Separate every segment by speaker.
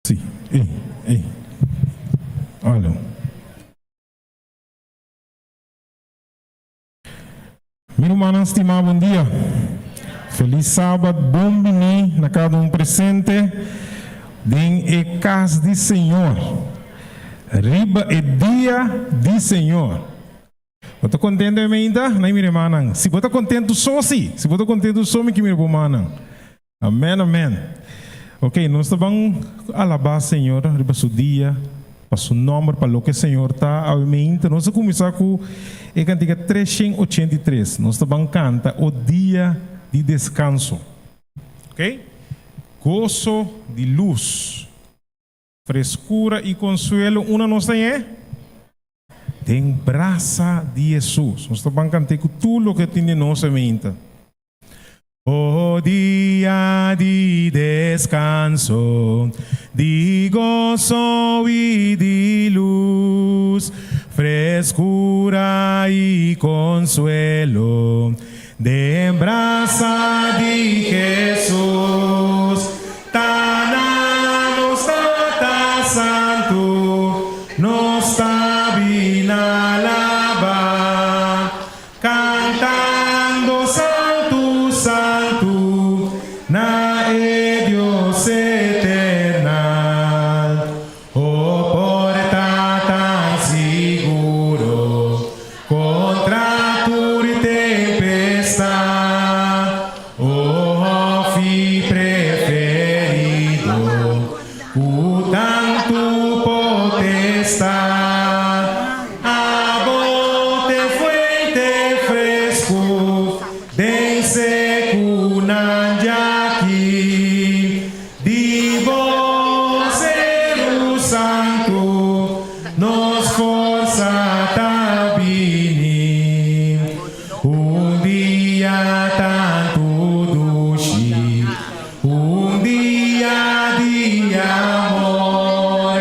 Speaker 1: Si, ey, ey. Alo. Mi rumannan stimá, bon dia. Felis Sabat, bon biní na kada un presente den e kas di Señor, riba e dia di Señor. Bo ta kontentu e meinta? Nan mira e mannan. Si bo ta kontentu so si. Si bo ta kontentu so mi ke mira bo mannan. Amen amen. Ok nos ta ban alabá Señor riba su dia pa su nomber pa loke Señor ta awe meinta. Nos ta kuminsá ku e kantika 383. Nos ta ban kanta O dia di deskanso. Ok. Goso di lus, freskura i konsuelo una nos ta ñe? Den brasa di Hesus. Nos ta ban kant'é ku tur loke tin den nos e meinta. Oh dia di descanso, di gozo y di luz, frescura y consuelo, den brasa di Jesús. Ta na nos Tata Santu, nos ta bin alaba. Cantando Santu, Santu, na e Dios eternal. O porta tan siguro contra tur tempestad, o hofi preferido cu tantu potestad. Abo t'e fuente fresku den sekunan djaki. Di bo Seru Santu nos forsa ta bini. Un dia tantu dushi, un dia di amor.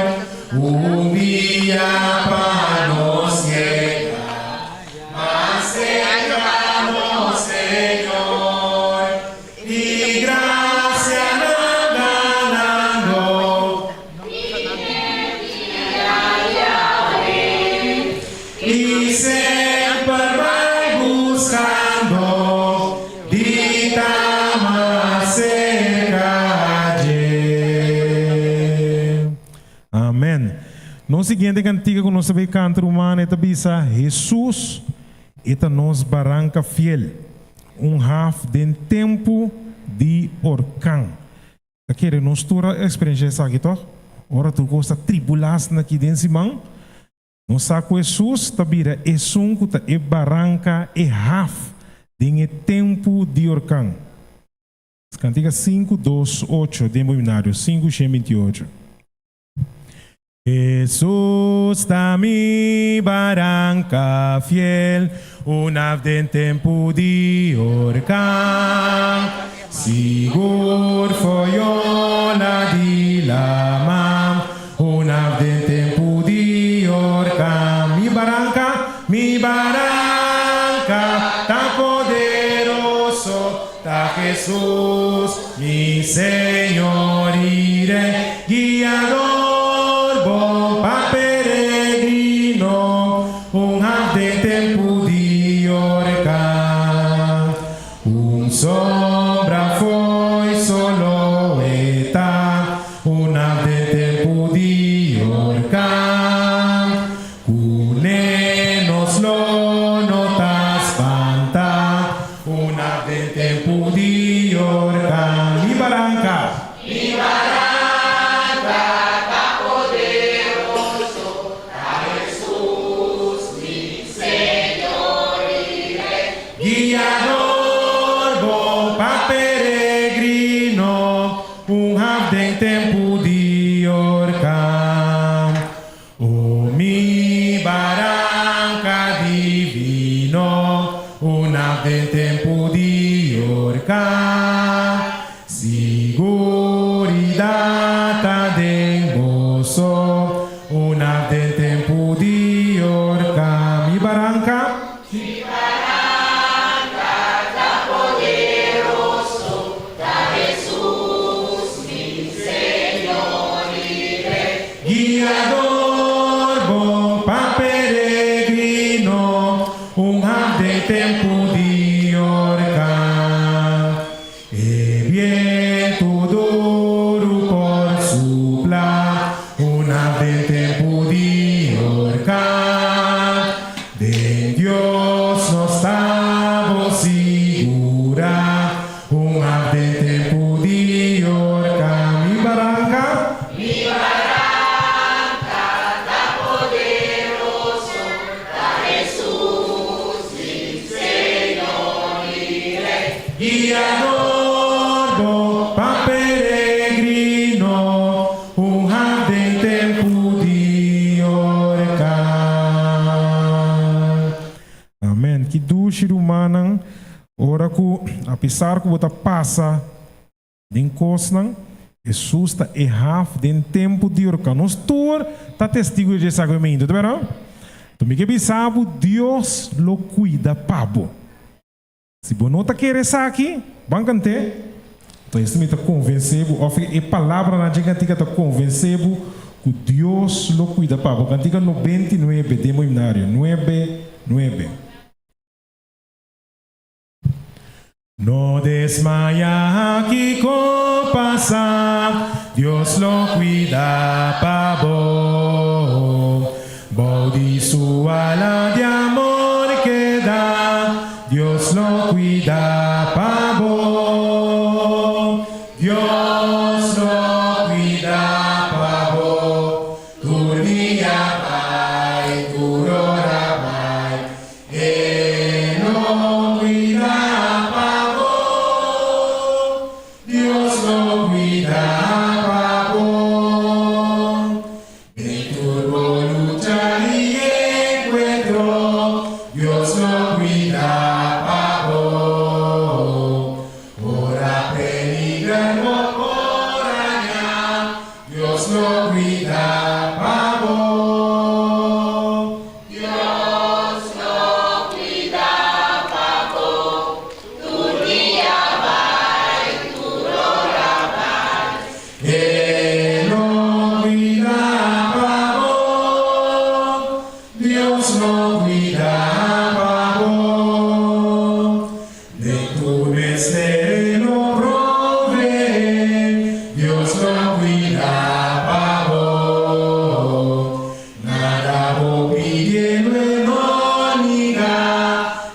Speaker 1: Un dia pa nos yega mas cerca nos Señor y gracianan ganando. Y semper bai buscando di ta mas cerca dje. Amen. Nos siguiente cantica cu nos ta bay canta ruman e ta bisa Jesus e ta nos baranca fiel, un haf den tempo di orkan. Ta kere nos tur a experiencia esaki toch? Ora tur cos ta tribulas na aki den siman, nos sa cu Jesus ta bira esun cu ta e baranca, e haf den e tempo di orkan. Cantica 5, 2, 8 den bo himnario 5, 128. Hesus ta mi baranca fiel, un haf den tempu di orkan. Sigur foyola di laman, un haf den tempu di orkan. Mi baranca, mi baranca ta poderoso. Ta Hesus, mi Señor i Rey, Guiador bon pa peregrino, un haf den tempu di orkan. Un sombra fo'i solo e ta, un haf den tempu di orkan. Kuné nos lo no ta spantá una den tempu di orkan. Mi baranka.
Speaker 2: Mi baranka ta poderoso, ta Hesus mi Señor i Rey.
Speaker 1: Guiador bon pa peregrino, un haf den tempu di orkan. O mi baranca divino, un af den tempu di orkan, Siguridad ta den boso, un af den tempu di orkan. Mi baranca.
Speaker 2: Mi baranca ta poderoso, ta Hesus mi Señor i.
Speaker 1: tempu di orkan. E bientu duru por supla, un haf den tempu di orkan. Den Dios nos ta bon sigurá, un haf den tempu di orkan. Mi baranka.
Speaker 2: Mi baranka ta poderoso, ta Hesus mi Señor i Rei.
Speaker 1: Guiador bon pa peregrino, un haf den tempu di orkan. Amen. Ki dushi rumannan, ora ku apesar ku bo ta pasa den kosnan, Hesus ta e haf den tempu di orkan. Nos tur ta testigu di esaki momento, ta berdad? Enton mi ke bisa bo, Dios lo kuida pa bo. Si bo no ta kere esaki, ban kant'é. Enton esta mi ta konvensé bo, òf e palabranan dje kantika ta konvensé bo ku Dios lo kuida pa bo. Kantika 99 den bo himnario, nuebe, nuebe. No desmaya kiko pasa, Dios lo cuida pa bo. Bou di su ala di amor keda, Dios lo cuida pa bo. Dios lo cuida pa bo, tur dia bai, tur ora bai. E lo cuida pa bo, Dios lo cuida pa bo. Den tur bo lucha y encuentro, Dios lo cuida pa bo. Ora peliger bo por haña, Dios lo cuida pa bo.
Speaker 2: Dios lo cuida pa bo, tur dia bai, tur ora bai.
Speaker 1: E lo cuida pa bo, Dios lo cuida pa bo. Den tur mester lo provee, Dios lo cuida pa bo. Nada bo pidi lo e no niga,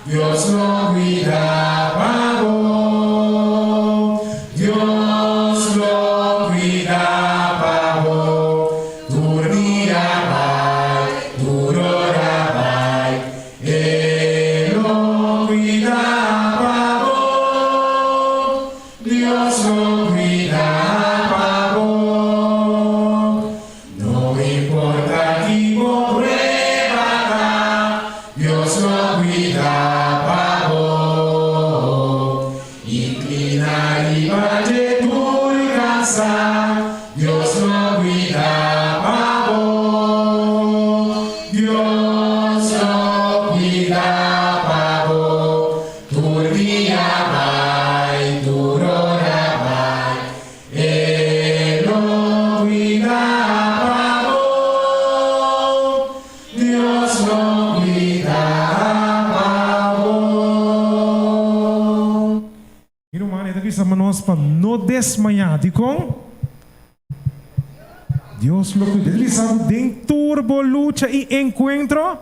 Speaker 1: Dios lo cuida pa bo. Dios lo cuida pa bo, tur dia bai, tur ora bai. E lo cuida pa bo, Dios lo cuida pa bo. No importa ki bo prueba ta, Dios lo cuida pa bo. Inclina riba dje tur cansa, Dios lo cuida pa bo. Dios lo cuida pa bo, tur dia bai, tur ora bai. E lo cuida pa bo, Dios lo cuida pa bo. Mi ruman, e ta bisa nos pa no desmayá. Dikon? Dios lo cuida. E ta bisa bo den tur bo lucha i enkuentro.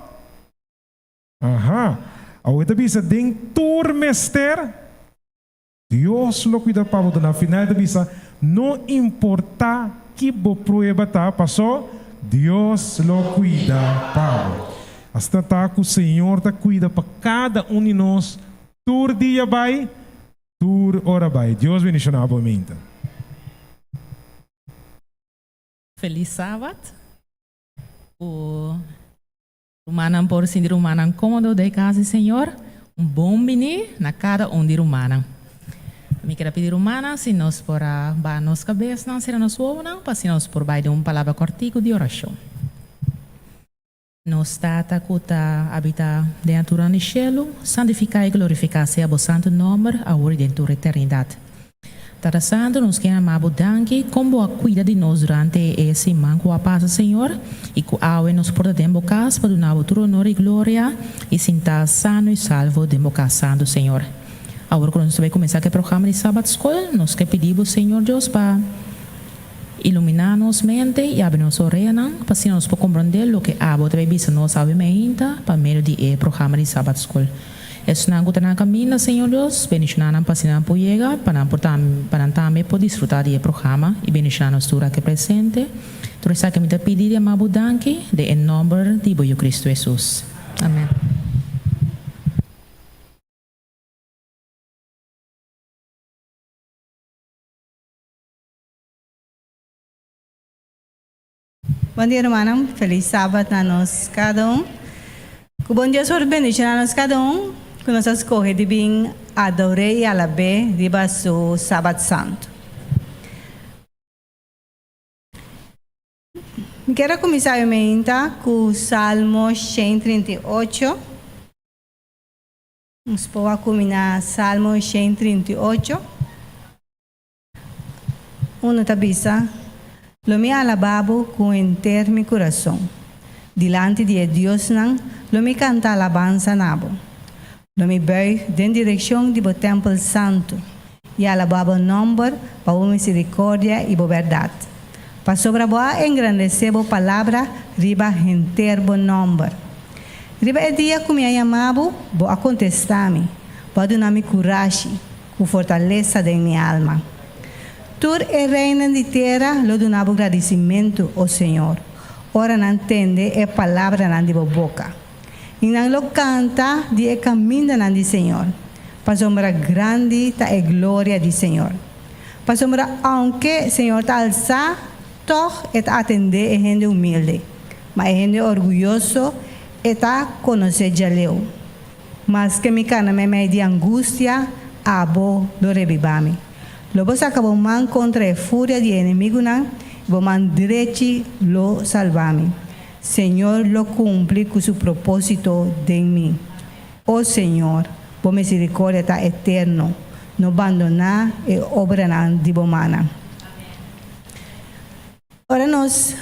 Speaker 1: Aha. Awe e ta bisa den tur mester. Dios lo cuida pa bo. Na final e ta bisa, no importa ki bo prueba ta, paso Dios lo cuida pa bo. Asina ta cu Señor ta cuida pa cada un di nos tur dia bay, tur ora bay. Dios bendiciona bo minta.
Speaker 3: Feliz Sabat. Cu Rumannan por sinti rumannan kómodo den kas di Señor. Un bon bini na kada un di rumannan. Mi kier a pidi rumannan si nos por a baha nos kabesnan, sera nos wowonan pa asina nos por bai den un palabra kòrtiku di orashon. Nos Tata ku ta abitá den altura di shelu, santifiká i glorifiká sea bo santu nòmber awor i den tur eternidat. Tata Santu, nos ke yama Bo danki kon Bo a kuida di nos durante e siman ku a pasa, Señor, i ku awe nos por ta den Bo kas pa duna Bo tur honor i gloria i sinta sano i salvo den Bo kas santu, Señor. Awor ku nos ta bai kuminsá ku e programa di Sabat Skol, nos ke pidi Bo, Señor Dios, pa iluminá nos mente i abri nos oreanan pa asina nos por komprondé loke Abo ta bai bisa nos awe meinta pa medio di e programa di Sabat Skol. Esnan ku ta na kaminda, Señor Dios, bendishoná nan pa asina nan por yega, pa nan por tam, pa nan tambe por disfrutá di e programa i bendishoná nos tur aki presente. Tur esaki mi ta pidi di ama Bo danki, den e nòmber di Bo Yu Kristu Hesus. Amèn.
Speaker 4: Bon dia rumannan, felis sabat na nos kada un. Ku bon Dios por bendishoná nos kada un ku nos a skohe di bin ador'é i alab'é riba su sabat santu. Mi kier a kuminsá e meinta ku Salmo 138. Nos por a kuminá Salmo 138. Unu ta bisa, Lo mi alabá bo ku henter mi kurason. Dilanti di e diosnan lo mi kanta alabansa na bo. Lo mi bùig den direkshon di bo tèmpel santu i alabá bo nòmber pa bo miserikòrdia i bo bèrdat, pasobra bo a engrandesé bo palabra riba henter bo nòmber. Riba e dia ku mi a yama bo, bo a kontestá mi, bo a duna mi kurashi. Ku fortalesa den mi alma. Tur e reinan di tera lo duna bo gradisimentu, o Señor, ora nan tende e palabranan di bo boka. I nan lo kanta di e kamindanan di Señor, pasobra grandi ta e gloria di Señor. Pasobra ounke Señor ta alsá, tòg e ta atendé e hende humilde, ma e hende orguyoso e ta konosé djaleu. Maske mi kana meimei di angustia, abo lo rebibá mi. Lo bo saka bo man kontra e furia di e enemigunan, i bo man drechi lo salbá mi. Señor lo kumpli ku su propósito den mi. O Señor, bo miserikordia ta eterno, no bandoná e obranan di bo mannan. Ora nos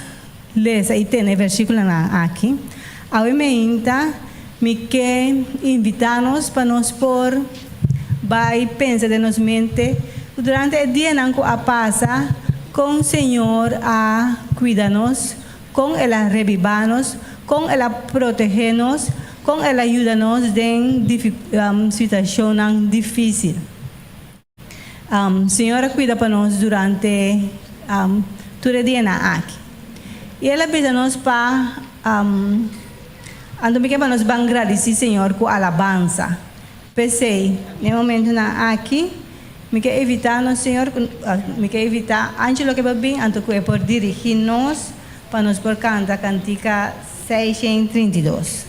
Speaker 4: lesa i tene e versíkulonan aki, awe meinta mi ke invitá nos pa nos por bai pensa den nos mente ku durante e dianan ku a pasa kon Señor a kuida nos, kon El a rebibá nos, kon El a protegé nos, kon El a yuda nos den situashonnan difísil. Señor a cuida pa nos durante tur e dianan aki. Y El a bisa nos pa, anto mi ke pa nos ban gradici Señor cu alabansa. P'esey, den e momentonan aki, mi ke evita nos Señor, mi ke evita Angelo ke pa bin, anto cu e por dirigi nos pa nos por canta cantica 632.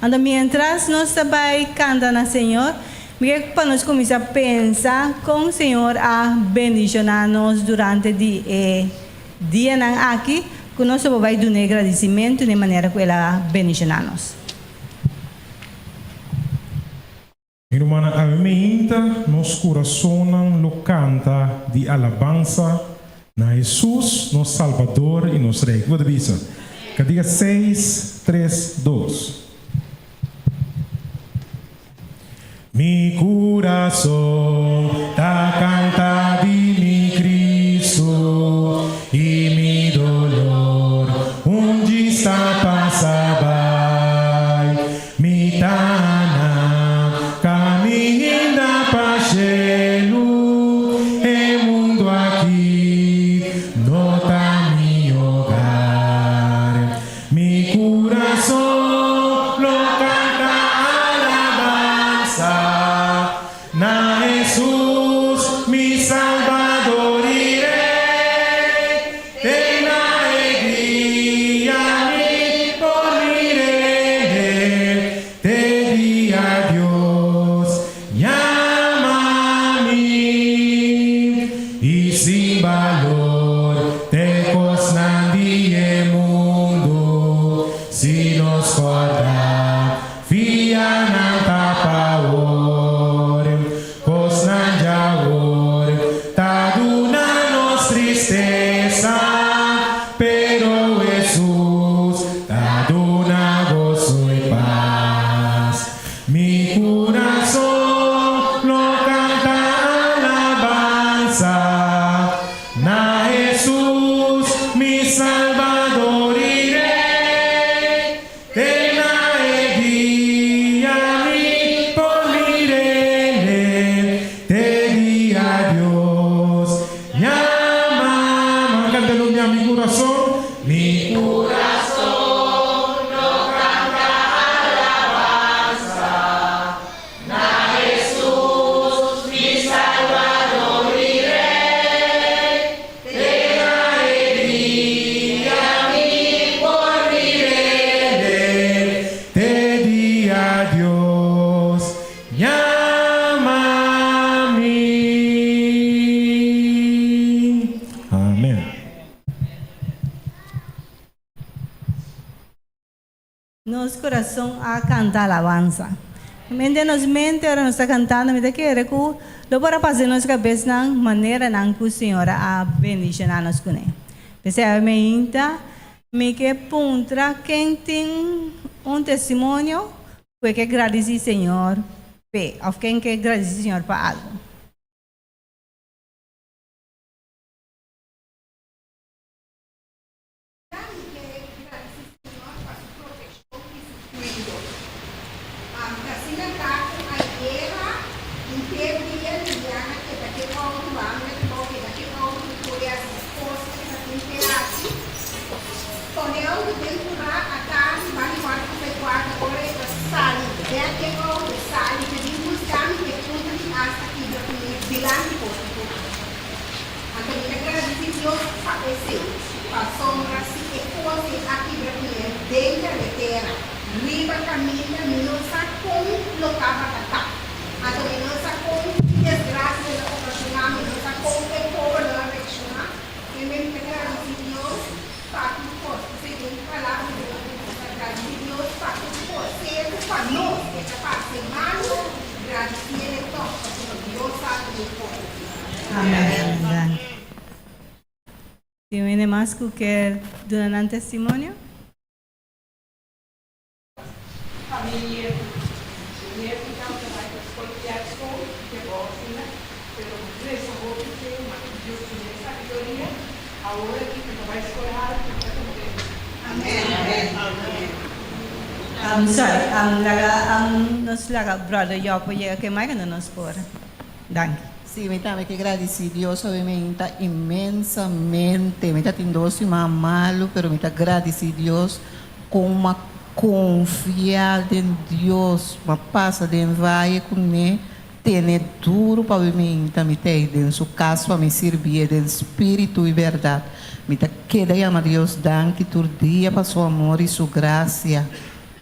Speaker 4: Anto mientras nos ta bai canta na Señor, mi ke pa nos cuminsa pensa con Señor a bendiciona nos durante di e dianan aki cu nos lo por bai dun'e gradicimento n'e manera cu el a bendiciona nos.
Speaker 1: Mi rumannan, awe meinta nos kurasonnan lo kanta di alabansa na Hesus, nos Salbador i nos Rei. Kiko ta bisa? Kantika seis, tres, dos. Mi kurason ta kanta di mi Kristu, i mi dolor un djis ta pasa bai. Mi ta na kaminda pa shelu, e mundu aki no ta mi hogar. Mi kurason lo kanta alabansa na.
Speaker 4: nos kurason a kanta alabansa. Mente nos mente ora nos ta kantando mi ta kere ku lo por a pasa den nos kabesnan maneranan ku Señor a bendishoná nos kuné. P'esei awe meinta mi ke puntra ken tin un testimonio ku e ke gradisí Señor p'e òf ken ke gradisí Señor pa algu.
Speaker 5: Mi ke gradisí Señor pa su protekshon i su kuido. Ami ta asina ta ku ayera henter dia Liliana keda ke outo, bami na trabou keda ke outo mi kore hasi kos ku ta tin ke hasi. Pone outo den kurá atardi bani kuarto pa e kuarto ora e ta sali bek den outo e sali ke bin buska mi ke punta di asta kibra ku mi dilanti porta kurá. Anto mi ta gradisí Dios pa esei, pasobra si e kos ei a kibra ku mi den karetera, riba kaminda, mi no sa kon lo tabata ta. Anto mi no sa kon ki desgrasia lo okashoná, mi no sa kon e pober lo a reakshoná. P'e mi ta gradisí Dios pa tur kos. P'esei den palabra di Dios mi ta gradisí Dios pa tur kos, sea ku pa nos e ta parse malu, gradisié tòg, pasobra Dios sa tur e kos.
Speaker 4: Amen. Danki. Tin hende mas ku kier duna nan testimonio?
Speaker 6: Pa mi nietu. Mi nietu tabata bai pa skol kerkschool, ke bo asina, pero resa hopi p'e, ma Dios dun'é sabiduria. Awor aki e ta bai skol haltu, mi ta kontentu.
Speaker 4: Um, sorry, um, laga, um, nos laga brother Jopo yega ke mic anto nos por. Danki.
Speaker 7: Sí, mi tambe ke gradisí Dios obviamente inmensamente. Mi ta tin dos siman malu, pero mi ta gradisí Dios kon m'a konfia den Dios, m'a pasa den vaye kuné, tene duru pa obviamente mi ta ei den su kas pa mi sirbié den spiritu i bèrdat. Mi ta keda yama Dios danki tur dia pa su amor i su grasia.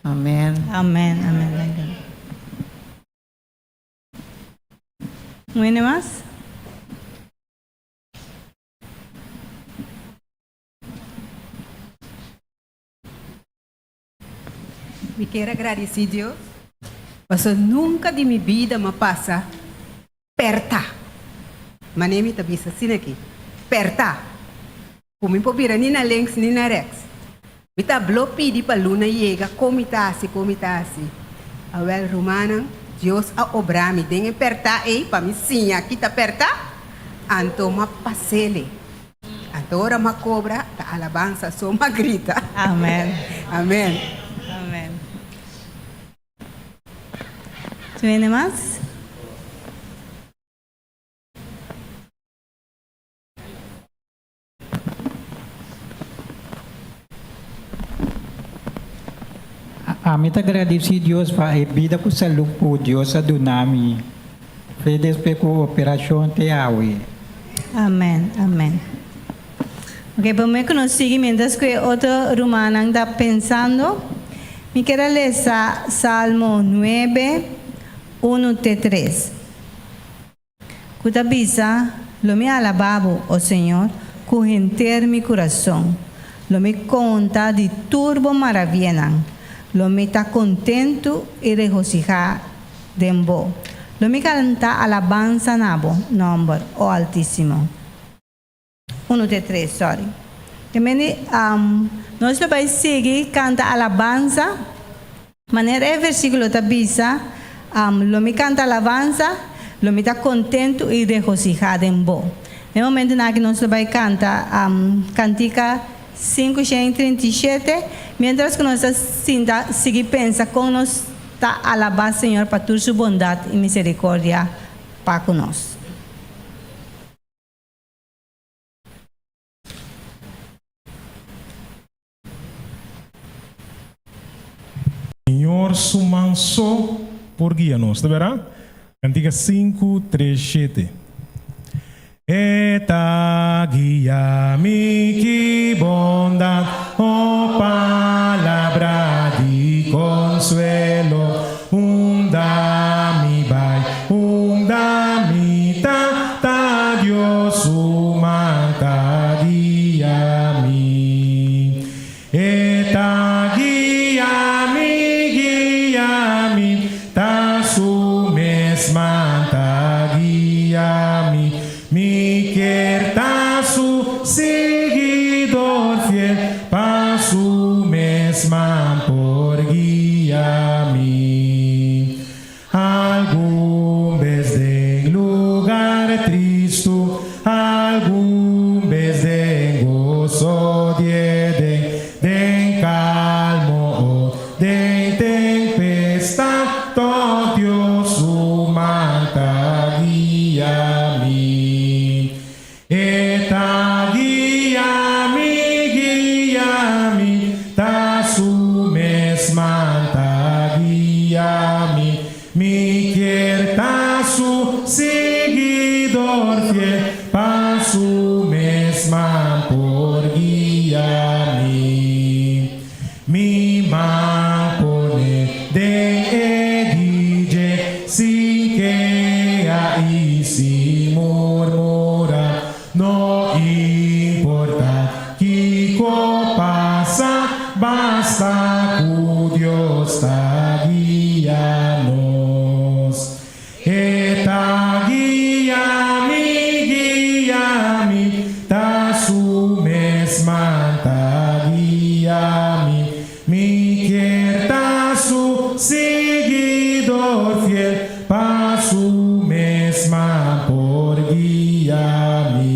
Speaker 7: Amèn.
Speaker 4: Amèn, amèn. Danki. Un hende mas?
Speaker 8: Mi kier a gradisí Dios pasobra nunka di mi bida m'a pasa pèrtá. Manera mi ta bisa asina aki, pèrtá. Ku mi por bira ni na links ni na rèks. Mi ta blo pidi pa luna yega kon mi ta hasi, kon mi ta hasi. Awèl rumannan, Dios a obra mi den e pèrtá ei pa mi siña ki ta pèrtá, anto m'a pas'ele. Anto ora m'a kobra, ta alabansa so m'a grita.
Speaker 4: Amèn.
Speaker 8: Amèn.
Speaker 4: Amèn. Tin hende mas?
Speaker 9: Ami ta gradisí Dios pa e bida ku salú ku Dios a duna mi fe despues ku operashon te awe.
Speaker 4: Amen, amen. Ok, promé ku nos sigui mientras ku e otro rumannan ta pensando, mi kier a lesa Salmo nuebe, unu te tres. Ku ta bisa, Lo mi alabá bo, o Señor, ku henter mi kurason. Lo mi konta di tur bo maravianan. Lo mi ta kontentu i regosihá den bo. Lo mi kanta alabansa na bo nòmber, o Altísimo. Unu te tres, sorry. Te mende, nos lo bai sigui kanta alabansa, manera e versíkulo ta bisa, Lo mi kanta alabansa, lo mi ta kontentu i regosihá den bo. Den e momentunan aki nos lo bai kanta kantika 537, miéntras ku nos ta sinta sigui pensa kon nos ta alabá Señor pa tur su bondat i miserikordia pa ku nos.
Speaker 1: Señor su man so por guia nos, ta bera? Cantica sinku, tres, shete. E ta guia mi ki bondad, oh palabra di consuelo, Unda mi bai, unda mi ta, ta Dios su man ta guia mi. E ta guia mi. man ta guia mi. Mi kier ta su siguidor fiel, pa su mes man por guia mi. Algun bes den lugar tristu, algun bes den goso di Eden, den kalmo o den tempestat, tòg Dios su man ta guia mi. E ta guia mi, guia mi, ta su mes man ta guia mi. Mi kier ta su siguidor fiel, pa su mes man por guia mi. Mi man pone den e di dje, sin keha i sin murmura. No importa kiko pasa, basta ku Dios ta guia nos. E ta guia mi, guia mi, ta su mes man ta guia mi. Mi kier ta su siguidor fiel, pa su mes man por guia mi.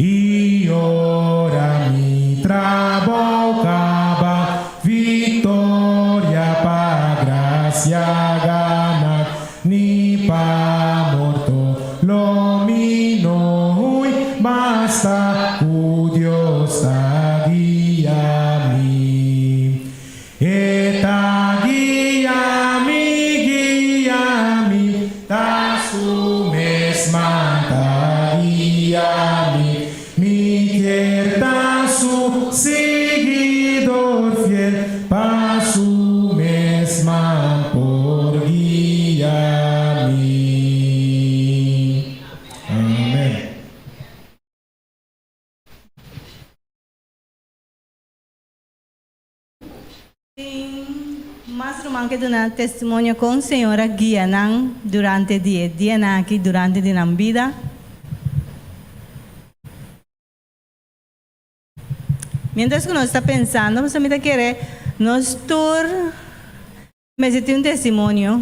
Speaker 1: I ora mi trabou kaba, viktoria pa grasia gana, ni pa morto lo mi no hui, basta ku Dios ta guia mi. E ta guia mi, guia mi, ta su mes man ta guia mi. Mi kier ta su siguidor fiel, pa su mes man por guia mi. Amen.
Speaker 4: Tin mas ruman ke duna testimonio kon Señor a guia nan durante di e dianan aki durante di nan bida. Mientras ku nos ta pensando, pasobra mi ta kere nos tur mester tin un testimonio.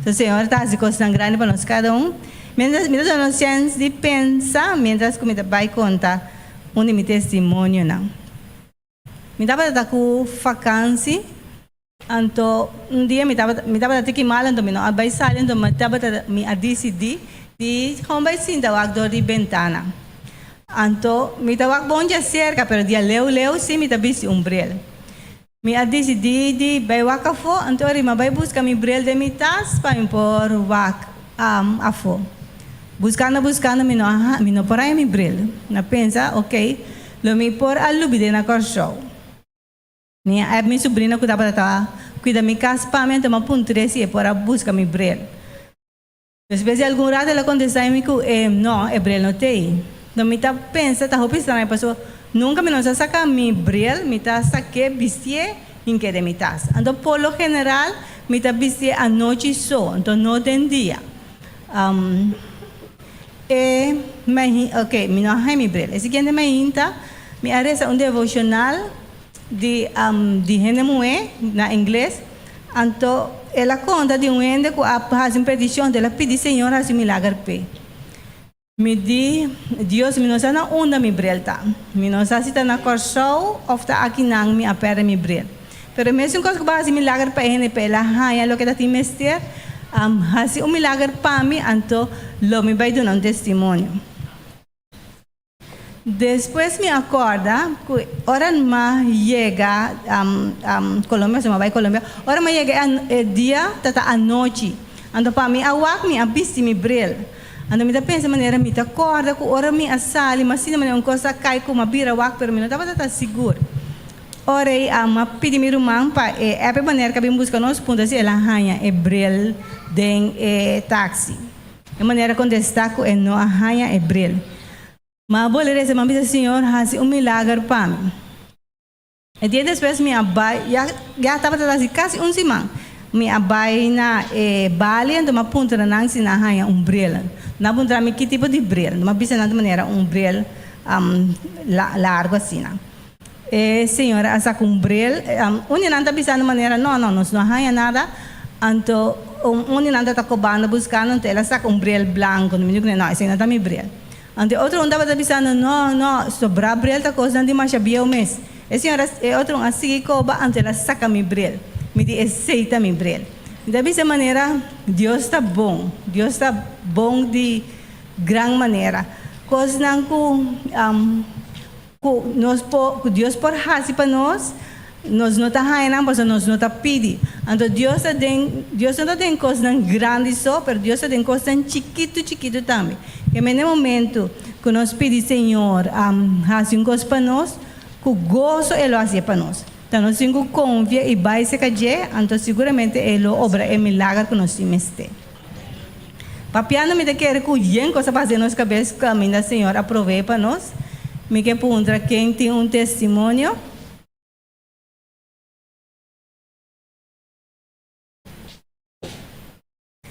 Speaker 4: So Señor ta hasi kosnan grandi pa nos kada un. Mientras mi ta duna nos chèns di pensa mientras ku mi ta bai konta un di mi testimonionan. Mi tabata ta ku fakansi, anto un dia mi tabata mi tabata tiki mal anto mi no a bai sali anto mi tabata mi a disidí di gewoon bai sinta wak dor di bentana. Anto mi ta wak bon djaserka pero dia leu leu si mi ta bisti un bril. Mi a disidí di bai wak afó anto ori mi a bai buska mi bril den mi tas pa mi por wak afó. Buskando buskando mi no a mi no por haña mi bril. Mi a pensa ok Lo mi por a lubid'é na Kòrsou. Mi a app mi subrina ku tabata ta kuida mi kas pa mi, anto mi a puntr'é si e por a buska mi brel. Despues di algun rato el a kontestá mi ku e no, e brel no t'ei. Anto mi ta pensa ta hopi straño pasobra nunka mi no sa saka mi brel, mi ta sak'é, bistié hink'é den mi tas. Anto por lo general mi ta bistié anochi so, anto no den dia. E mahin, ok, mi no a haña mi bril. E siguiente mainta mi a resa un devocional di di hende muhé na ingles. Anto el a konta di un hende ku a hasi un petishon, anto el a pidi Señor hasi un milager p'e. Mi di, Dios, mi no sa na unda mi bril ta. Mi no sa si ta na Kòrsou òf ta akinan mi a pèrdè mi bril. Pero e mesun kos ku bo a hasi milager pa e hende pa el a haña loke ta tin mester, hasi un milager pa mi, anto lo mi bai duna un testimonio. Despues mi a kòrda ku ora m'a yega Colombia, so m'a bai Colombia, ora m'a yega e dia ta ta anochi, anto pa mi a wak mi a bisti mi bril. Anto mi ta pensa manera mi ta kòrda ku ora mi a sali m'a sinti manera un kos a kai ku m'a bira wak pero mi no tabata ta sigur. Ora ei a pidi mi ruman pa e app e manera ka bin buska nos puntra si el a haña e bril den e taxi. E manera a kontestá ku e no a haña e bril. Ma a bolbe resa, mi a bisa, Señor, hasi un milager pa mi. E dia despues mi a bai, ya ya tabata hasi kasi un siman. Mi a bai na e bali anto mi a puntra nan si nan haña un bril. Nan a puntra mi ki tipo di bril. Mi a bisa nan di manera un bril largu asina. E señora a saca un bril. Un di nan ta bisando manera, No, no, nos no a haña nada. Anto un di nan ta ta cobando buscando, anto el a saca un bril blanco. Mi di cune, No, esey no ta mi bril. Anto e otro un tabata bisando, No, no, sobra bril ta cosnan di masha bieu mes. E señora, e otro un a sigui coba, anto el a saca mi bril. Mi di, Esey ta mi bril. Mi ta bisa manera, Dios ta bon. Dios ta bon di gran manera. Cosnan cu. Ku nos por, ku Dios por hasi pa nos, nos no ta haña nan pasobra nos no ta pidi. Anto Dios ta den, Dios no ta den kosnan grandi so, pero Dios ta den kosnan chikitu chikitu tambe. Ke mende momento ku nos pidi Señor hasi un kos pa nos, ku goso E lo hasié pa nos. Ta nos tin ku konfia i bai serka dje, anto siguramente E lo obra e milager ku nos tin mester. Papiando mi ta kere ku yen kos a pasa den nos kabes kaminda Señor a provee pa nos. Mi ke puntra ken tin un testimonio?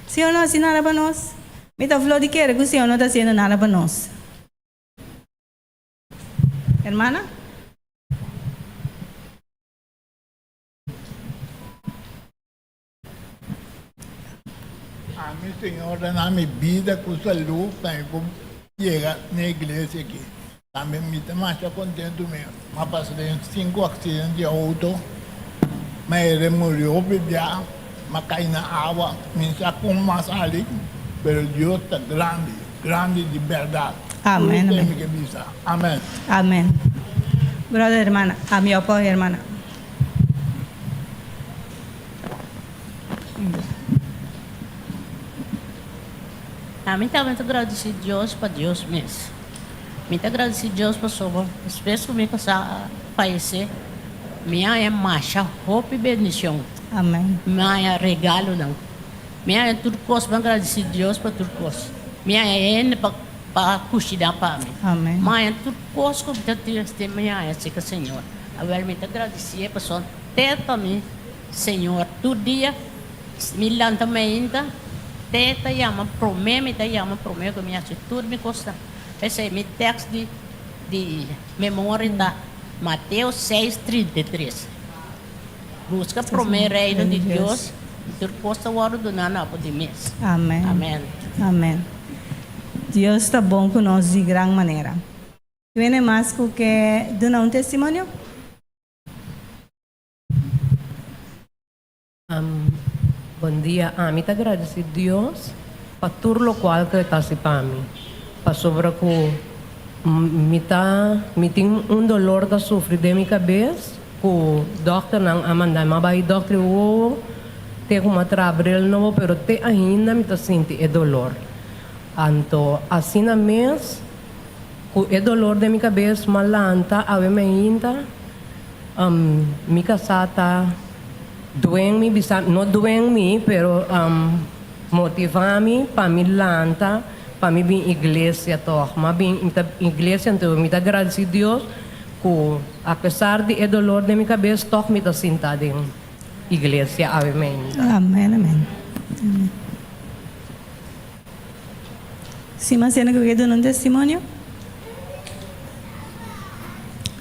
Speaker 4: Señor no hasi nada pa nos. Mi ta flo di kere ku Señor no ta hasiendo nada pa nos. Hermana?
Speaker 10: Ami Señor ta na mi bida cu salud pa mi por yega na iglesia aki. Tambe mi ta masha contento mi a pasa den cinco accidente di auto, mi a hera muri hopi bia, mi a cay na awa, mi sa con mas sali, pero Dios ta grandi, grandi di berdad.
Speaker 4: Amen,
Speaker 10: Tur
Speaker 4: amen.
Speaker 10: esey mi ke bisa. Amen.
Speaker 4: Amen. Brother, hermana, ami opo hermana.
Speaker 11: Ami tambe ta gradisí Dios pa Dios mes. Mi ta gradisí Dios pasobra despues ku mi kasá a fayesé, mi a haña masha hopi bendishon.
Speaker 4: Amen.
Speaker 11: Mi a haña regalonan. Mi a haña tur kos. Mi a gradisí Dios pa tur kos. Mi a haña hende pa pa kushiná pa mi.
Speaker 4: Amen.
Speaker 11: Mi a haña tur kos ku mi ta tin, mi a haña serka Señor. Awel mi ta gradisié pasobra te pa mi. Señor, tur dia mi lanta mainta, te ta yama prome, mi ta yama prome ku mi hasi tur mi kosnan. P'esei mi tèks di di memoria ta Mateo seis, 33, Buska prome Reino di Dios, i tur kos ta wòrdu duná na bo di mes.
Speaker 4: Amen.
Speaker 11: Amen.
Speaker 4: Amen. Dios ta bon ku nos di gran manera. Wene mas ku ke duna un testimonio?
Speaker 12: Bon dia, ami ta gradisi Dios pa tur lokual ku e ta hasi pa mi, pasobra ku mi ta mi tin un dolor ta sufri den mi kabes ku dòkternan a manda mi a bai dòkter di wowo te ku mi a traha bril nobo pero te ainda mi ta sinti e dolor anto asina mes ku e dolor den mi kabes mi a lanta awe mainta. Mi kasá ta duen mi bisa, no duen mi, pero motivá mi pa mi lanta pa mi bin iglesia tòg. Mi a bin iglesia anto mi ta gradisí Dios ku apesar di e dolor den mi kabes tòg mi ta sintá den iglesia awe mainta.
Speaker 4: Amen amen amen. Sima siendo ku ke duna un testimonio.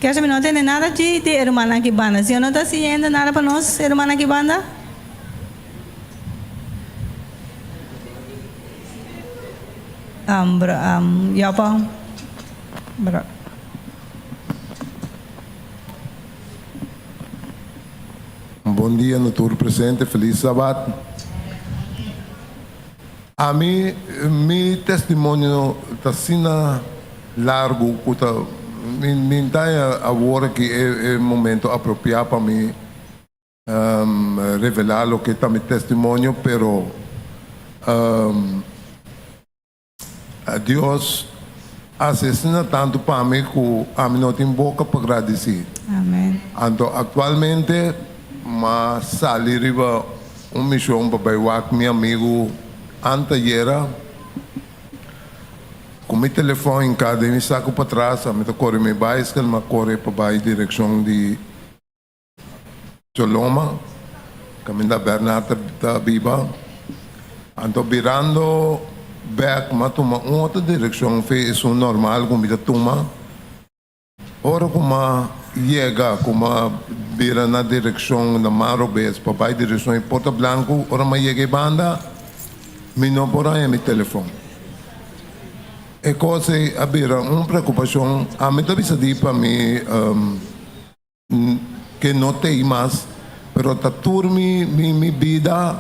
Speaker 4: Kersa mi no tende nada dje di e rumannan aki banda. Señor no ta siñando nada pa nos e rumannan aki banda? Um, bro, um, Jopo. Bro.
Speaker 13: Bon dia na tur presente, feliz sabat. Ami, mi testimonio ta asina largu ku ta mi mi ta haña awor aki e e momento apropiá pa mi revelá loke ta mi testimonio, pero Dios hasi asina tantu pa mi ku ami no tin boka pa gradisí.
Speaker 4: Amen.
Speaker 13: Anto aktualmente m'a sali riba un mishon pa bai wak mi amigu antayera ku mi telefòn hinká den mi saku patras, ami ta kore mi baiskel, m'a kore pa bai direkshon di Choloma. kaminda Bernard ta biba. Anto birando bek m'a tuma un otro direkshon fe esun normal ku mi ta tuma. Ora ku m'a yega ku m'a bira na direkshon na man robes pa bai direkshon e Porta Blanku, ora m'a yega e banda mi no por haña mi telefon. E kos ei a bira un preokupashon. Ami ta bisa di pa mi ke no t'ei mas, pero ta tur mi mi bida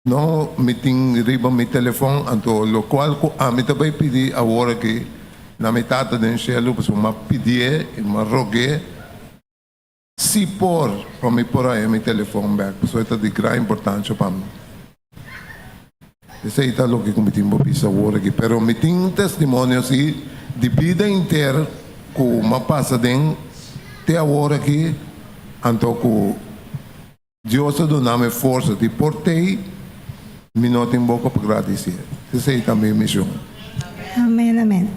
Speaker 13: no mi tin riba mi telefon, anto lokual ku ami ta bai pidi awor aki na mi Tata den shelu, pasobra mi a pidié i mi a rog'é si por pa mi por haña mi telefon bèk, pasobra e ta di gran importansha pa mi. Esei ta loke ku mi tin por bisa awor aki. Pero mi tin un testimonio si di bida inter ku m'a pasa den te awor aki, anto ku Dios a duna mi forsa di por tei, mi no tin boka pa gradisié. Esei ta mi mishon.
Speaker 4: Amen amen.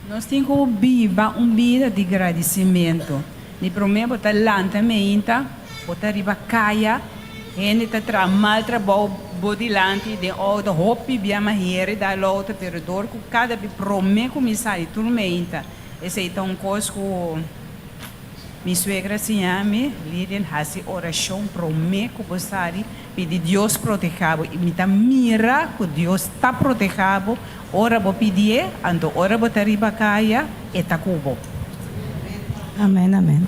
Speaker 6: Nos tin ku biba un bida di gradisimentu. Di promé bo ta lanta meinta, bo ta riba kaya, hende ta traha mal trabou bo dilanti den outo, hopi bia mahere dal outo, pero dor ku kada bi promé ku mi sali tur meinta, esei ta un kos ku mi suegra siña mi, Lilian, hasi orashon promé ku bo sali, pidi Dios proteha bo, i mi ta mira ku Dios ta proteha bo. Ora bo pidié, anto ora bo ta riba kaya, e ta ku bo.
Speaker 4: Amen amen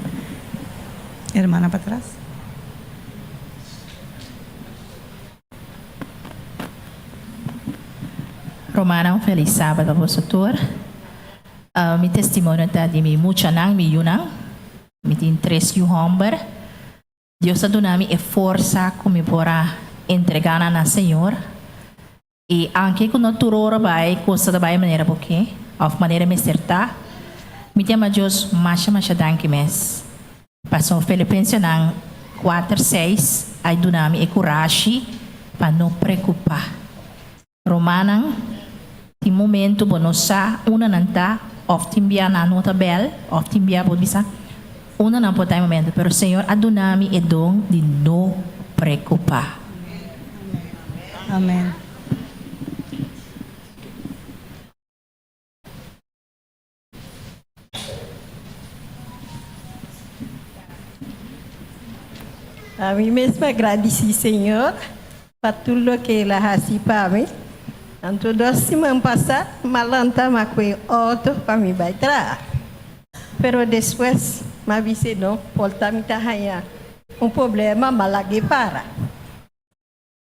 Speaker 4: hermana patras.
Speaker 3: Romana un felis sabat pa boso tur. Mi testimonio ta di mi muchanan, mi yunan. Mi tin tres yu homber. Dios a duna mi e forsa ku mi por a entrega nan na Señor. I anke ku no tur ora bai kos ta bai manera bo ke òf manera mester ta, mi ta yama Dios masha masha danki mes. Pasobra Filipensenan kuater seis a duna mi e kurashi pa no preokupá. Rumannan, tin momentu bo no sa unda nan ta òf tin bia nan no ta bèl òf tin bia bo bisa unda nan por ta e momentu, pero Señor a duna mi e don di no preokupá.
Speaker 4: Amen.
Speaker 5: Ami mes pa gradisí Señor pa tur loke el a hasi pa mi. Anto dos siman pasá m'a lanta m'a kue outo pa mi bai traha. Pero despues m'a bis'é no, por ta mi ta haña un problema m'a lag'é para.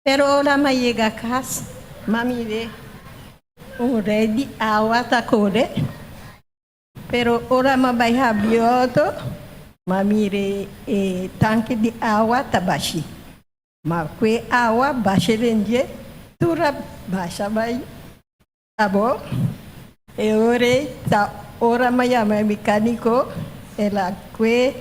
Speaker 5: Pero ora m'a yega kas, m'a mir'é un rei di awa ta kore. Pero ora m'a bai habri outo, m'a mir'é e tanke di awa ta bashí. M'a kue awa basha den dje, tur a basha bai abou. E ora ei ta ora m'a yama e mekániko, el a kue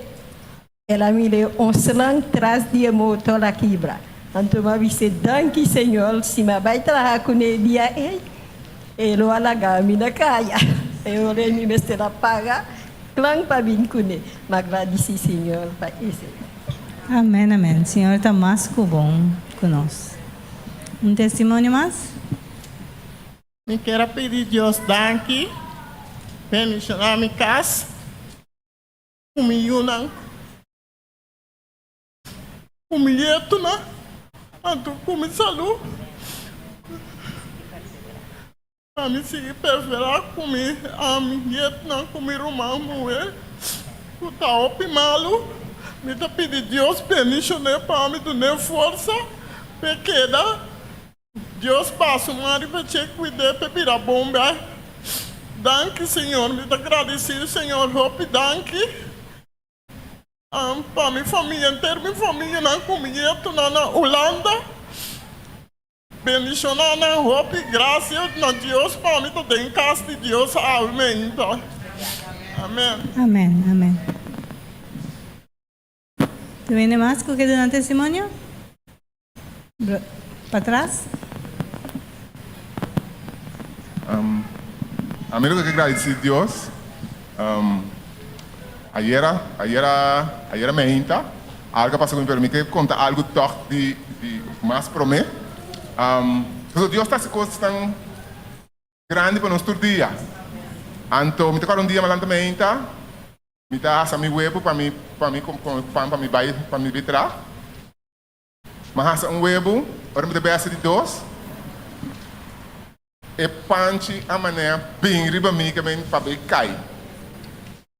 Speaker 5: El a mir'é un slang tras di e motor a kibra. Anto m'a bis'é, Danki, Señor, si m'a bai traha kuné e dia ei, e lo a laga mi na kaya. E ora ei mi mester a paga klan pa bin kuné. M'a gradisí Señor pa esei.
Speaker 4: Amen amen Señor ta mas ku bon ku nos. Un testimonio mas?
Speaker 10: Mi kier a pidi Dios danki bendiciona mi cas. Ku mi yunan, ku mi yetonan, anto ku mi salú. Pa mi sigui perseverá ku mi yetonan, ku mi ruman muhé ku ta hopi malu. Mi ta pidi Dios bendishon'é pa mi dun'é forsa p'e keda. Dios pasa un man riba dje cuid'é p'e bira bon bè. Danki Señor, mi ta gradeci Señor hopi danki pa mi famia enter mi famianan cu mi yetonan na Hulanda. Bendiciona nan hopi gracia na Dios pa mi ta den cas di Dios awe meinta. Amen.
Speaker 4: Amen amen. Tin hende mas ku ke duna testimonio? Patras.
Speaker 14: Ami lo ke gradisi Dios. Ayera, ayera, ayera meinta, algo a pasa ku mi, pero mi ke konta algu tòg di di mas promé. Pasobra Dios ta hasi kosnan grandi pa nos tur dia. Anto mi ta kòrda un dia mi a lanta meinta, mi ta hasa mi webu pa mi pa mi kome pan pa mi bai pa mi bai traha. Mi a hasa un webu, ora mi ta bai hasi di dos, e panchi a manera bin riba mi ke men pa bai kai.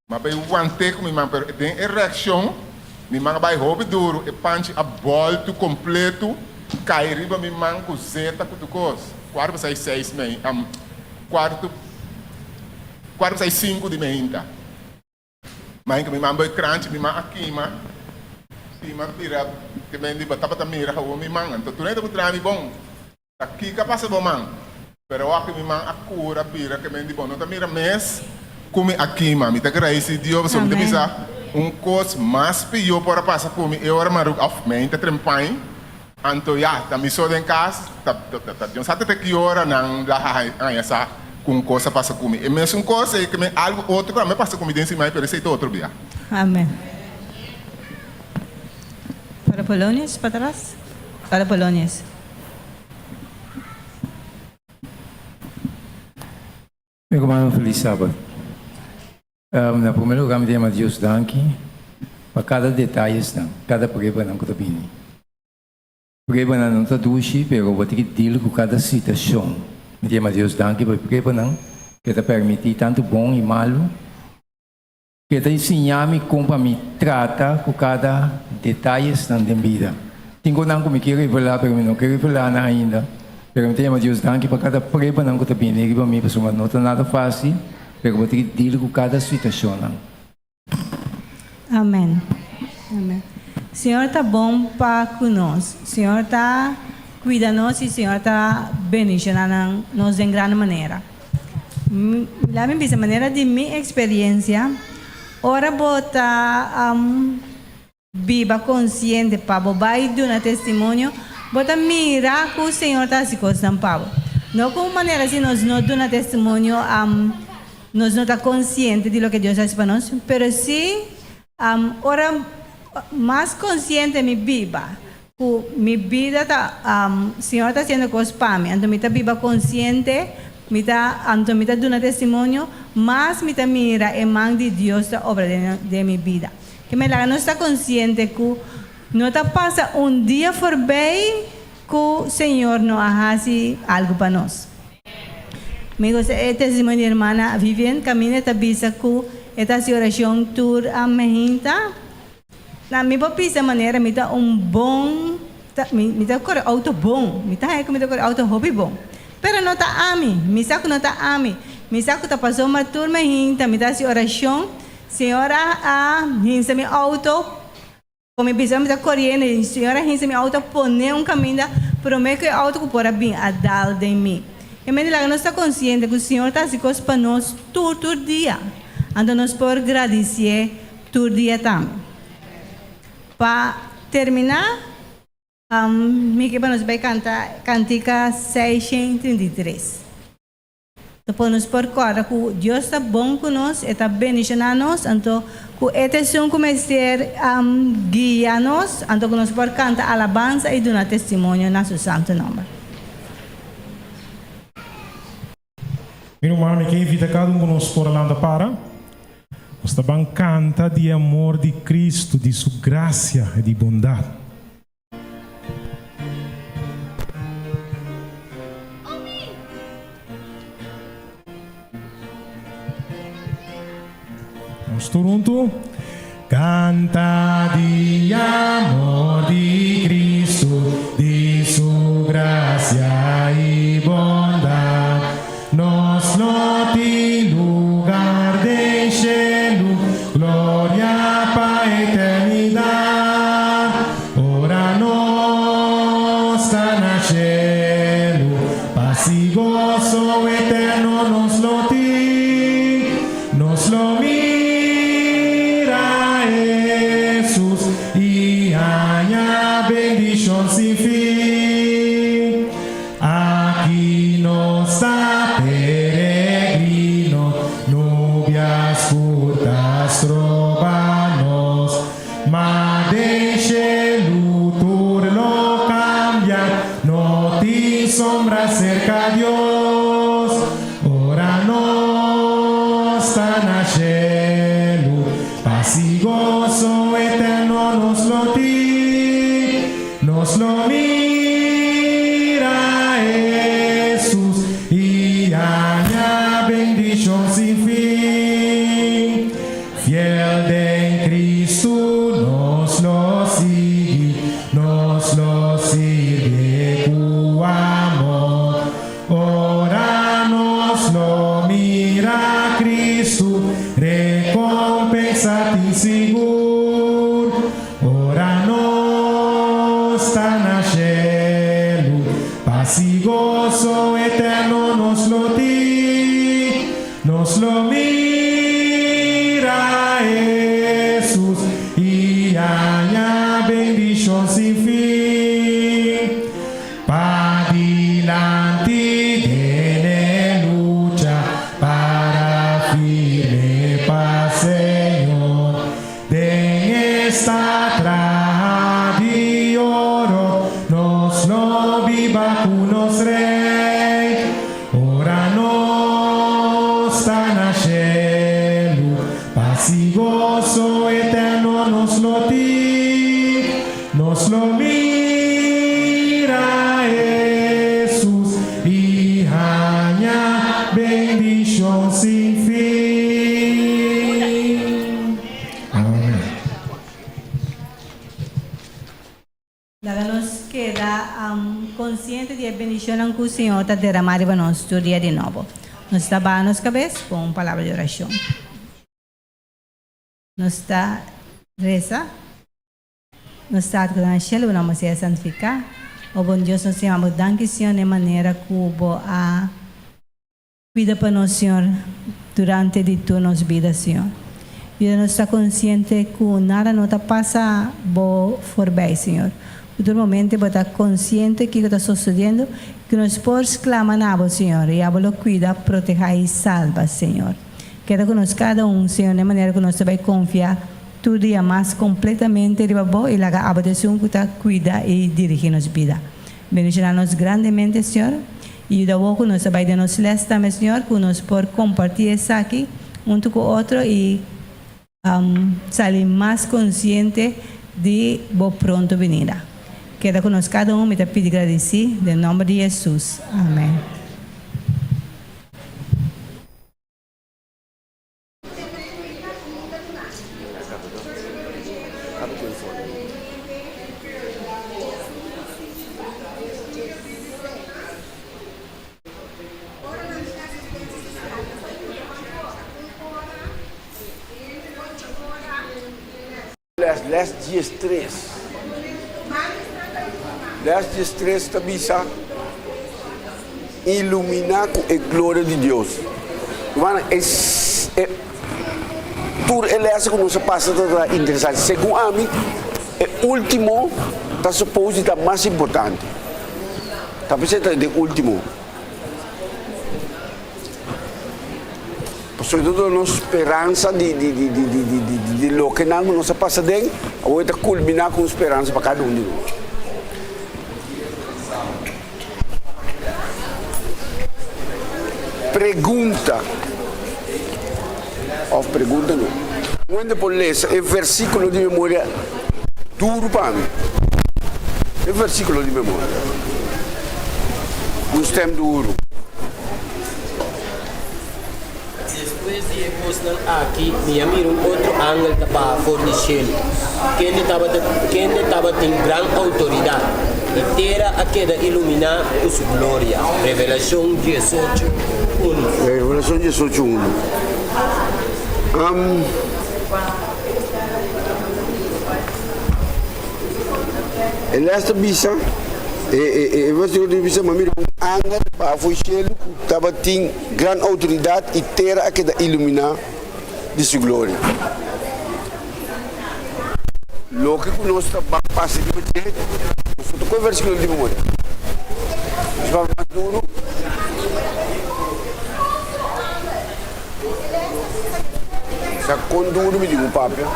Speaker 14: Mi a bai want'é ku mi man, pero den e reakshon mi man a bai hopi duru, e panchi a bòltu kompletu kai riba mi man ku zeta ku tur kos. Kuartu pasai seis mei, kuartu kuartu pasai sinku di meinta. Mahin ku mi man bai kranchi, mi man a kima, kima bira ke men di bo tabata mira awor mi man. Anto tur hende ta puntra mi bon. Ta kiko a pasa bo man? Pero awor ku mi man a kura bira ke men di bo no ta mira mes ku mi a kima. Mi ta gradisi Dios pasobra mi ta bisa un kos mas pió por a pasa ku mi e ora maruk òf mi ainda ta trempain. Anto ya, ta mi so den kas, ta ta Dios sa te te ki ora nan la haña sa ku un kos a pasa ku mi. E mesun kos ei ke men algu otro ku a me pasa ku mi den simai pero esei ta otro bia.
Speaker 4: Amen. Para Polonius patras. Para Polonius.
Speaker 15: Mi rumannan felis sabat. Na prome lugar mi ta yama Dios danki pa kada detayesnan, kada pruebanan ku ta bini. Pruebanan no ta dushi pero bo tin ki deal ku kada situashon. Mi ta yama Dios danki pa e pruebanan ke ta permiti tantu bon i malu. Ke ta siña mi kon pa mi trata ku kada detayesnan den bida. Tin konan ku mi ke revelá pero mi no ke revelá nan ainda. Pero mi ta yama Dios danki pa kada pruebanan ku ta bini riba mi pasobra no ta nada fásil pero bo tin ki deal ku kada situashonnan.
Speaker 4: Amen. Amen. Señor ta bon pa ku nos. Señor ta kuida nos i Señor ta bendiciona nos den gran manera. La mi bisa manera di mi experiencia, ora bo ta biba consciente pa bo bay duna testimonio, bo ta mira cu Señor ta haci cosnan pa bo. No cu un manera si nos no duna testimonio, nos no ta consciente di loke Dios a haci pa nos, pero si Ora mas konsiente mi biba ku mi bida ta Señor ta hasiendo kos pa mi, anto mi ta biba konsiente, mi ta anto mi ta duna testimonio, mas mi ta mira e man di Dios ta obra den mi bida. Ke me laga nos ta konsiente ku no ta pasa un dia forbei ku Señor no a hasi algu pa nos. Mi gusta e testimonio di hermana Vivian caminda ta bisa cu e ta haci oracion tur a mehinta. Na mi por bisa manera mi ta un bon mi mi ta core auto bon mi ta haya cu mi ta core auto hopi bon pero no ta ami mi sa cu no ta ami mi sa cu ta pasobra tur mehinta mi ta haci oracion Señor a a hinsa mi auto Con mi bisa mi ta coriendo y señor a hinsa mi auto a pone un caminda prome cu e auto cu por a bin a dal den mi. E mente laga nos ta consciente cu Señor ta haci cos pa nos tur tur dia. Anto nos por gradicié tur dia tambe. Pa termina mi ke pa nos bay canta cantica 633. Ta pone nos por kòrda ku Dios ta bon ku nos, e ta bendishoná nos, anto ku e ta esun ku mester guia nos, anto ku nos por kanta alabansa i duna testimonio na su santu nòmber.
Speaker 1: Mi ruman, mi ke invita kada un ku nos por a lanta para. Nos ta ban kanta di e amor di Kristu, di su grasia i di bondat. Nos tur huntu. Canta di amor di Cristo, di su gracia y bondad. Nos lo tin lugar den shelu, gloria pa eternidad. Ora nos ta na shelu, pas i goso eterno nos lo tin. Nos lo mira Hesus i haña bendishon sin fin. Aki nos ta peregrino, nubia scur. Nos lo mira Hesus i haña bendishon sin fin. Fiel den Kristu nos lo sigui, nos lo sirbié ku amor. Ora nos lo mira Kristu, rekompensa tin sigur. Ora nos ta na shelu, pas i goso eterno nos lo tin. Nos lo mira Hesus i haña bendishon sin fin. Padilanti den e lucha para firme pa Señor. Den esta traha di oro nos lo biba ku nos Rey. Ora nos ta na shelu, pas i goso eterno nos lo tin. Nos lo mira Hesus i haña bendishon sin fin. Amen.
Speaker 4: Laga nos keda konsiente di e bendishonnan ku Señor ta deramá riba nos tur dia di nobo. Nos ta baha nos kabes ku un palabra di orashon. Nos ta resa. Nos Tata ku ta na shelu, bo nòmber sea santifiká. O bon Dios, nos ta yama bo danki, Señor, na e manera ku bo a kuida pa nos, Señor, durante di tur nos bida, Señor. Yuda nos ta konsiente ku nada no ta pasa bo forbij, Señor. Ku tur momento bo ta konsiente kiko ta sosodiendo, ku nos por sklama na bo, Señor, i abo lo kuida, protehá i salba, Señor. Keda ku nos kada un, Señor, na e manera ku nos ta bai konfia Tur dia mas completamente riba bo y laga abo ta esun cu ta cuida y dirigi nos bida. Bendiciona nos grandemente, Señor, y yuda bo cu nos ta bay den nos les tambe, Señor, cu nos por comparti esaki hunto cu otro y sali mas consciente di bo pronto binida. Keda cu nos cada un, mi ta pidi gradici den nomber di Jesus. Amen.
Speaker 16: Les les 13. Les 13 ta bisa, Iluminá ku e gloria di Dios. Rumannan, e e tur e lès ku nos a pasa ta ta interesante. Segun ami, e último ta supos di ta mas importante. Ta p'esei ta den último. Pasobra ta duna nos speransa di di di di di di di di lokenan ku nos a pasa den, awor e ta kulminá ku un speransa pa kada un di nos. Pregunta òf pregunta no. Un hende por lesa e versíkulo di memoria duru pa mi. E versíkulo di memoria. Un stèm duru.
Speaker 17: Despues di e kosnan aki mi a mira un otro angel ta baha for di shelu, kende tabata kende tabatin gran outoridat, i tera a keda iluminá ku su gloria. Revelashon 18, unu.
Speaker 16: Revelashon 18, unu. Am. E les ta bisa, e e e versíkulo ta bisa, Mi a mira un angel baha for shelu ku tabatin gran outoridat i tera a keda iluminá di su gloria. Loke ku nos ta ban pasa riba dje, nos no ta kohe versíkulo di memoria. Nos papia mas duru. Sa kon duru mi tin ku papia?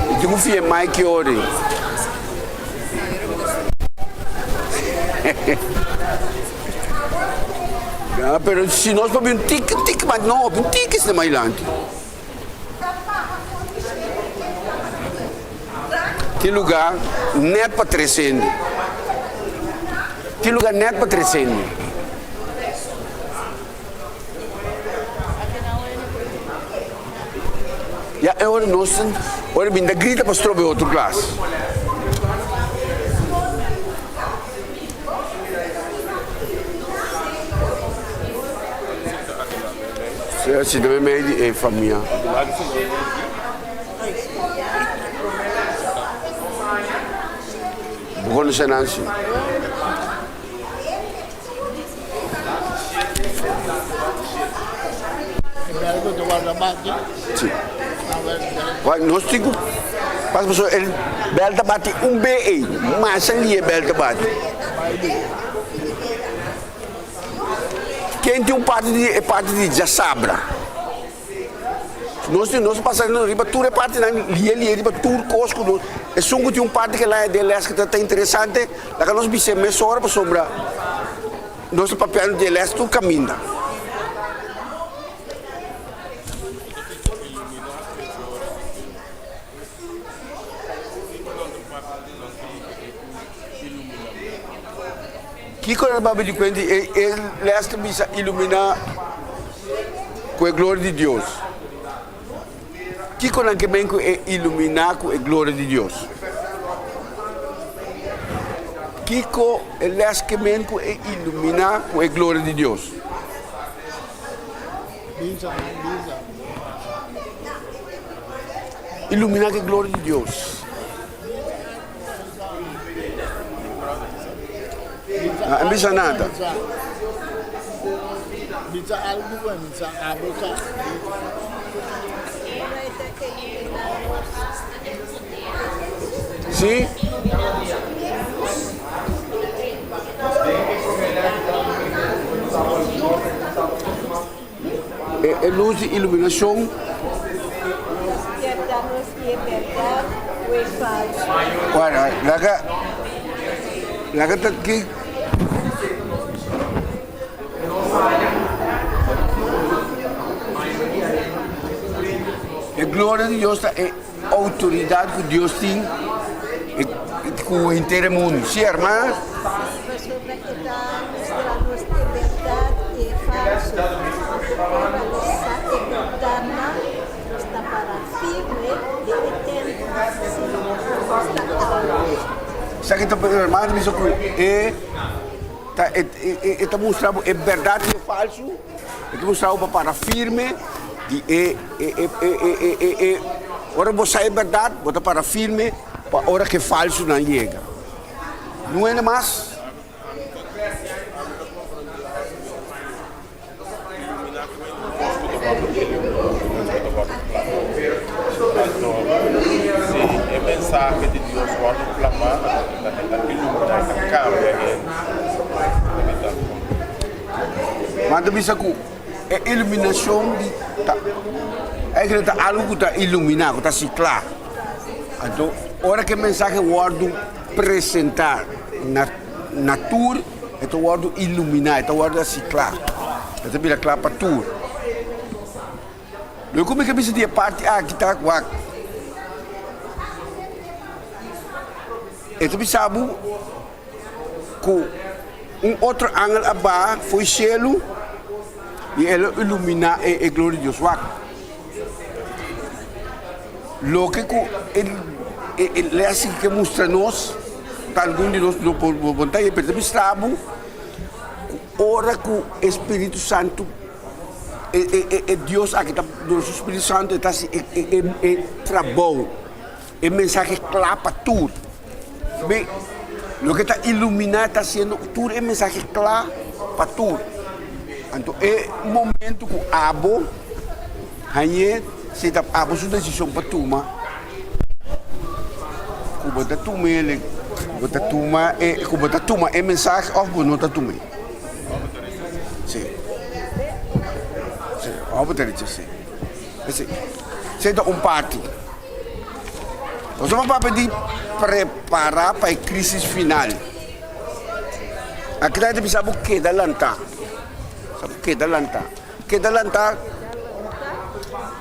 Speaker 16: Mi tin ku fia Mike ori. Ya, pero si nos papia un tiki, un tiki mas, no, un tiki esnan mas dilanti. Tin lugá nèt pa tres hende. Tin lugá nèt pa tres hende. Ya e ora nos ora bin ta grita pa strobe otro klas. Si ta meimei di e famia. Bo konosé nan si? Si. Nos tin ku pas pasobra el bèl ta bati un be ei, masha lie bèl ta bati. Ken tin un parti di e parti di djasabra? Nos tin nos pasa riba tur e partinan lie lie riba tur kos ku nos esun ku tin un parti ke laña den les ku ta interesante laga nos bis'é mesora pasobra nos ta papiando di e les tur kaminda. Kiko nan ta papia di kuenta e e les ta bisa iluminá ku e gloria di Dios? Kiko nan ke men ku e iluminá ku e gloria di Dios? Kiko e les ke men ku e iluminá ku e gloria di Dios? Iluminá ku e gloria di Dios. No bisa nada. Sí? E lus di iluminashon. Bueno, laga laga ta ki. E gloria di Dios ta e outoridat ku Dios tin ku henter e mundu. Si, hermana?
Speaker 5: Pasobra e ta mustra nos e bèrdat i e falsu. Ora nos sa e bèrdatnan, nos ta para firme den e tempu sino ku nos ta awe.
Speaker 16: Esaki ta hermana ta bisa ku e ta e ta mustra bo e bèrdat i e falsu, e ta mustra bo pa para firme di e e e e e e ora bo sa e bèrdat bo ta para firme pa ora ku e falsunan yega. No hende mas. Nan ta bisa ku e iluminashon di ta eigenlijk ta algu ku ta iluminá, ku ta sikla. Anto ora ku e mensahe wòrdu presentá na na tur, e ta wòrdu iluminá, e ta wòrdu hasi kla, e ta bira kla pa tur. Loke ku mi ke bisa di e parti aki ta wak, e ta bisa bo ku un otro angel a baha for shelu i el a iluminá e gloria di Dios. Wak. Loke ku e les aki ke mustra nos, ta algun di nos no por ta pero ta bisa bo ku ora ku e Spiritu Santu, e Dios aki ta duna su Spiritu Santu e ta hasi e trabou, e mensahe kla pa tur. Loke ta iluminá ta hasiendo tur e mensahe kla pa tur. Anto e momento ku abo hañ'é si ta abo su desishon pa tuma, ku bo ta tuma el, ku bo ta tuma e, ku bo ta tuma e mensahe òf bo no ta tum'é. Si. Si, òf bo ta rechas'é. Esei, esei ta un parti. Nos a papia di prepará pa e krísis final. Aki ta bisa bo keda lantá. Sa bo keda lantá. Keda lantá.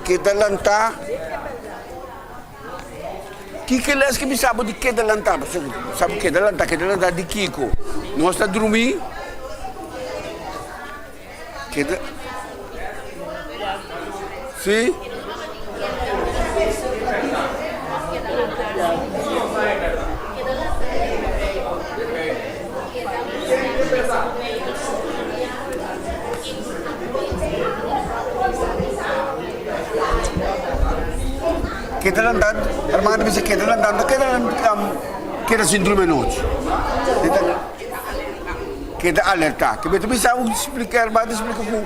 Speaker 16: Keda lantá. Kiko e les ke bisa bo di keda lantá? Pasobra sa bo keda lantá, keda lantá di kiko? Nos ta drumí? Keda. Sí? Keda lantá, hermano ta bisa keda lantá, no keda lantá, keda sin drumi anochi. Keda alertá. Ke mi ta bisa un splika, hermano ta splika ku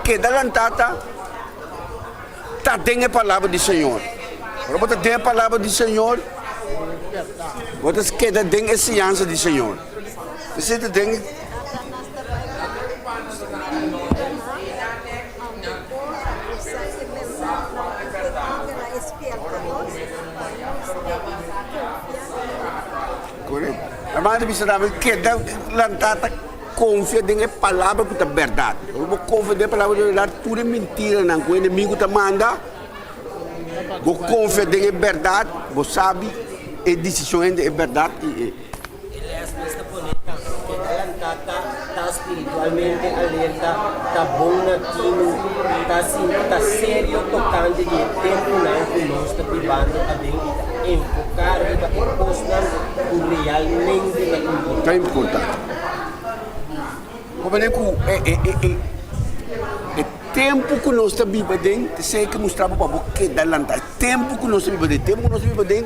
Speaker 16: keda lantá ta ta den e palabra di Señor. Ora bo ta den e palabra di Señor, bo ta keda den e siñansa di Señor. Esei ta den. Hermano ta bisa tambe keda lantá ta konfia den e palabra ku ta bèrdat. Ora bo konfia den e palabra ku ta bèrdat tur e mintiranan ku e enemigu ta manda bo konfia den e bèrdat bo sabi e desishon hende e bèrdat i e.
Speaker 17: E les mes ta pone ta keda lantá ta ta spiritualmente alerta, ta bon na tinu, ta sinti ta serio tokante di e tempunan ku nos ta bibando aden i ta enfoká riba e kosnan ku realmente ta importá.
Speaker 16: Ta importá. Bo mira ku e e e e e tempu ku nos ta biba aden, esei ke mustra bo pa bo keda lantá. E tempu ku nos ta biba aden, tempu ku nos ta biba aden.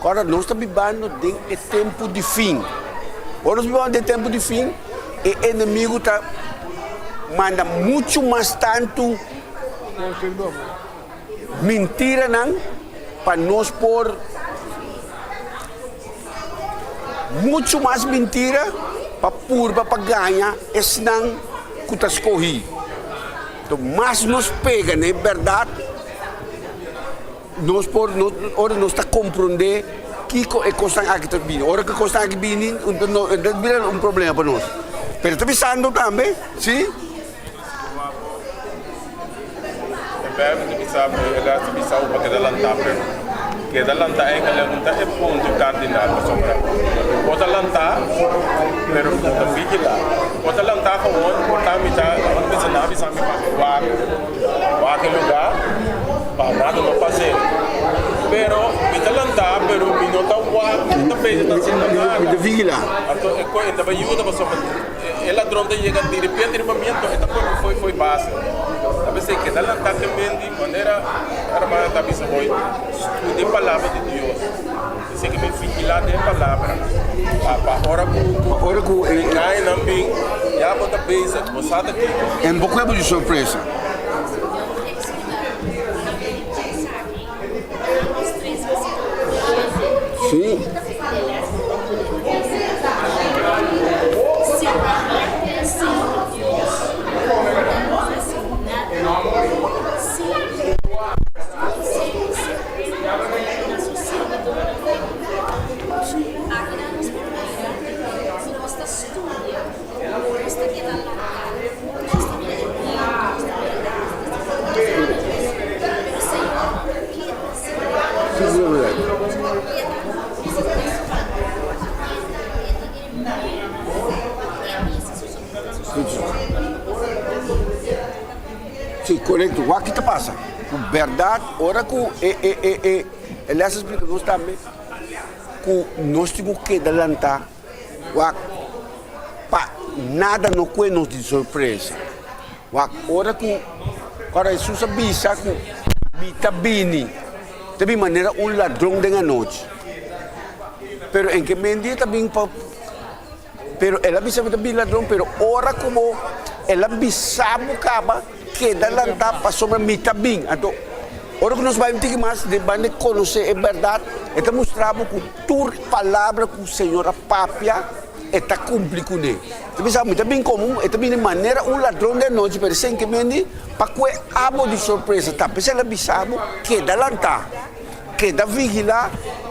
Speaker 16: Ora nos ta bibando den e tempu di fin. Ora nos bibando den e tempu di fin, e enemigu ta manda muchu mas tantu mintiranan pa nos por muchu mas mintira pa purba pa gaña esnan ku ta skohí. Enton mas nos pega na e bèrdat. Nos por, nos, ora nos ta komprondé kiko e kosnan aki ta bini. Ora ku e kosnan aki bini, no, e ta bira un problema pa nos. Pero ta bisando tambe, si.
Speaker 18: E Bijbel ta bisa bo, e ta bisa bo pa keda lantá, pero keda lantá eigenlijk no ta e punto kardinal, pasobra bo ta lantá, pero bo ta vigilá. Bo ta lantá gewoon, por ta mitá, bo ta bisa nan a bisa mi pa wak. Wak e lugá pa nada no pas'é. Pero mi ta lantá, pero mi no ta wak, mi no ta bezig ta hasiendo nada.
Speaker 16: Mi ta vigilá.
Speaker 18: Anto e kos e ta bai yuda pasobra e ladron ta yega direpente riba mi anto e ta pone mi foi base. Ta p'esei keda lantá te men di manera hermana ta bisa hoy, studia e palabra di Dios. P'esei ke mi vigilá den e palabra pa pa ora ku
Speaker 16: Pa ora ku e
Speaker 18: engañonan bin ya bo ta bezig, bo sa ta kiko.
Speaker 16: En bo kuerpo di sorpresa. Sí. Sí, korekto. Wak ki ta pasa? Ku bèrdat ora ku e e e e e lès a splika nos tambe ku nos tin ku keda lantá wak pa nada no kue nos di sorpresa. Wak ora ku ora Hesus a bisa ku mi ta bini ta bin manera un ladron den anochi. Pero en ke men dia ta bin pa Pero el a bisa mi ta bin ladron, pero ora ku bo el a bisa bo kaba, keda lantá pasobra mi ta bin. Anto, ora ku nos bai un tiki mas den banda di konosé e bèrdat, e ta mustra bo ku tur palabra ku Señor a papia, e ta kumpli kuné. E ta bisa bo, mi ta bin komo, e ta bini manera un ladron den anochi, pero esei ke mende pa kue abo di sorpresa. Ta p'esei el a bisa bo, keda lantá. Keda vigilá,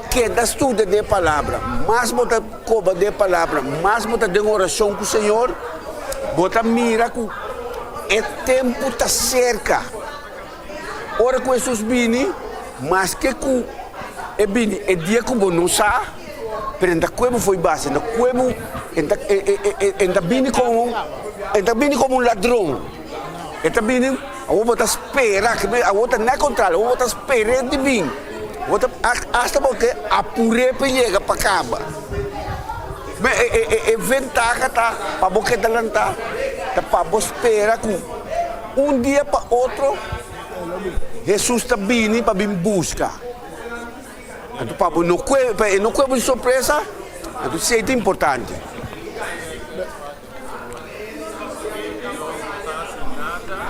Speaker 16: keda studia den e Palabra. Mas bo ta koba den e Palabra, mas bo ta den orashon ku Señor, bo ta mira ku e tempu ta serka. Ora ku Hesus bini, maske ku. E bini e dia ku bo no sa, pero e ta kue bo fo'i base, e ta kue bo, e ta e ta bini komo, e ta bini komo un ladron. E ta bini, awor bo ta spera, awor ta nèt kontrario, awor bo ta sper'é di bin. Bo ta asta bo ke apur'é pa e yega pa kaba. Me e e e e ventaha ta pa bo keda lantá, ta pa bo spera ku un dia pa otro Hesus ta bini pa bin buska. Anto pa bo no kue, pa e no kue bo di sorpresa, anto esei ta importante.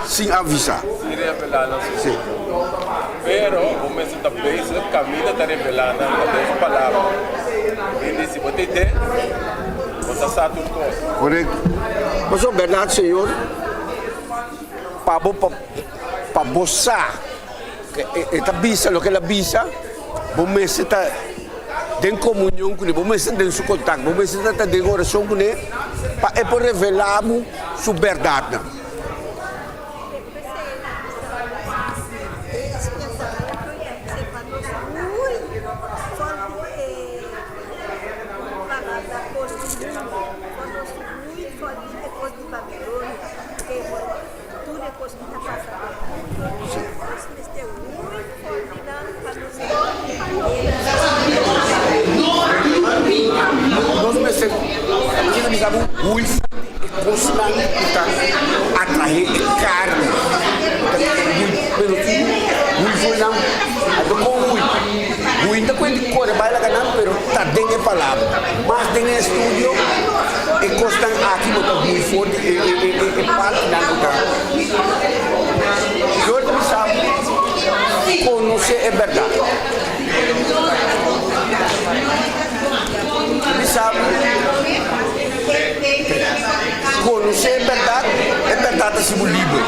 Speaker 16: Sin avisa.
Speaker 18: Sin revelá nan su
Speaker 16: Sí.
Speaker 18: Pero bo mester ta bezig kaminda ta revelá nan pa den su palabra. Hende si bo ta ite, bo ta sa tur kos.
Speaker 16: Korekto. Pasobra bèrdat Señor, pa bo pa pa bo sa ke e ta bisa loke el a bisa, bo mester ta den komunion kuné, bo mester den su kontakto, bo mester ta den orashon kuné pa e por revelá bo su bèrdatnan. Nos mester a bisa bo hui for di e kosnan ku ta atraé e karni. Pero si hui for nan, anto kon hui? Hui ta kuenta di kore bai laga nan, pero ta den e palabra. Mas den e estudio, e kosnan aki bo ta hui for di e partinan ku ta. Señor ta bisa bo konosé e bèrdat. Ta bisa bo konosé e bèrdat, e bèrdat ta hasi bo liber.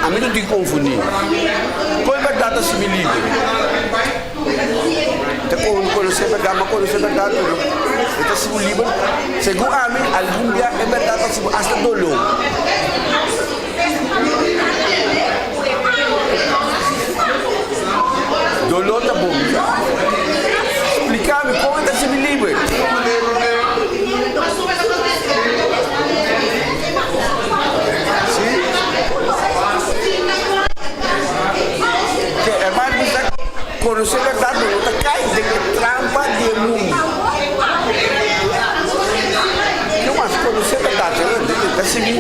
Speaker 16: Ami no tin konfundí. Kon e bèrdat ta hasi mi liber? Ta konosé bèrdat, mi a konosé bèrdat, pero e ta hasi bo liber. Segun ami, algun bia e bèrdat ta hasi bo asta doló. Doló ta bon. Splika mi kon e ta hasi mi liber. Sí. Ke hermano bisa konosé bèrdat bo no ta kai den e trampa di e mundu. Ke mas konosé bèrdat ta sigui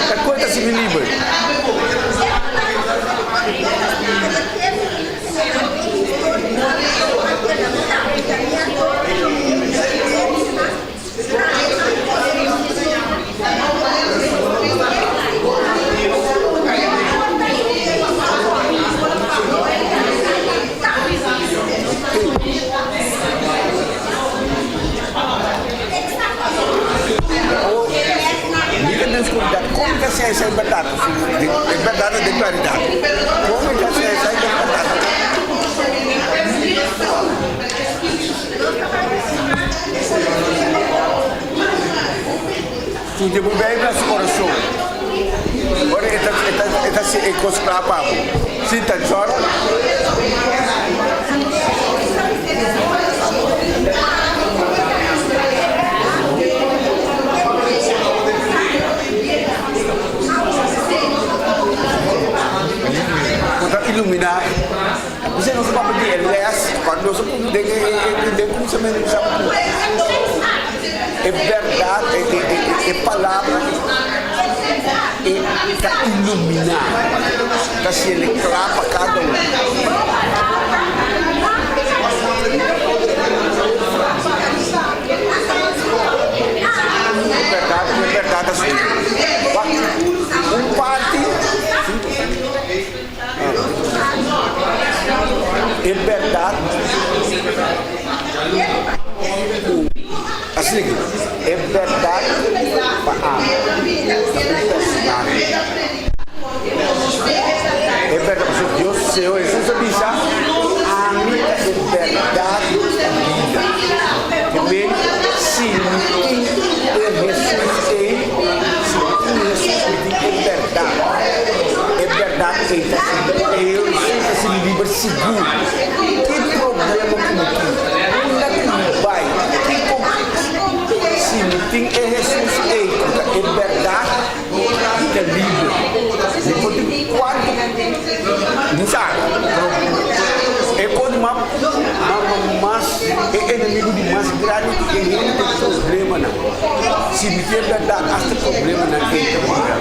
Speaker 16: ta kon ta sigui liber. Mira den oscuridad, con ta sea esai berdad? E berdad ta den claridad. Con ta sea esai berdad? Studia bo Bijbel hasi oracion. Ora e ta e ta e ta hasi e cos cla pa bo. Si ta chora. Bo ta ilumina. Bisa nos papia di e les, cuando nos a pone den e den cuminsamentu bisa cu e berdad, e e e palabra e ta ilumina, ta haciele cla pa cada un. E berdad, e berdad ta haciele. Un parti. E bèrdat ku asina ki e bèrdat pa ami ta un personahe. E bèrdat pasobra Dios Señor Hesus a bisa. sigur, ki problema ku mi tin, unda ku mi bai, kiko si mi tin e Hesus ei ku ta e bèrdat, mi ta liber. Mi por tin kuantu mi sa, pero e kos di mas mas e enemigu di mas grandi ku e hende ta e problemanan. Si mi tin e bèrdat asta e problemanan ei ta bira.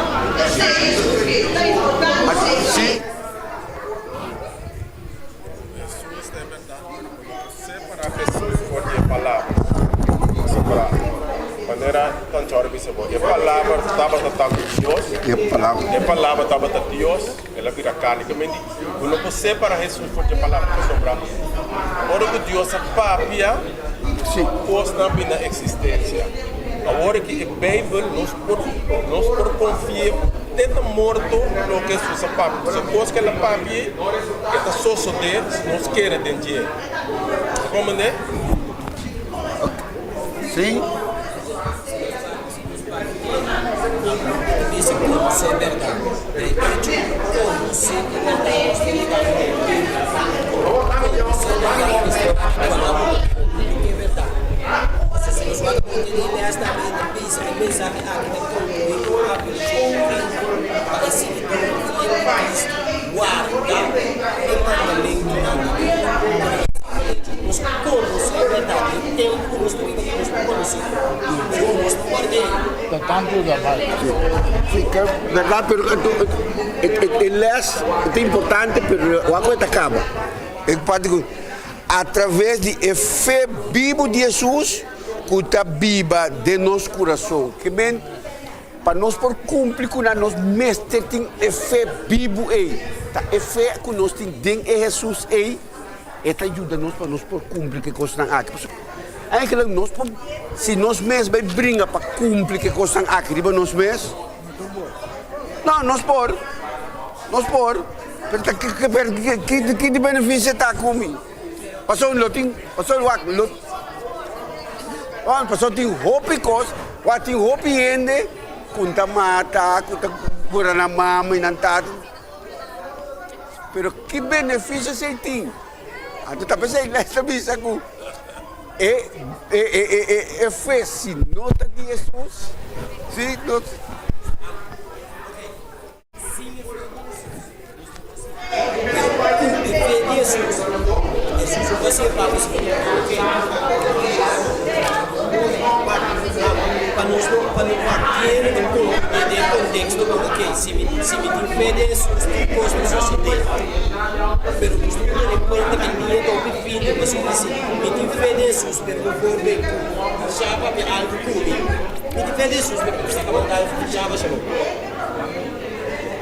Speaker 16: Si.
Speaker 18: Hesus ta e bèrdat, pero bo no por separá Hesus for di e Palabra. Pasobra, manera Tanchor a bisa bo, e Palabra tabata ta ku Dios, e Palabra tabata Dios, el a bira karni. Ke menti, bo no por separá Hesus for di e Palabra, pasobra ora ku Dios a papia, kosnan a bini na eksistensia. Awor aki e Beibel nos por nos por konfia te na morto loke Hesus a papia. Pasobra kos ku el a papia ei e ta sosodé si nos kere den dje. Ta komprendé?
Speaker 16: Sí.
Speaker 17: Bisa konosé bèrdat. De echo, konosé e bèrdat nos ta yega na un punto. Konosé bèrdat mester aktuá ku e bèrdat. Pasobra si nos wak bon den e lès tambe e ta bisa e mensahe aki ta konkluí ku apelashon pa e siguidónan fiel di Kristu warda e mandamentunan di Dios. Nos konosé e bèrdat den e tempu ku nos ta biba nos no konosé. Pero nos no ward'é.
Speaker 10: Ta tantu ta bai.
Speaker 16: Sí, ke bèrdat, pero e lès ta importante, pero wak ku e ta kaba. E parti ku atraves di e fe bibu di Hesus ku ta biba den nos kurason. Ke men pa nos por kumpli ku nan nos mester tin e fe bibu ei. Ta e fe ku nos tin den e Hesus ei e ta yuda nos pa nos por kumpli ku e kosnan aki. Pasobra eigenlijk nos por si nos mes bai bringa pa kumpli ku e kosnan aki riba nos mes, no nos por, nos por. Pero ta ki ki di benefisio ta ku mi? Pasobra lo tin, pasobra wak lo, pasobra tin hopi kos, wak tin hopi hende ku ta mata, ku ta bura nan mama i nan tata. Pero ki benefisio esei tin? Anto ta p'esei iglesia ta bisa ku e e e e fe si no ta di Hesus, si no.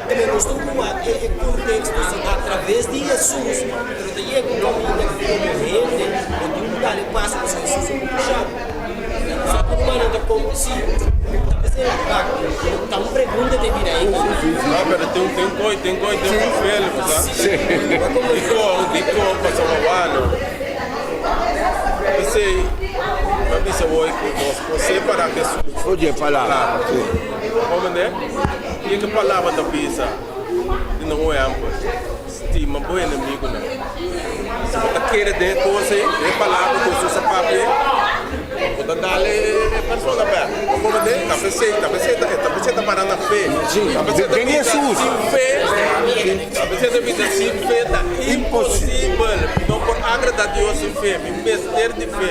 Speaker 17: Pero nos ta wak e konteksto si atraves di Hesus, pero ta yega un kaminda ku komo hende bo tin ku dal e paso pasobra Hesus a pusha bo. Sa ku rumannan ta kon si ta p'esei wak ta un pregunta ta bira ei.
Speaker 18: No, pero tin tin koi tin koi den papel, bo sa. Dikon dikon pasobra wano. P'esei mi a bisa woi ku nos por separa Hesus
Speaker 16: For di e palabra.
Speaker 18: Komende? Kiko palabra ta bisa? Duna un ehèmpel, Stima bo enemigunan. Si bo ta kere den e kos ei, den e palabra ku Hesus a papia ei, bo ta dal e persona bèk. Bo komende? Ta p'esei, ta p'esei ta, ta p'esei ta para na fe. Ta p'esei ta bisa sin fe, ta p'esei ta bisa sin fe ta imposibel. Mi no por agrada Dios sin fe. Mi mester di fe.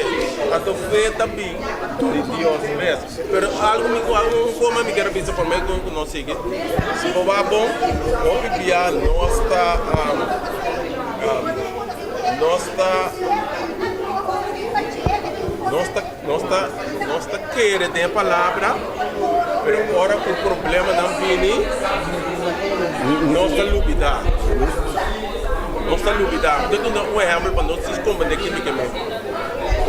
Speaker 18: Anto fe ta bin di Dios mes. Pero algo mi cu algo un forma mi kier a bisa prome cu nos sigui. Si bo wak bon, hopi bia nos ta nos ta nos ta nos ta nos ta kere den e palabra, pero ora cu problemanan bini nos ta lubida. Nos ta lubida. Mi ta duna un ehempel pa nos comprende kico mi ke men.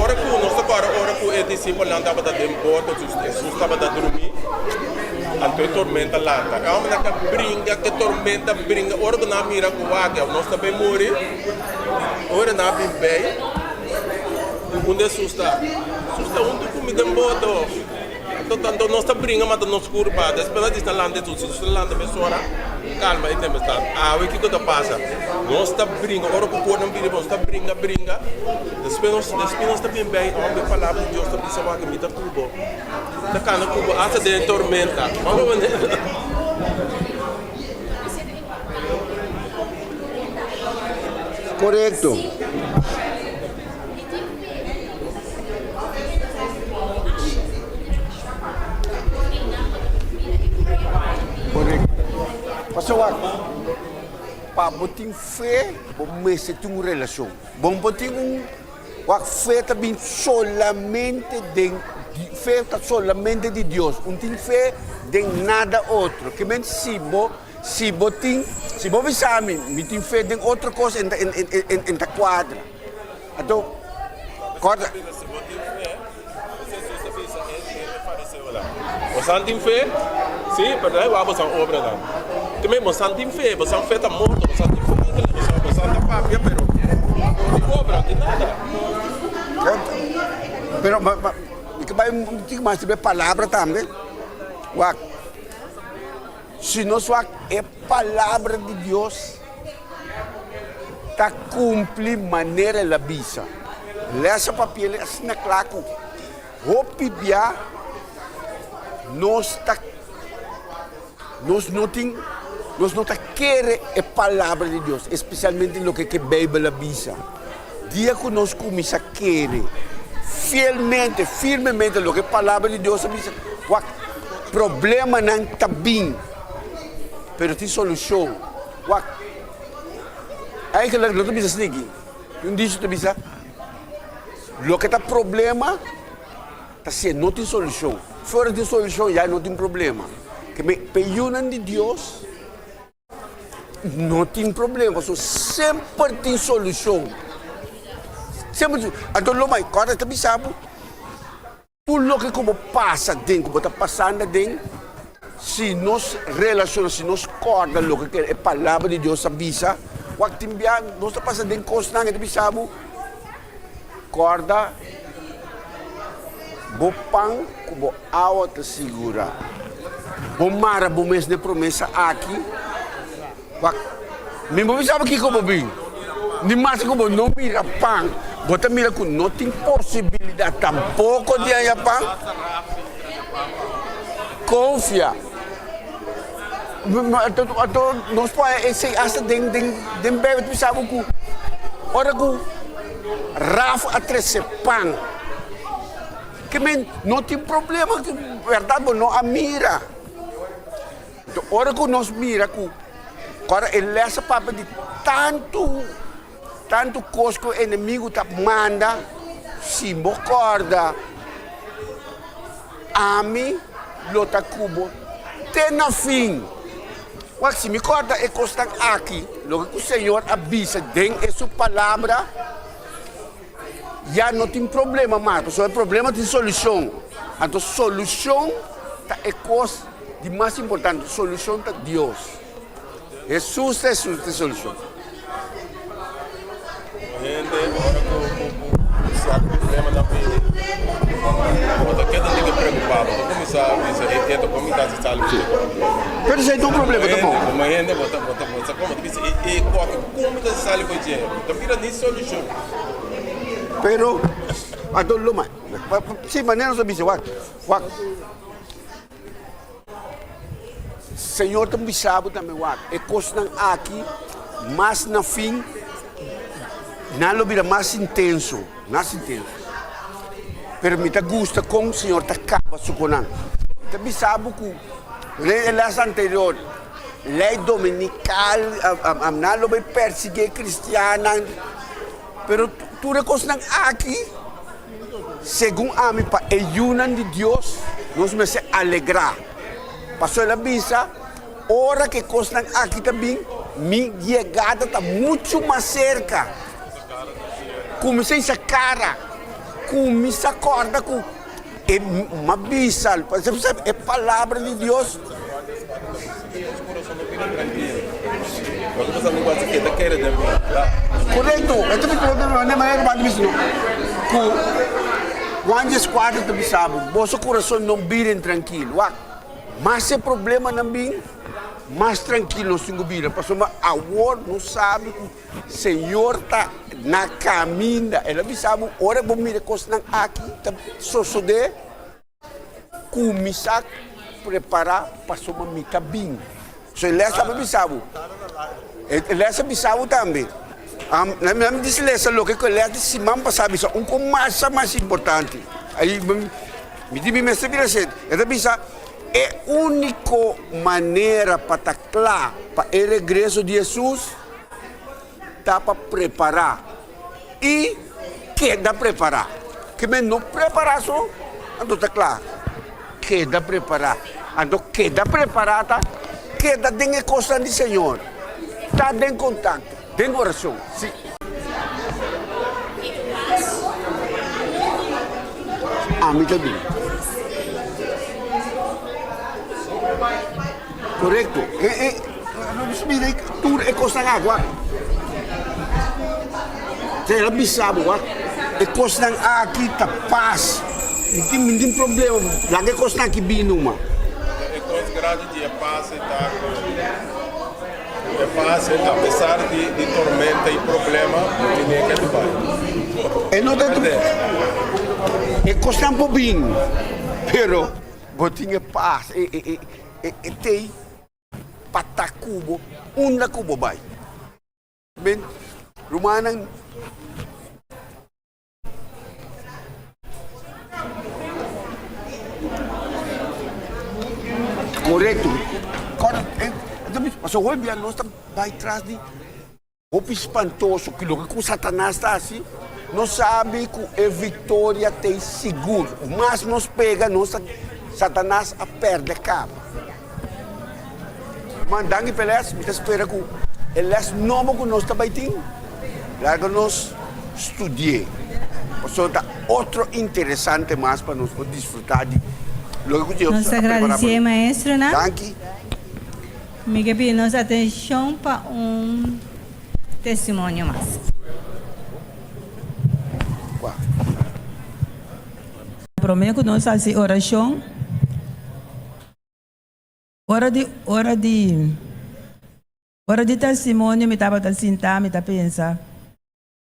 Speaker 18: Ora ku nos ta kòrda ora ku e disipelnan tabata den boto, Hesus tabata drumí, anto e tormenta lanta. E hòmbernan ta bringa ku e tormenta, bringa. Ora ku nan a mira ku wak nos ta bin muri, ora nan a bin bei, unda Hesus ta? Hesus ta huntu ku mi den boto. Anto anto nos ta bringa mata nos kurpa, despues nan disi nan lanta esun, si nos ta lanta mesora kalma e tempestad. Awe kiko ta pasa? Nos ta bringa, ora ku kornan bini nos ta bringa bringa, despues nos despues nos ta bin bei homber e palabra di Dios ta bisa wak mi ta ku bo, mi ta kana ku bo asta den e tormenta.
Speaker 16: Korekto. Pasobra pa bo tin fe bo mester tin un relashon. Bo no por tin un wak fe ta bin solamente den fe ta solamente di Dios. Un tin fe den nada otro. Ke men si bo si bo tin si bo bisa mi mi tin fe den otro kos en en ta kuadra. Anto, corda.
Speaker 18: Si bo tin fe, pues Hesus a bisa e fariseonan, Bosan tin fe? Sí, pero nan wak bosan obranan. Te men, bosan tin fe, bosan fe ta morto, bosan tin fe enkele, bosan, bosan ta papia, pero no tin obra, no tin nada.
Speaker 16: Pero, ma, ma, mi ke bai un tiki mas riba e palabra tambe. Wak, si nos wak e palabra di Dios, ta kumpli manera el a bisa. Lesa papia asina kla ku hopi bia nos ta nos no tin nos no ta kere e palabra di Dios, espesialmente loke ke Beibel a bisa. Dia ku nos kuminsá kere fielmente, firmemente loke e palabra di Dios a bisa, wak problemanan ta bin, pero tin solushon. Wak, eigenlijk no ta bisa asina aki. Un dicho ta bisa, loke ta problema ta si e no tin solucion. Fuera tin solucion ya no tin problema. Ke me pe yunan di Dios no tin problema pasobra semper tin solucion. Semper tin, anto lo mai kòrda ta bisa bo. Tur loke ku bo pasa den, ku bo ta pasando aden, si nos relashoná, si nos kòrda loke ku e Palabra di Dios ta bisa, wak tin bia nos ta pasa den kosnan, e ta bisa bo, kòrda bo pan ku bo awa ta sigurá. Bo mara bo mes na e promesa aki, wak mi bo bisa bo kiko bo bin. Ni mas ku bo no mira pan, bo ta mira ku no tin posibilidat tampoko di haña pan. Konfia. Anto nos por haña esei asta den den Beibel ta bisa bo ku ora ku Raf a trese pan, ke men no tin problema, bèrdat bo no a mira. Anto ora ku nos mira ku ora e les a papia di tantu tantu kos ku e enemigu ta manda, si bo kòrda ami lo ta ku bo te na fin. Wak, si mi kòrda e kosnan aki, loke ku Señor a bisa den e su palabra, ya no tin problema mas, pasobra e problema tin solushon. Anto solushon ta e kos di mas importante, solushon ta Dios. Hesus ta e solushon.
Speaker 18: Hende ora ku ku sierto problemanan bini, bo ta keda diki preokupá, bo ta kuminsá bisa e e ta kon mi ta hasi sali ku e problema.
Speaker 16: Pero si ei ta un problema ta bon.
Speaker 18: Komo hende bo ta bo ta bo sa komo ta bisa e e koki kon mi ta hasi sali ku dje, bo ta mira ni solushon.
Speaker 16: Pero anto lo mas, si manera nos a bisa wak wak. Señor ta bisa bo tambe wak, e kosnan aki mas na fin nan lo bira mas intenso, mas intenso. Pero mi ta gusta kon Señor ta kaba su ku nan. Mi ta bisa bo ku den e les anterior, lei dominikal, nan lo bai persigui e kristiannan, pero tur e kosnan aki. Segun ami, pa e yunan di Dios, nos mester alegrá. Pasobra el a bisa, Ora ku e kosnan aki ta bin, mi yegada ta muchu mas serka. Kuminsá hisa kara, kuminsá kòrda ku e m'a bisa, e palabra di Dios. Korekto, e ta bisa di manera ku bo a bisa no, ku. Juan 14 ta bisa bo, Boso kurason no bira intrankil. Wak, mas e problemanan bin, mas trankil nos tin ku bira, pasobra awor nos sabi ku Señor ta na kaminda. El a bisa bo, ora bo mira e kosnan aki ta sosodé, Kuminsá prepará pasobra mi ta bin. So e lès tambe bisa bo. E lès a bisa bo tambe. Mi a disi lesa loke ku e lès di siman pasá bisa un kon masha mas importante. Ai mi di mi mester bira sete. E ta bisa e úniko manera pa ta kla pa e regreso di Hesus ta pa prepará. I keda prepará. Ke men no prepará so, anto ta kla. Keda prepará. Anto keda prepará ta keda den e kosnan di Señor. Ta den kontakto, den orashon. Si. Ami ta bin. Korekto. Mira tur e kosnan aki wak. El a bisa bo wak, e kosnan aki ta pas. Mi tin mi tin problema, laga e kosnan aki bini numa.
Speaker 18: E kos grandi di e pas e ta ku e pas apesar di di tormenta i problema bo tene ke ta bai.
Speaker 16: E no ta e kosnan por bini, pero bo tin e pas e e e tei. Pa ta ku bo unda ku bo bai. Men, rumannan. Korekto. Pasobra hopi bia nos ta bai tras di hopi spantoso ku loke ku Satanas ta hasi. Nos sabi ku e viktoria ta ei sigur. Mas nos pega, nos ta, Satanas a pèrdè kaba. Man, danki pa e lès. Mi ta spera ku e lès nobo ku nos ta bai tin, larga nos studi'é. Pasobra ta otro interesante mas pa nos por disfrutá di loke ku Dios
Speaker 4: Nos ta
Speaker 16: a prepará pa
Speaker 4: gradisié
Speaker 16: nos.
Speaker 4: maestronan.
Speaker 16: Danki.
Speaker 4: Mi ke pidi nos atenshon pa un. Testimonio mas.
Speaker 19: Promé ku nos hasi orashon, ora di ora di ora di testimonio mi tabata sintá mi ta pensa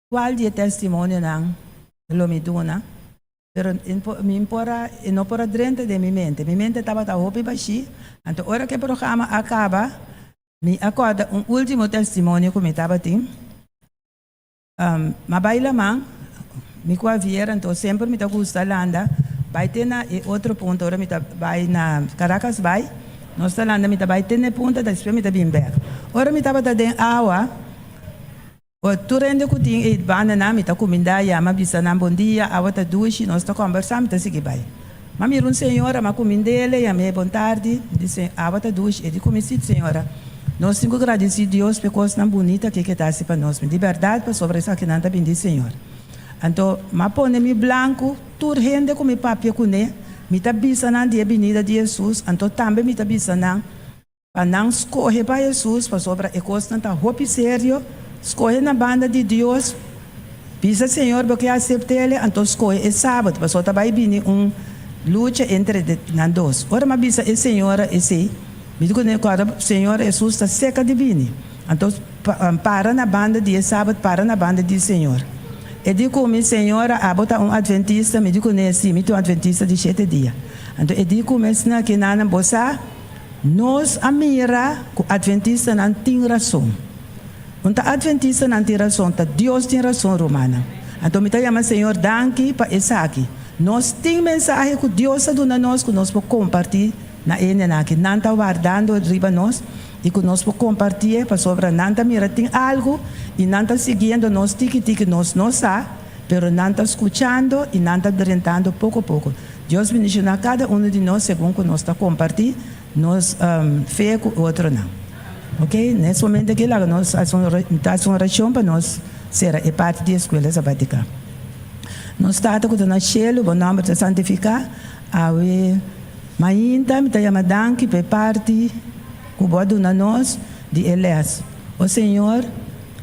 Speaker 19: kual di e testimonionan lo mi duna, pero mi por a e no por a drenta den mi mente, mi mente tabata hopi bashí, anto ora ku e programa a kaba Mi a kòrda un último testimonio ku mi tabatin. M'a bai laman, mi ku Javier, anto semper mi ta gusta landa bai te na e otro punta ora mi ta bai na Caracas bai, nos ta landa mi ta bai te na e punta despues mi ta bin bèk. Ora mi tabata den awa, tur hende ku tin e bandanan mi ta kumindá, yama, bisa nan bon dia, awa ta dushi, nos ta kòmbersá, mi ta sigui bai. M'a mira un señora, m'a kumind'é, yam'é bon tardi, mi di, awa ta dushi, e di ku mi, Sí, señora, nos tin ku gradisí Dios p'e kosnan bunita ke ke ta hasi pa nos. Mi di, Bèrdat, pasobra esakinan ta bini di Señor. Anto, m'a pone mi blanku, tur hende ku mi papia kuné, mi ta bisa nan di e binida di Hesus, anto tambe mi ta bisa nan, Pa nan skohe pa Hesus, pasobra e kosnan ta hopi serio, skohe na banda di Dios, bisa Señor bo ke asept'Ele, anto skohe e sabat, pasobra ta bai bini un lucha entre nan dos. Ora m'a bisa e señora esei, mi di kuné, Kòrda, Señor Hesus ta seka di bini, anto para na banda di e sabat, para na banda di Señor. E di ku mi, Señora, abo ta un adventista? Mi di kuné, Si, mi ta un adventista di shete dia. Anto e di ku mi, Esnan ki nan bo sa? Nos a mira ku adventistanan tin rason. Un ta adventistanan tin rason, ta Dios tin rason, rumannan. Anto mi ta yama Señor danki pa esaki. Nos tin mensahe ku Dios a duna nos ku nos por kompartí na e hendenan aki. Nan ta wardando riba nos i ku nos por kompartié pasobra nan ta mira tin algu i nan ta siguiendo nos tiki tiki. Nos no sa, pero nan ta skuchando i nan ta drentando poko poko. Dios bendiciona cada uno di nos segun cu nos ta comparti nos fe cu otronan. Ok, nes momento aki laga nos haci un oracion pa nos cera e parti di Escuela Sabatica. Nos Tata cu ta na cielo, bo nomber ta santifica. Awe mainta mi ta yama danki pa e parti cu bo a duna nos di e les. O Señor,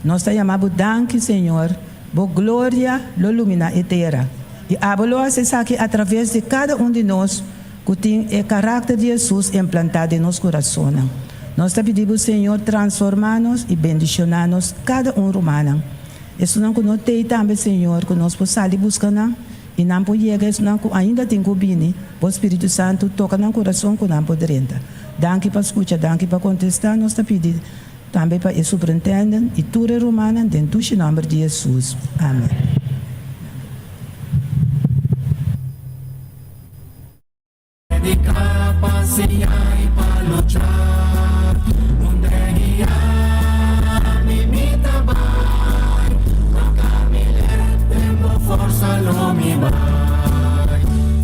Speaker 19: nos ta yama bo danki, Señor, bo gloria lo lumina e tera. I abo lo hasi esaki atraves di kada un di nos ku tin e karakter di Hesus implantá den nos kurasonnan. Nos ta pidi bo, Señor, transformá nos i bendishoná nos kada un rumannan. Esunnan ku no tei tambe, Señor, ku nos por sali buska nan i nan por yega esunnan ku ainda tin ku bini, bo Spiritu Santu toka nan kurason ku nan por drenta. Danki pa skucha, danki pa kontestá. Nos ta pidi tambe pa e superintendent i tur e rumannan den dushi nòmber di Hesus. Amen.
Speaker 2: Dediká pa siña i pa lucha. Unda guia mi mi ta bai. Toka mi lep den bo forsa lo mi bai.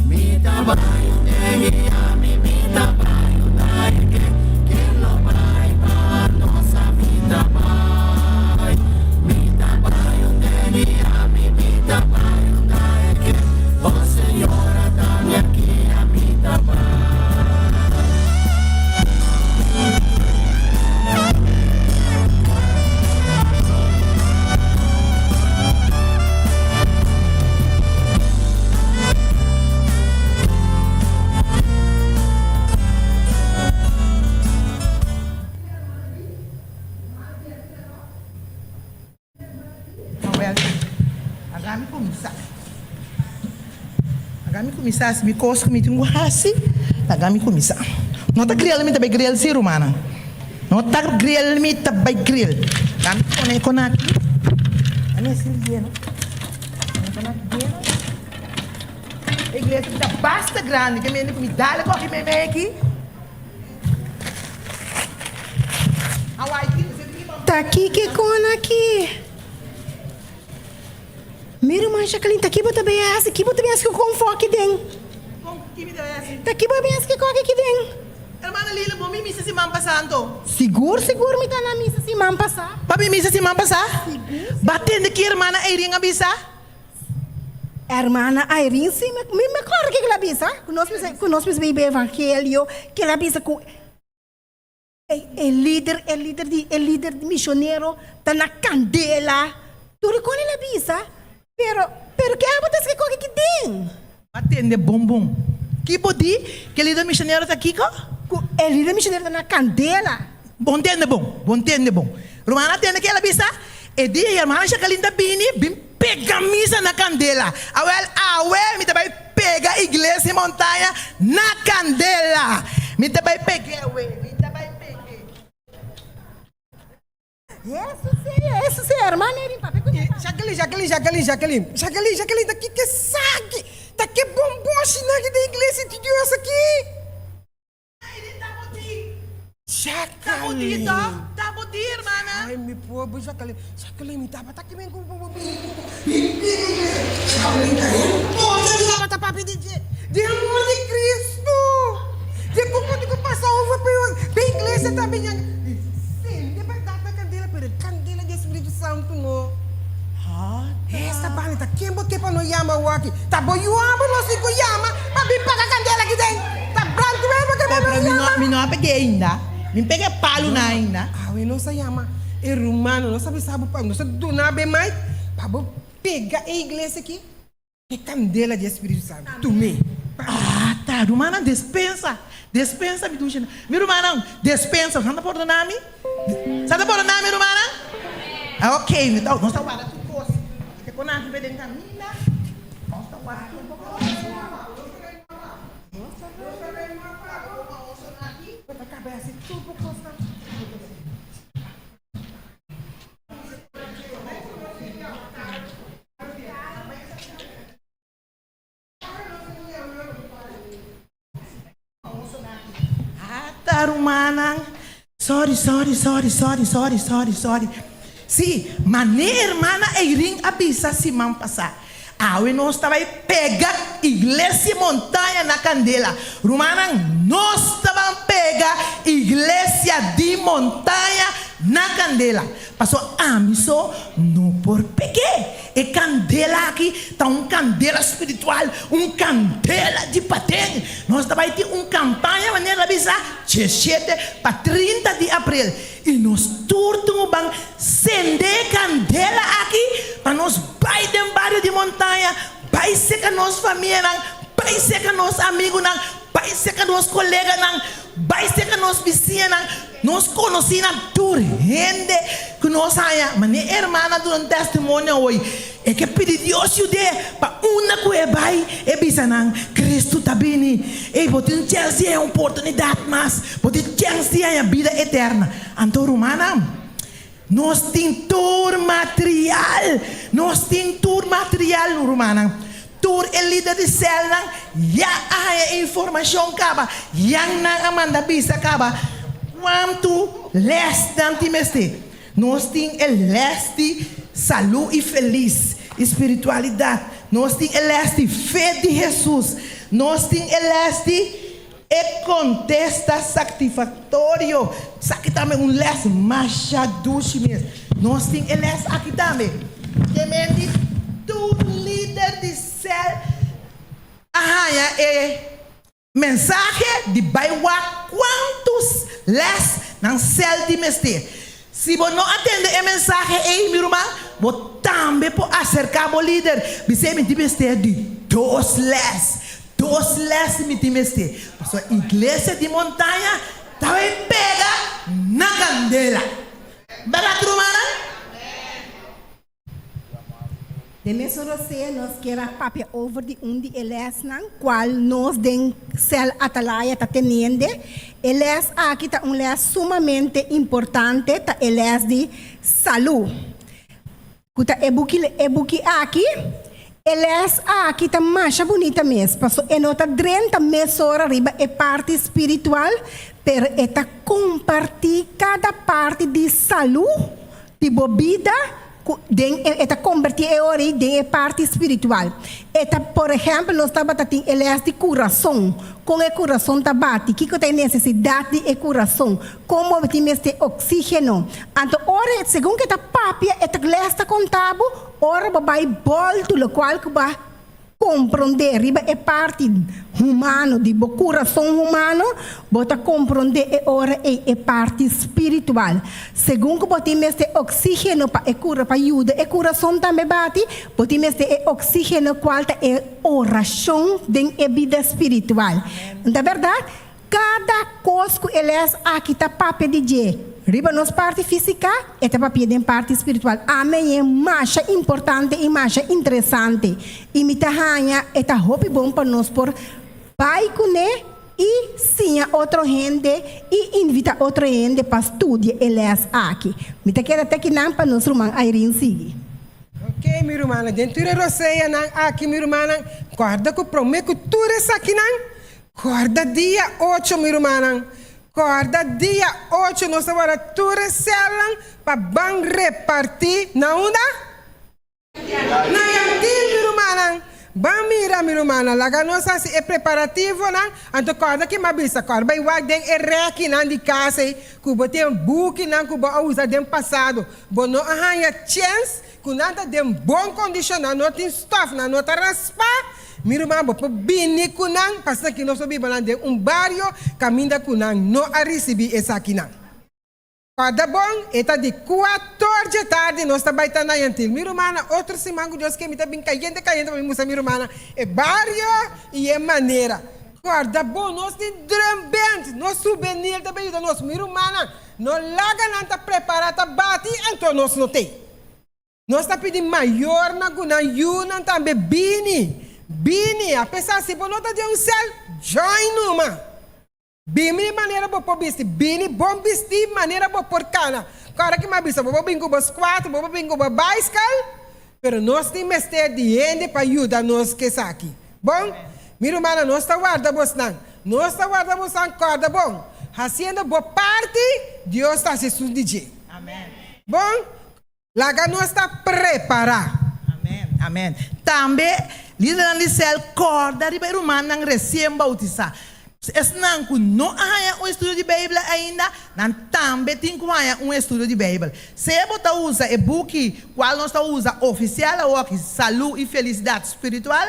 Speaker 2: Mi ta bai unda guia mi mi ta bai unda e ke ken lo bai pa nos a mi ta bai. Mi ta bai unda guia mi mi ta bai unda e ke oh Señor ata mi aki a mi ta bai.
Speaker 20: Awel, laga mi kuminsá. Laga mi kuminsá hasi mi kos ku mi tin ku hasi. Laga mi kuminsá. No ta griel mi ta bai griel si, rumannan. No ta griel mi ta bai griel. Laga mi pone e kon aki. Laga mi hasi yena. Pone e kon aki yena. E iglesia ta basta grandi ke mende ku mi dale koki meimei aki.
Speaker 5: Ta kiko kon aki? Mi ruman Jacqueline, ta ki bo ta bay hasi? Ki bo ta bay hasi ku kon foki den? Ta ki bo ta bay hasi ku koki aki den?
Speaker 20: Hermana Lila, bo mi misa siman pasá anto?
Speaker 5: Sigur, sigur mi ta na misa siman pasá.
Speaker 20: Bo mi misa siman pasá?
Speaker 5: Sigur, sigur.
Speaker 20: Bo a tende ki hermana Irene a bisa?
Speaker 5: Hermana Irene, si, mi me acorda ke el a bisa, ku nos mester, ku nos mester biba evangelio, ke el a bisa ku e lider, e lider di, e lider misionero ta na kandela, tur e kon el a bisa, pero, pero ke abo ta ske koke ki den?
Speaker 20: Bo a tende bon bon. Ki bo di ke lider misionero ta kiko?
Speaker 5: Ku e lider misionero ta na kandela.
Speaker 20: Bon tende bon, bon tende bon. Ruman a tende ke el a bisa? E dia hermana Jacqueline ta bini, bin pega misa na kandela. Awel, awe mi ta bai pega iglesia Montaña na kandela. Mi ta bai peg'é awe, mi ta bai peg'é.
Speaker 5: Eso sí, eso sí, hermana Erin, papia ku mi.
Speaker 6: Jacqueline, Jacqueline, Jacqueline, Jacqueline, Jacqueline, Jacqueline, ta ki ke saki? Ta ke bomboshi nan aki den iglesia di Dios aki? Jacqueline.
Speaker 20: Ta bo di, hermana.
Speaker 6: Ay, mi pobre Jacqueline. Jacqueline, mi tabata aki men ku bo bo Jacqueline ta e pobre mi tabata papia di dje. Di amor di Cristo. Di ku ku ku pasa over pa e iglesia tambe ña. Sende berdad na candela, pero e candela di e Spiritu Santo no. Esta banda ta ken bo ke pa no yama awaki? Ta bo yuan bo no sin ku yama pa bin paga kandela aki den? Ta brandweer bo ke pa nos yama?
Speaker 20: Mi no a peg'é ainda. Mi pega e palunan ainda.
Speaker 6: Awe nos a yama e rumannan, nos a bisa bo pa nos a duna bo e mic pa bo pega e iglesia aki e kandela di e Spiritu Santo. Tum'é.
Speaker 20: Ah ta, rumannan despensa, despensa mi dushi. Mi rumannan, despensa. Sa ta pordona mi? Sa ta pordona mi rumannan? Ok, nos ta warda tur kos. Te pone aki den kaminda. Nos ta warda tur kos. Ata rumannan, sorry, sorry, sorry, sorry, sorry, sorry, sorry. Sí, mane hermana Eirin a bisa siman pasá. Awe nos ta bai pega Iglesia Montaña na kandela. Rumannan, nos ta ban pega Iglesia di Montaña na kandela. Pasobra ami so no por peg'é. E kandela aki ta un kandela spiritual, un kandela di paden. Nos ta bai tin un kampaña manera la bisa diesshete pa 30 di aprel i nos tur tin un ban sende e kandela aki pa nos bai den bario di Montaña. Bai serka nos famianan, bai serka nos amigunan, bai serka nos koleganan, bai serka nos bisiñanan, nos konosínan, tur hende ku nos haña. Manera e hermana duna un testimonio awoy, e ke pidi Dios yud'é pa unda ku e bai e bisa nan, Kristu ta bini. Ey, bo tin chèns di haña un oportunidat mas, bo tin chèns di haña bida eterna. Anto rumannan, Nos tin tur material! Nos tin tur material, rumannan. Tur e lider di sèlnan ya a haña e informashon kaba. Ya nan a manda bisa kaba kuantu lès nan tin mester. Nos tin e lès di salú i felis i spiritualidat. Nos tin e lès di fe di Hesus. Nos tin e lès di. E kontesta saktifaktorio. Esaki tambe un lès masha dushi mes. Nos tin e lès aki tambe. Ke men di tur lider di sèl a haña e mensahe di bai wak kuantu lès nan sèl tin mester. Si bo no a tende e mensahe ei, mi ruman, bo tambe por aserká bo lider. Bis'é mi tin mester di dos lès. Dos les mi tin mester, pasobra iglesia di montaña ta bay pega na candela. Berdad rumannan?
Speaker 5: Den mesun rosea nos kier a papia over di un di e lesnan cual nos den Cel Atalaya ta teniende. E les aki ta un les sumamente importante, ta e les di salú. Ku ta e buki e buki aki? E les aki ta masha bunita mes, paso e no ta drenta mesora riba e parti spiritual, pero e ta kompartí kada parti di salú di bo bida ku den e ta kombertí e ora ei den e parti spiritual. E ta, por ehèmpel, nos tabata tin e les di kurason, kon e kurason ta bati, kiko ta e nesesidat di e kurason, Kon bo tin mester oxígeno. Anto ora, segun ku e ta papia, e ta les ta konta bo, ora bo bai bòltu lokual ku bo a komprondé riba e parti humano di bo kurason humano, bo ta komprondé e ora ei e parti spiritual. Segun ku bo tin mester oxígeno pa e kura, pa yuda e kurason tambe bati, bo tin mester e oxígeno kual ta e orashon den e bida spiritual. No ta bèrdat? Kada kos ku e lès aki ta papia di dje riba nos parti físika, e ta papia den parti spiritual. Ami e masha importante i masha interesante, i mi ta haña e ta hopi bon pa nos por bai kuné i siña otro hende i invitá otro hende pa studia e lès aki. Mi ta keda te kinan pa nos ruman Irene sigui.
Speaker 21: Ok, mi rumannan, den tur e roseanan aki, mi rumannan, kòrda ku promé ku tur esakinan, Kòrda dia ocho, mi rumannan, kòrda dia ocho nos ta wòrda tur e sèlnan pa ban repartí na unda? Na Yantil, mi rumannan. Ban mira, mi rumannan, laga nos hasi e preparativonan. Anto kòrda ke mi a bisa, kòrda bai wak den e rèkinan di kas ei ku bo tin bukinan ku bo a usa den pasado. Bo no a haña chèns ku nan ta den bon kondishon, nan no tin stòf, nan no ta raspá. Mi ruman, bo por bini ku nan, pasobra ki nos por biba nan den un bario kaminda ku nan no a risibí esakinan. Kòrda bon, e ta di kuator dje tardi nos ta bai ta na Yantil. Mi rumannan, otro siman ku Dios ke mi ta bin kayente kayente pa mi mustra mi rumannan e bario i e manera. Kòrda bon, nos tin drum band, nos souvenir ta bin yuda nos. Mi rumannan, no laga nan ta prepará ta bati anto nos no t'ei. Nos ta pidi mayornan ku nan yunan tambe bini, bini, apesar si bo no ta den un sèl, join numa. Bini di manera bo por bisti, bini bon bistí manera bo por kana. Kòrda ki mi a bisa bo, bo bin ku bo squat, bo bin ku bo baiskel, pero nos tin mester di hende pa yuda nos ku esaki. Bon, mi rumannan, nos ta warda bosnan. Nos ta warda bosnan, kòrda bon, hasiendo bo parti, Dios ta hasi esun di dje. Bon, Laga nos ta prepará.
Speaker 20: Amèn, amèn. Tambe, lidernan di sèl kòrda riba e rumannan resien boutisá. Esnan ku no a haña un estudio di Beibel ainda, nan tambe tin ku haña un estudio di Beibel. Sea bo ta usa e buki kual nos ta usa ofisial awoki, Salú i Felisidat Spiritual,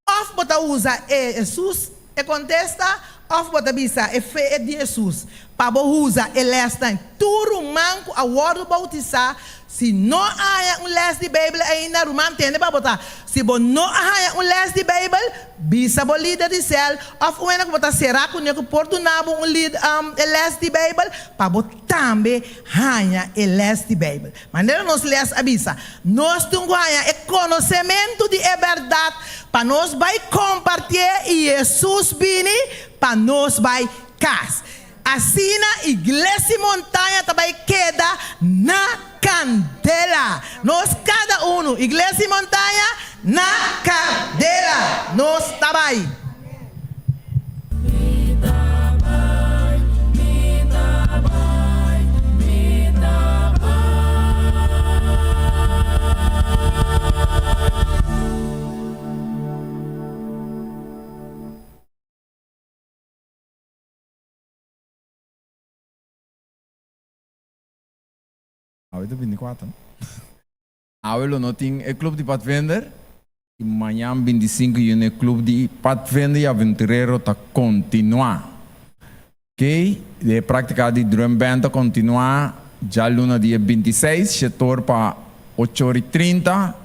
Speaker 20: òf bo ta usa e Hesus. E kontesta, Òf bo ta bisa e fe di Hesus pa bo usa e lèsnan? Tur ruman ku a wòrdu boutisá, si no a haña un lès di Beibel ainda, ruman tende pa bo ta, si bo no a haña un lès di Beibel, bisa bo lider di sèl òf un hende ku bo ta será kuné ku por duna bo un e lès di Beibel pa bo tambe haña e lès di Beibel. Manera nos les a bisa, nos tin ku haña e konosementu di e bèrdat pa nos bai kompartié i Hesus bini pa nos bai kas. Asina Iglesia Montaña ta bai keda na kandela. Nos kada unu, Iglesia Montaña na kandela nos ta bai.
Speaker 7: Awe ta 24 no? Awe lo no tin e club di Padvinder y mañan 25 juni e club di Padvinder y Aventurero ta continua. Ok, e practica di drum band ta continua djaluna dia 26, shetor pa ocho ora y trinta.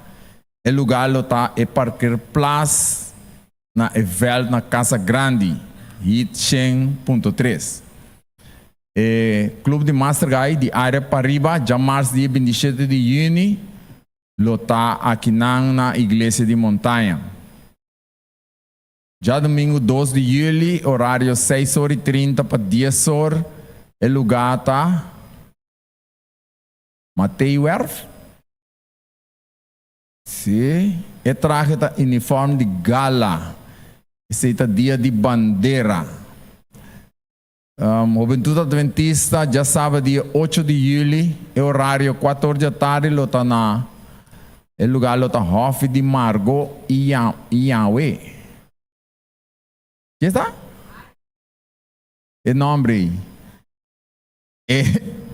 Speaker 7: E lugar lo ta e parkeerplaats na e veld na Casa Grandi, Hit 100.3. E Club di Master Guy di area pariba djamars dia 27 di juni lo ta akinan na Iglesia di Montaña. Djadumingu 2 di juli, orario 6 or y 30 pa 10 or, e lugar ta Mateiwerf. Sí, e trahe ta uniform di gala. Esei ta dia di bandera. Um, Hubentud Adventista djasabra dia 8 di juli, e orario 4 or di atardi lo ta na e lugar lo ta Hofi di Margo y Yahweh. Ke ta? E nombre ei. E,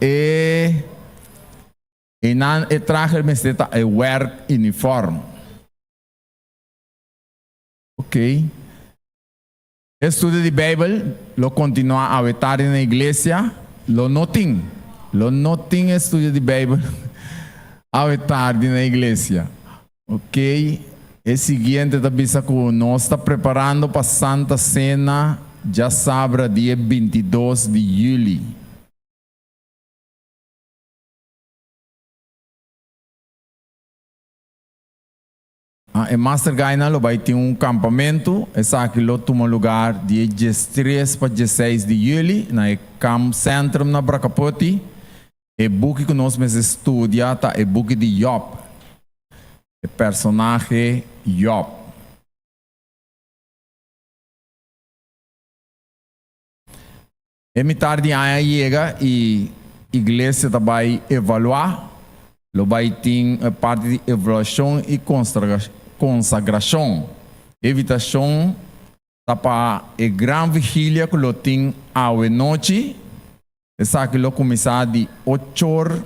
Speaker 7: e. Einan e trahe mester ta e werk uniform. Ok. E studio di Bijbel lo continua awe tardi na iglesia. Lo no tin. Lo no tin e studio di Bijbel awe tardi na iglesia. Ok. E siguiente ta bisa cu nos ta preparando pa Santa Cena djasabra dia 22 di juli. E Master Guynan lo bai tin un kampamentu. Esaki lo tuma lugar di e diestres pa dieseis di yüli na e Kamp Centrum na Brakapoti. E buki ku nos mester studia ta e buki di Yòb, e personahe Yòb. E mitar di aña a yega y iglesia ta bay evalua, lo bay tin e parti di evaluacion y consagracion. E invitacion ta pa e gran vigilia cu lo tin awe nochi, esaki lo cuminsa di ocho or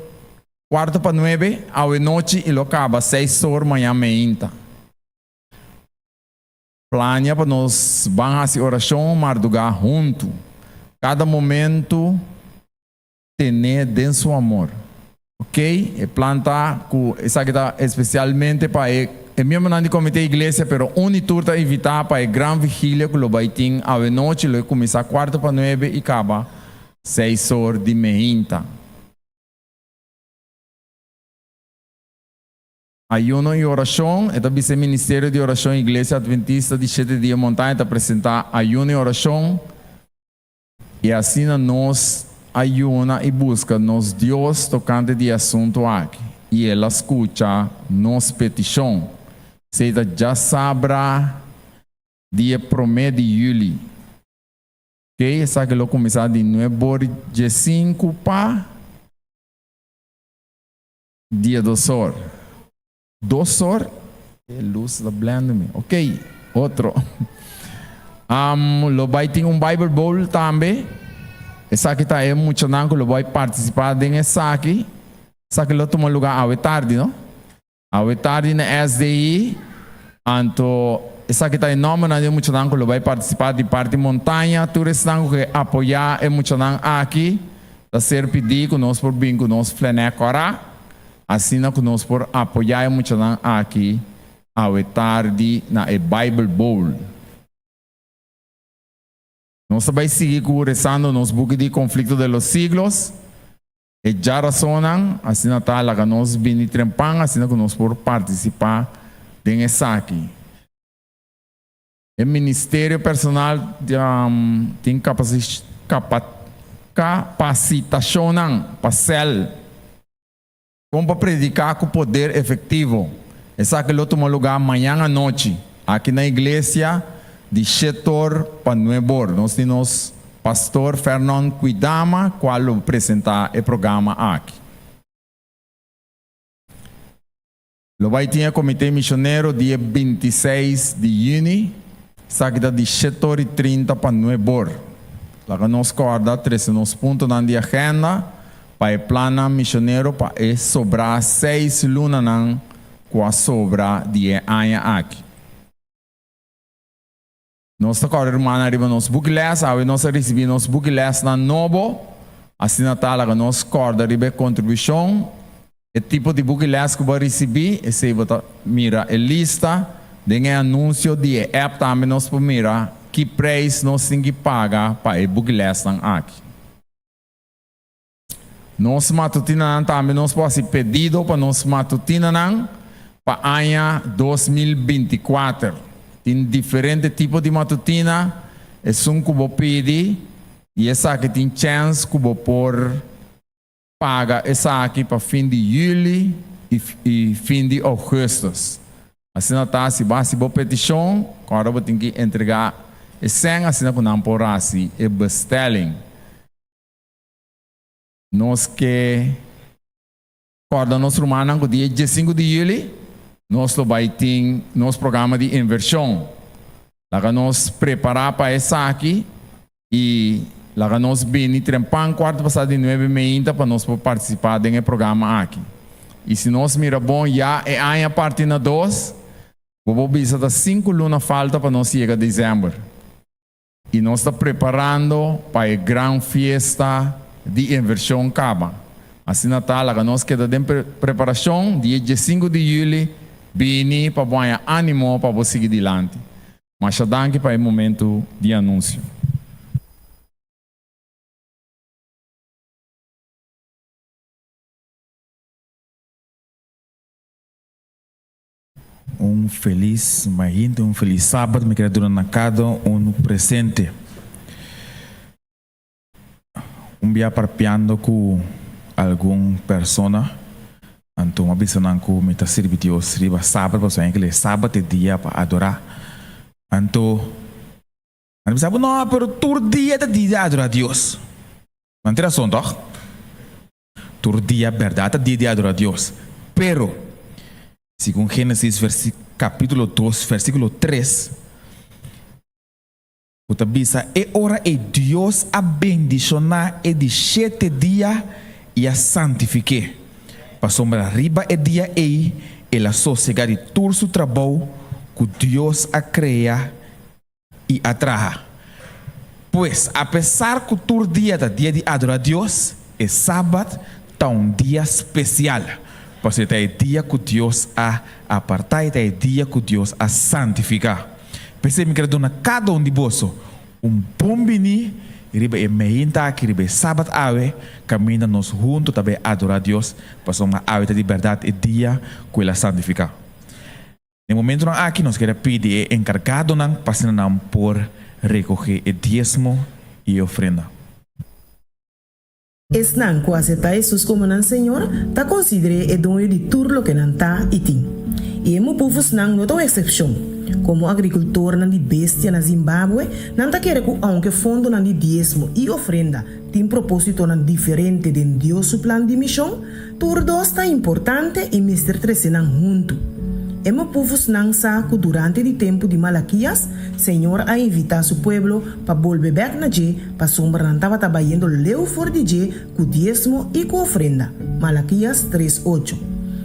Speaker 7: cuarto pa nuebe awe nochi y lo caba seis or mañan meinta. Plania pa nos ban hasi orashon mardugá huntu. Kada momentu ten'é den su amor. Ok, e plan ta ku esaki ta espesialmente pa e e miembronan di Komité Iglesia, pero un i tur ta invitá pa e gran vigilia ku lo bai tin awenochi, lo e kuminsá kuarto pa nuebe i kaba seis or di meinta. Ayuno i orashon, E ta bisa e Ministerio di Orashon Iglesia Adventista di Shete Dia Montaña ta presentá ayuno i orashon, i asina nos a yuna i buska nos Dios tokante di e asuntu aki, i El a skucha nos petishon. Esei ta djasabra dia promé di yüli. Oke, esaki lo kuminsá di nuebor diesinku pa. Dia dosor. Dosor? E luz ta blende mi. Ok, otro. Um, lo bai tin un Bible Bowl tambe. Esaki ta e muchanan ku lo bai partisipá den esaki. Esaki lo tuma lugá awe tardi, no? Awe tardi na SDI. Anto. Esaki ta e nòmbernan di e muchanan ku lo bai partisipá di parti Montaña. Tur esnan ku ke apoyá e muchanan aki ta ser pidí ku nos por bin ku nos flènè kòrá, asina ku nos por apoyá e muchanan aki awe tardi na e Bible Bowl. Nos ta bai sigui ku resando nos buki di Conflicto de los Siglos. E djarasonnan asina ta laga nos bini trempan asina ku nos por partisipá den esaki. E ministerio personal tin kapasitashonnan pa sèl kon pa prediká ku poder efektivo. Esaki lo tuma lugá mañan anochi aki na iglesia di shetor pa nuebor. Nos tin nos Pastor Fernon Kwidama cual lo presenta e programa aki. Lo bay tin e Comité Misionero dia 26 di juni, esaki ta di shetor y trinta pa nuebor. Laga nos corda trece nos puntonan di agenda pa e plannan misionero pa e sobra seis lunanan cu a sobra di e aña aki. Nos ta kòrda rumannan riba nos buki lès. Awe nos a risibí nos buki lèsnan nobo. Asina ta laga nos kòrda riba e kontribushon. E tipo di buki lès ku bo a risibí, esei bo ta mira e lista. Den e anunsio di e app tambe nos por mira ki preis nos tin ki paga pa e buki lèsnan aki. Nos matutinanan tambe nos por hasi pedido pa nos matutinanan pa aña 2024. Tin diferente tipo di matutina, esun ku bo pidi i esaki tin chèns ku bo por paga esaki pa fin di yüli i fin di ougùstùs. Asina ta, si bo hasi bo petishon, kòrda bo tin ki entregá e sèn asina ku nan por hasi e bestelling. Nos ke kòrda nos rumannan ku dia diesinku di yüli nos lo bai tin nos programa di invershon. Laga nos prepará pa esaki i laga nos bini trempan kuarto pasá di nuebe meinta pa nos por partisipá den e programa aki. I si nos mira bon ya e aña parti na dos, bo por bisa ta sinku luna falta pa nos yega desèmber. I nos ta preparando pa e gran fiesta di invershon kaba. Asina ta, laga nos keda den preparashon dia diesinku di yüli, bini pa bo haña ánimo pa bo sigui dilanti. Masha danki pa e momentu di anunsio.
Speaker 8: Un felis mainta, un felis sabat mi kere duna na kada unu presente. Un bia parpiando ku algun persona, anto mi a bisa nan ku mi ta sirbi Dios riba sabat, pasobra enkele sabat e dia pa adorá. Anto nan a bisa bo, no, pero tur dia ta dia di adorá Dios. Nan tin rason tòg? Tur dia bèrdat ta dia di adorá Dios. Pero, segun Génesis kapítulo dos versíkulo tres, ku ta bisa e ora ei Dios a bendishoná e di shete dia i a santifik'é, pasobra riba e dia ei el a sosegá di tur su trabou ku Dios a krea i a traha. Pues, apesar ku tur dia ta dia di adorá Dios, e Sabat ta un dia spesial, pasobra e ta e dia ku Dios a apartá, e ta e dia ku Dios a santifiká. P'esei mi kere duna kada un di boso un bon biní riba e meinta aki, riba e Sabat awe, kaminda nos huntu ta bai adorá Dios, pasobra awe ta di bèrdat e dia ku el a santifiká. Na e momentonan aki nos kere pidi e enkargadonan pa asina nan por rekohé e diesmo i e ofrenda.
Speaker 22: Esnan ku aseptá Hesus komo nan Señor ta konsider'é e doño di tur loke nan ta i tin. I e Mupufusnan no ta un eksepshon. Komo agrikultornan di bestia na Zimbabwe, nan ta kere ku ounke fondonan di diesmo i ofrenda tin propósitonan diferente den Dios su plan di mishon, Tur dos ta importante i mester trese nan huntu. E mopufusnan sa ku durante di tempu di Malakias, Señor a invitá Su pueblo pa bolbe bèk na dje pasobra nan tabata bayendo leu for di dje ku diesmo i ku ofrenda. Malakias tres ocho.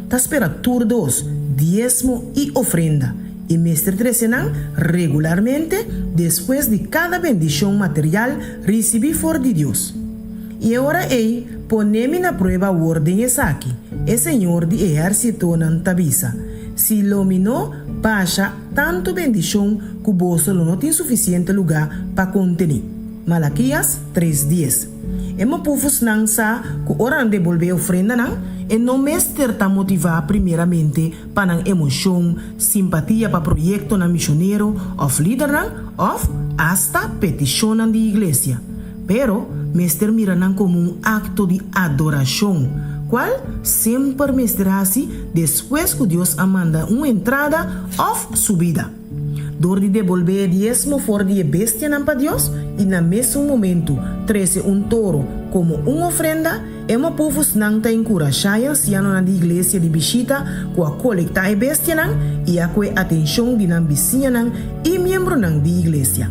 Speaker 22: Ta spera tur dos, diesmo i ofrenda. I mester trese nan regularmente despues di kada bendishon material risibí for di Dios. I e ora ei, pone mi na prueba awor den esaki, e Señor di ehérsitonan ta bisa, si lo mi no basha tantu bendishon ku boso lo no tin sufisiente lugá pa kontené. Malakias tres dies. E mopufusnan sa ku ora nan debolbé e ofrendanan, e no mester ta motivá primeramente pa nan emoshon, simpatia pa proyektonan mishonero òf lidernan, òf asta petishonnan di iglesia. Pero, mester mira nan komo un akto di adorashon, kual semper mester hasi despues ku Dios a manda un entrada òf subida. Dor di debolbé e diesmo for di e bestianan pa Dios i na mesun momentu trese un toro komo un ofrenda, e mopufusnan ta enkurashá e ansianonan di iglesia di bishita ku a kolektá e bestianan i a kue atenshon di nan bisiñanan i miembronan di iglesia.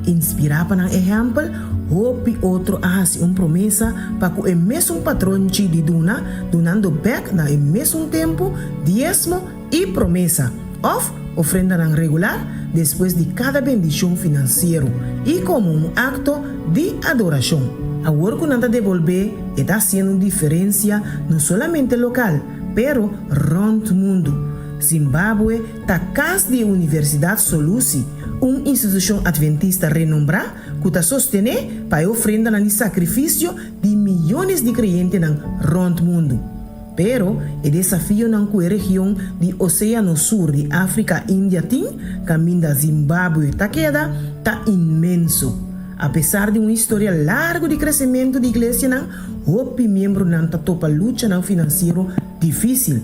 Speaker 22: Inspirá pa nan ehèmpel, hopi otro a hasi un promesa pa ku e mesun patronchi di duna, dunando bèk na e mesun tempu diesmo i promesa, òf ofrendanan regular, despues di kada bendishon finansiero i komo un akto di adorashon. Awor ku nan ta debolbé, e ta hasiendo un diferensia no solamente lokal, pero rònt mundu. Zimbabwe ta kas di e Universidat Solusi, un institushon atventista renombrá ku ta sostené pa e ofrendanan di sakrifisio di miyones di kreyentenan rònt mundu. Pero, e desafionan ku e region di Oséano Sur di Afrika India tin, kaminda Zimbabwe ta keda, ta inmenso. Apesar di un historia largu di kresementu di iglesianan, hopi miembronan ta topa luchanan finansiero difísil.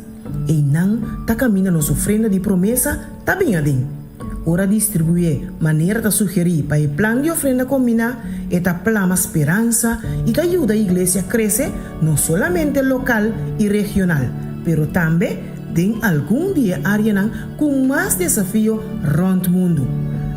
Speaker 22: Einan ta kaminda nos ofrenda di promesa ta bin aden. Ora distribué manera ta sugerí pa e plan di ofrenda kombiná, e ta plama speransa i ta yuda iglesia krese no solamente lokal i regional, pero tambe den algun di e áreanan ku mas desafio rònt mundu.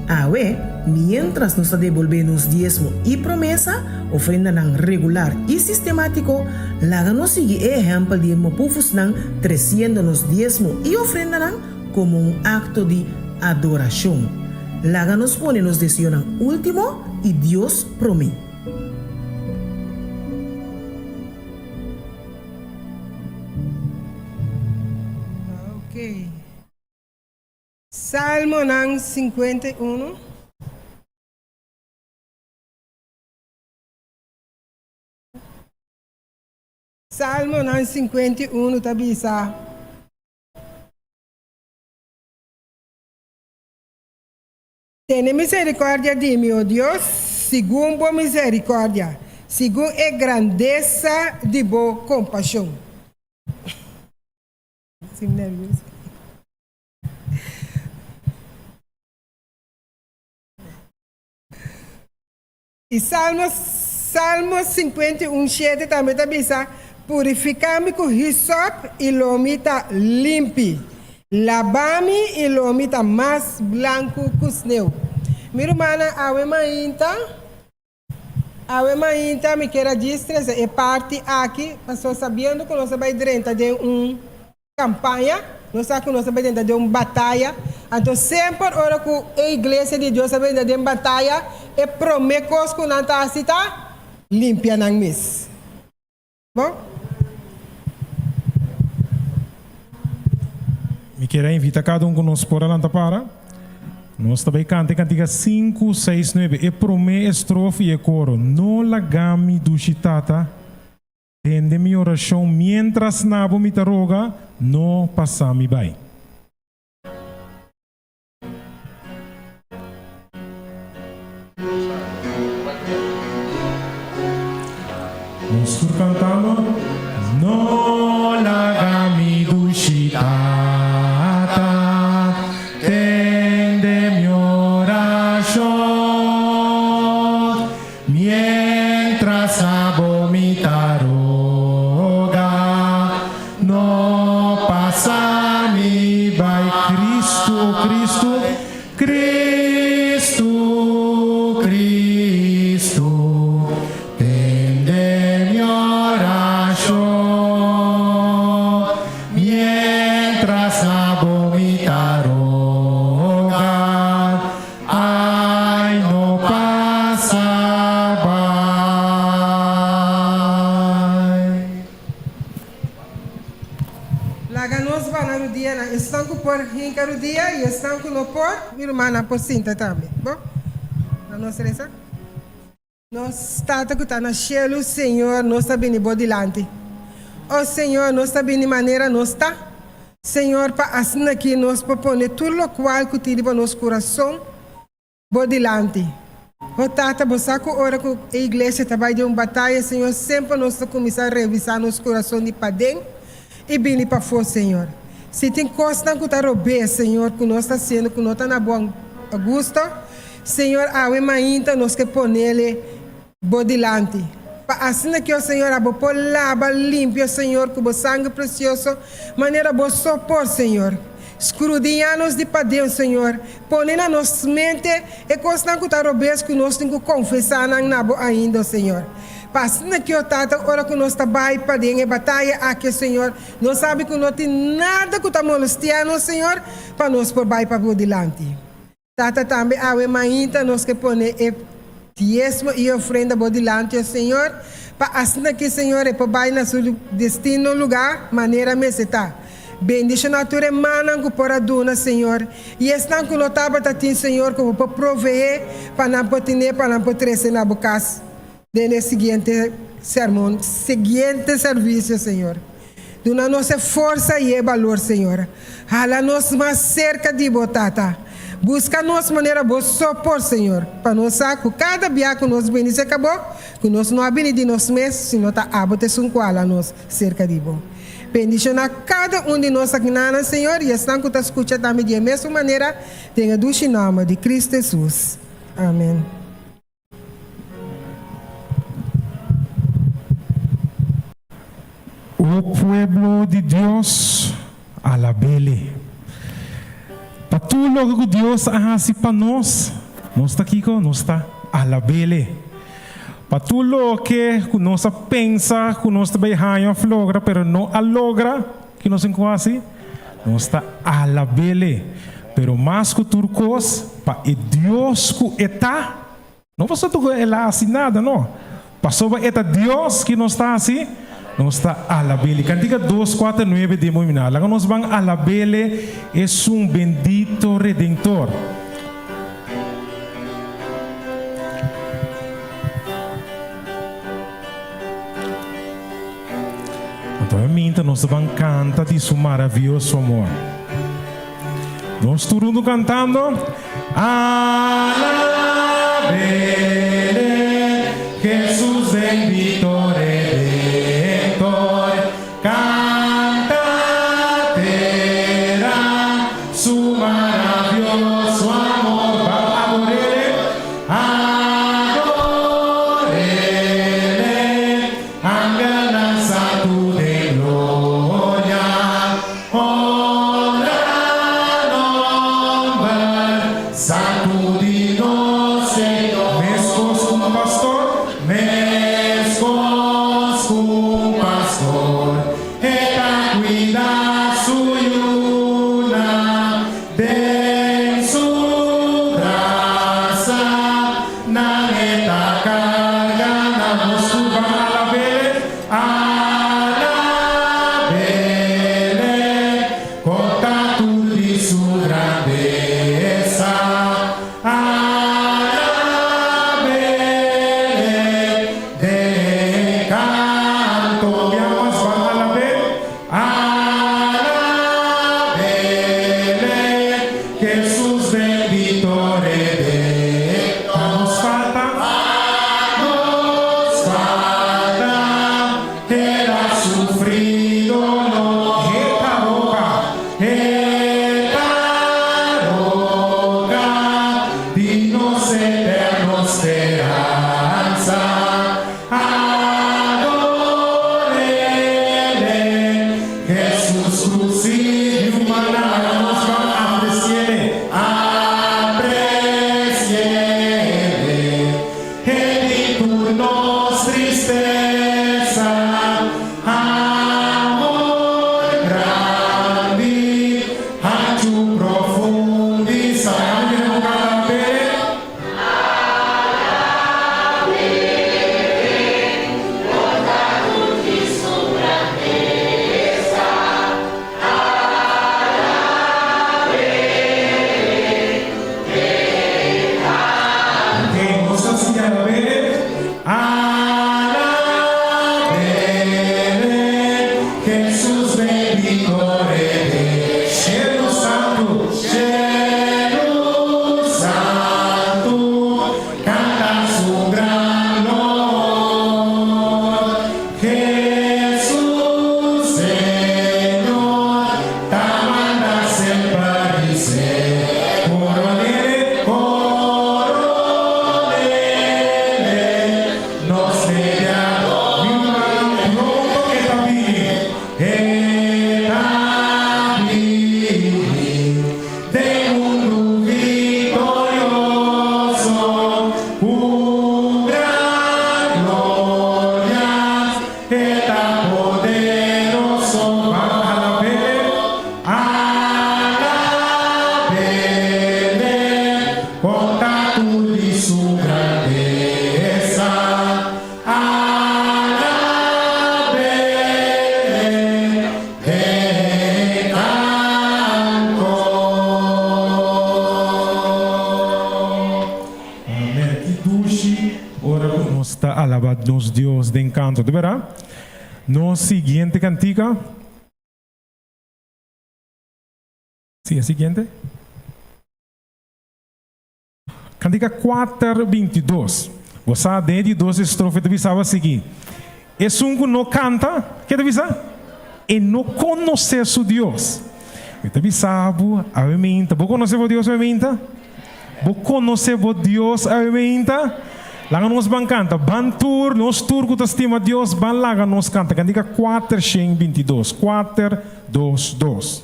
Speaker 22: Awe, miéntras nos ta debolbé nos diesmo i promesa, ofrendanan regular i sistemátiko, laga nos sigui e ehèmpel di e mopufusnan tresiendo nos diesmo i ofrendanan komo un akto di adorashon. Laga nos pone nos deseonan último i Dios promé.
Speaker 21: Ok. Salmonan 51. Salmonan 51 ta bisa. Tene miserikòrdia di mi, o Dios, segun bo miserikòrdia, segun e grandesa di bo kompashon. I Salmo Salmo 51, 7 tambe ta bisa, Purifiká mi ku hisòp i lo mi ta limpi. Laba mi i lo mi ta mas blanku ku sneu. Mi rumannan, awe mainta, awe mainta mi kier a djis trese e parti aki, pasobra sabiendo ku nos a bai drenta den un Kampaña, nos sa ku nos ta bai drenta den un bataya. Anto semper ora ku e iglesia di Dios ta bai drenta den bataya, e promé kos ku nan ta hasi ta limpia nan mes. Bon.
Speaker 1: Mi kier a invita kada un ku nos por a lanta para. Nos ta bai kanta e kantiga sinku, seis, nuebe, e promé estrofe i e koro. No laga mi dushi tata. Tende mi orashon miéntras na bo mi ta roga, no pasa mi bai. Nos tur kantando, No laga mi dushi tata, tende mi orashon. Mientras abo mi ta roga, no pasa mi bai. Cristo, oh Cristo, Cristo, Cristo, tende mi oracion. Mientras abo mi ta roga.
Speaker 21: por hinka rudia i esnan ku no por, mi rumannan por sinta tambe. Bo? Na nos resa. Nos Tata ku ta na shelu, Señor, nos ta bini bo dilanti. O Señor, nos ta bini manera nos ta, Señor, pa asina aki nos por pone tur lokual ku tin riba nos kurason bo dilanti. O Tata, bo sa ku ora ku e iglesia ta bai den un bataya, Señor, semper nos ta kuminsá revisá nos kurason di paden i bini pafó, Señor. Si tin kosnan ku ta robes, Señor, ku nos ta hasiendo ku no ta na bo gusto, Señor, awe mainta nos ke ponele Bo dilanti. Pa asina ke, o Señor, abo por laba limpio, Señor, ku Bo sangre presioso, manera Bo so por, Señor. Skrudiñá nos di paden, Señor. Pone na nos mente e kosnan ku ta robes ku nos tin ku konfesá nan na Bo ainda, o Señor. Pa asina ke, o Tata, ora ku nos ta bai paden e bataya aki, o Señor, nos sabi ku no tin nada ku ta molestiá nos, Señor, pa nos por bai pa Bo dilanti. Tata tambe awe mainta nos ke pone e diesmo i ofrenda bo dilanti, o Señor, pa asina ki Señor e por bai na su destino lugar manera mester ta. Bendiciona tur e mannan ku por a duna, Señor, i esnan ku no tabata tin, Señor, ku bo por provee pa nan por tine pa nan por trece na bo cas den e siguiente sermon, siguiente servicio, Señor. Duna nos e forsa i e balor, Señor. Hala nos mas serka di Bo, Tata. Buska nos manera Bo so por, Señor, pa nos sa ku kada bia ku nos bini serka Bo, ku nos no a bini di nos mes, sino ta Abo ta esun ku hala nos serka di Bo. Bendishoná kada un di nos akinanan, Señor, i esnan ku ta skucha tambe di e mesun manera, den e dushi nòmber di Kristu Hesus. Amen.
Speaker 1: O pueblo di Dios, alab'Ele. Pa tur loke ku Dios a hasi pa nos, nos ta kiko? Nos ta alab'Ele. Pa tur loke ku nos a pensa ku nos ta bai haña òf logra pero no a logra, ki nos tin ku hasi? Nos ta alab'Ele. Pero mas ku tur kos, pa e Dios ku E ta, No pasobra ku el a hasi nada, no. Pasobra e ta Dios ki nos ta hasi, nos ta alab'Ele. Kantika dos, kuater, nuebe den bo miná. Laga nos ban alab'Ele, esun bendito Redentor. Anto e minta nos ta ban kanta di su maravioso amor. Nos tur huntu kantando, Alabele, Jesus bendito Redentor, Kanta tera su maravioso amor. Ban adorele, adorele, Angelnan santu den gloria, Honra nomber santu di nos Señor. Meskos ku un pastor, meskos ku un pastor, E ta kuida su yunan den su brasa, nan e ta karga nan. Nos tur ban alab'E, alab'E, konta tur di su grandesa. Konta tur di su grandesa. Alab'é den kanto. Amen. Ki dushi ora ku nos ta alabá nos Dios den kanto, ta berdad? Nos siguiente kantika. Si, e siguiente. Kantika kuater 22. Bo sa den e di dos estrofe ta bisa awa sigui, Esun ku no kanta, ke ta bisa? E no konosé su Dios. Mi ta bisa bo awe meinta, bo konosé bo Dios awe meinta? Bo konosé bo Dios awe meinta? Laga nos ban kanta. Ban tur, nos tur ku ta stima Dios, ban laga nos kanta. Kantika 422, kuater, dos, dos.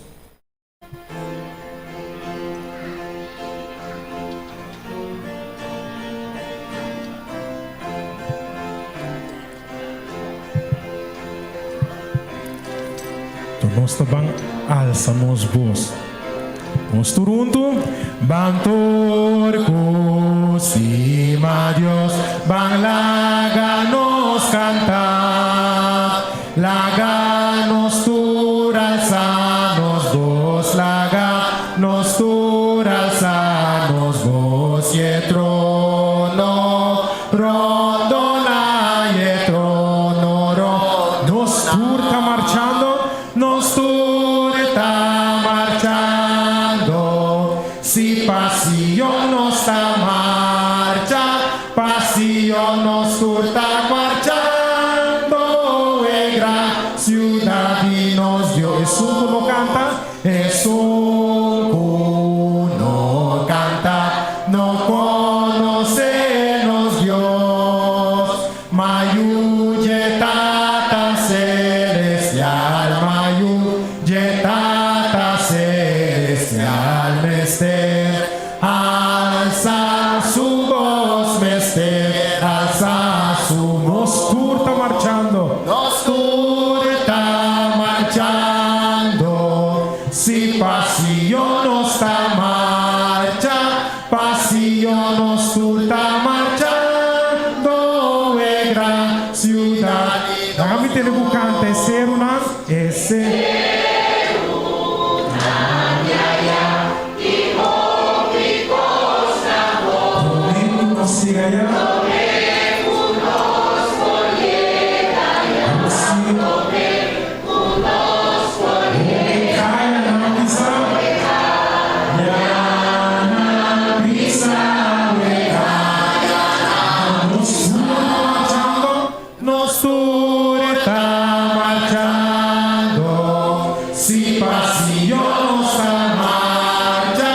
Speaker 1: Nos ta ban alsa nos bos. Nos tur huntu ban tur ku stima Dios, ban laga nos kanta. Laga nos tur alsa nos bos, laga nos tur alsa nos bos, y e trono rondona, y e trono ron. Nos tur ta marchando, nos tur ta marchando, si pa Sion nos ta marcha. Pa Sion nos tur ta marchando, e gran ciudad di nos Dios. Esun cu no canta, esun cu no canta, no conoce nos Dios. Ma yu dje Tata Celestial, ma yu dje Tata Celestial mester. Alsa su bos mester alsa su Nos tur ta marchando. Nos tur ta marchando. Si pa Sion nos ta marcha, pa Sion nos tur ta marchando, e gran ciudad di nos. Laga mi tende ku kanta e serunan, e serunan. Promé ku nos yega ya. Hopi kaya nan bisa. Ya nan bisa we kaya nan. Nos tur ta marchando. Nos tur ta marchando, si pa Sion nos ta marcha,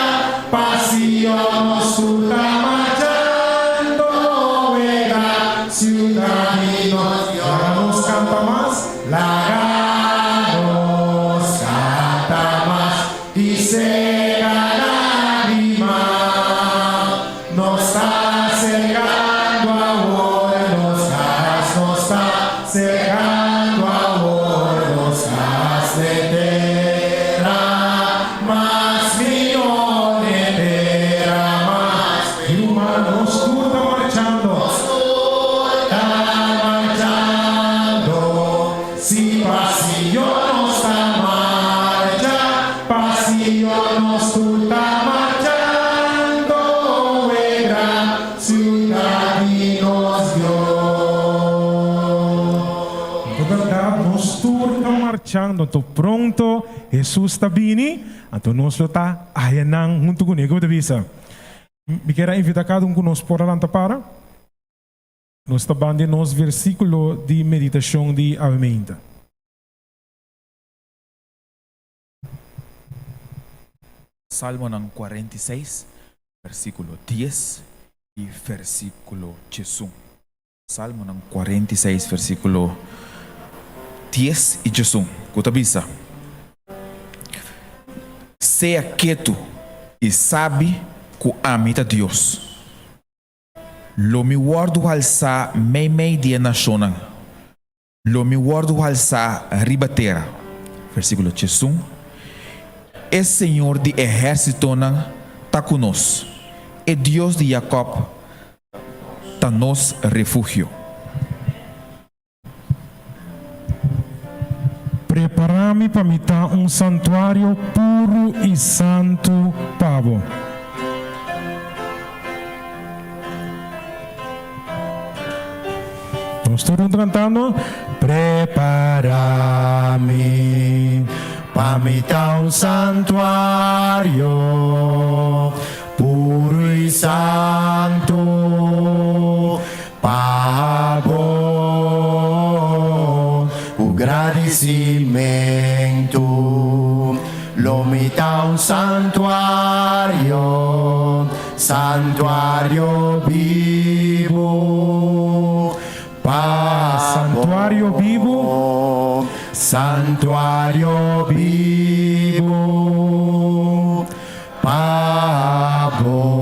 Speaker 1: pa Sion nos tur ta marchando, e gran ciudad di nos Dios. Laga nos canta mas, laga nos canta mas, y seca lagrima. Nos ta acercando awor nos cas, nos ta acercando awor nos cas n'e tera mas mihó, n'e tera mas mihó. Ruman, nos tur ta marchando. Nos tur ta marchando. Si pa Sion nos ta marcha, pa Sion nos tur ta marchando, e gran ciudad di nos Dios. Ta berdad, nos tur ta marchando, anto pronto Hesus ta bini, anto nos lo ta ayanan hunto kuné. Ke bo ta bisa? Mi kier a invita kada un ku nos por a lanta para. Nos ta ban den nos versíkulo di meditashon di awe meinta.
Speaker 8: Salmonan 46, versíkulo 10 i versíkulo 11. Salmonan 46, versíkulo 10 i 11, ku ta bisa, Sea ketu i sabi ku ami ta Dios. Lo mi wòrdu halsá meimei di e nashonnan, lo mi wòrdu halsá riba tera. Versíkulo 11, E Señor di ehérsitonan ta ku nos. e Dios di Jakòb, ta nos refugio.
Speaker 1: Prepará mi pa mi ta un santuario puru i santu pa bo. Nos tur huntu kantando. Prepará mi pa mi ta un santuario puru i santu pa bo. Ku gradisimentu lo mi ta un santuario. Santuario bibu pa
Speaker 9: Santuario bibu.
Speaker 1: Santuario bibu pa bo.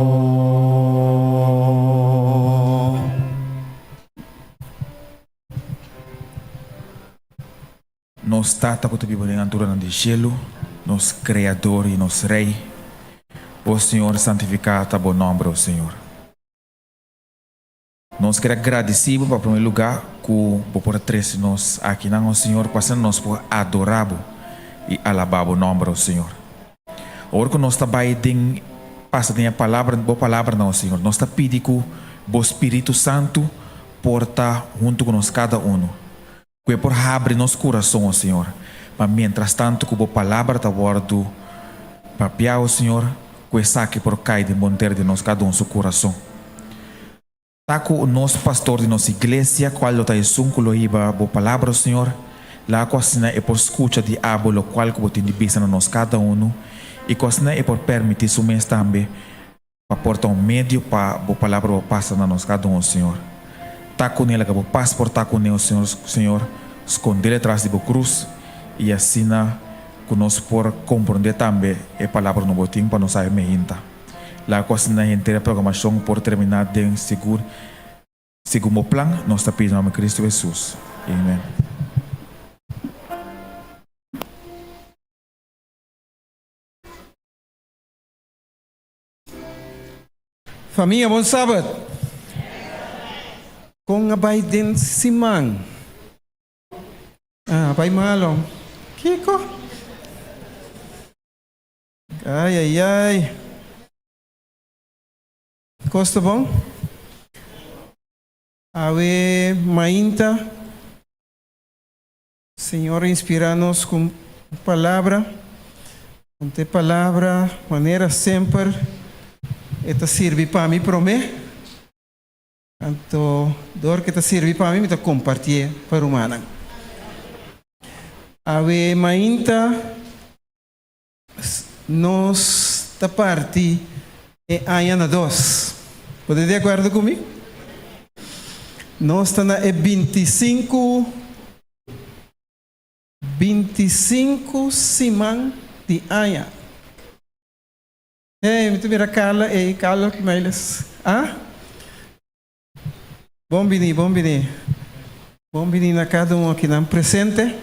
Speaker 8: Nos Tata ku ta biba den alturanan di shelu, nos Kreador i nos Rei, O Señor, santifiká ta bo nòmber, o Señor. Nos kere gradisí bo pa promé lugá ku bo por a trese nos akinan, o Señor, pa asina nos por adorá bo i alabá bo nòmber, o Señor. Ora ku nos ta bai den pasa den e palabra, bo palabranan, o Señor, nos ta pidi ku bo Spiritu Santu por ta huntu ku nos kada unu. Ku e por habri nos kurason, o Señor, pa mientrastantu ku Bo Palabra ta wòrdu papiá, o Señor, ku esaki por kai den bonter di nos kada un su kurason. Ta ku nos pastor di nos iglesia, kual lo ta esun ku lo hiba Bo Palabra, o Señor, laga ku asina e por skucha di Abo lokual ku Bo tin di bisa na nos kada unu, i ku asina e por permití su mes tambe Pa por ta un medio pa Bo palabra por pasa na nos cada un, Señor. Ta cune, laga Bo pas por ta cune, o Señor, Señor, scondele tras di Bo cruz, y asina cu nos por comprende tambe e palabra no Bo tin pa nos awe meinta. Laga cu asina henter e programacion por termina den sigur, segun Bo plan, nos ta pidi na nomber Cristo Jesus. Amen.
Speaker 11: Famia bon sabat. Kon a bai den siman? Ah, a bai malo. Kiko? Ai ai ai. Kos ta bon? Awe mainta Señor a inspira nos cu un palabra, un te palabra manera semper e ta sirbi pa mi prome, anto dor cu e ta sirbi pa mi, mi ta compartie pa rumannan. Awe mainta nos ta parti e aña na dos. Bo ta di acuerdo cu mi? Nos ta na e bintisinku, 25 siman di aña. Hey, mi ta mira Carla ey, Carla Meiles. Ah? Bon bini, bon bini. Bon bini na cada un akinan presente.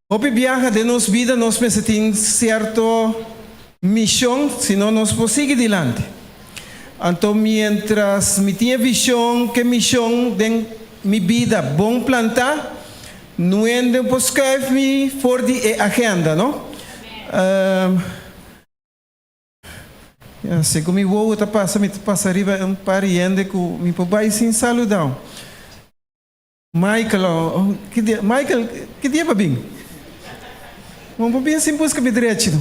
Speaker 11: Hopi biaha den nos bida nos mester tin sierto mishon, sino nos por sigui dilanti. Anto mientras mi tin e vishon ku e mishon den mi bida bon plantá, nuende por skuif mi for di e agenda, no? Ya, segun mi wowo ta pasa, mi ta pasa riba un par di hende ku mi por bai sin saludá. Michael, oh, ki dia, Michael, ki dia bo bin? Bo por bin sin buska mi drechi no.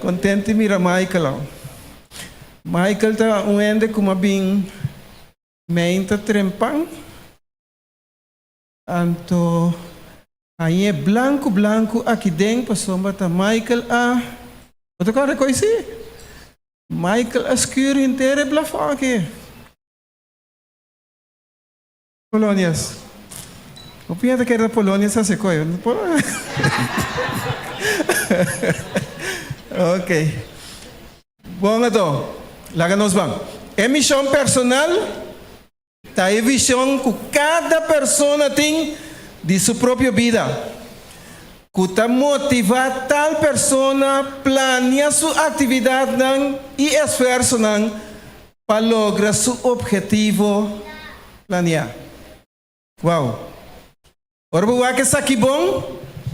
Speaker 11: Kontent di mira Michael oh. Michael ta un hende ku mi a bin meinta trempan. Anto hañ'é blanku blanku aki den pasobra ta Michael a, bo ta kòrda koi si? Michael a skür henter e blafòn aki. Polonias. Bo piña ta kere ta Polonias hasi koi. Ok. Bon anto, laga nos ban. E mishon personal. Ta e vision cu cada persona tin di su propio bida. Ku ta motivá tal persona plania su aktividatnan i esfuersonan pa logra su ophetivo planiá. Wow! Ora bo wak esaki bon,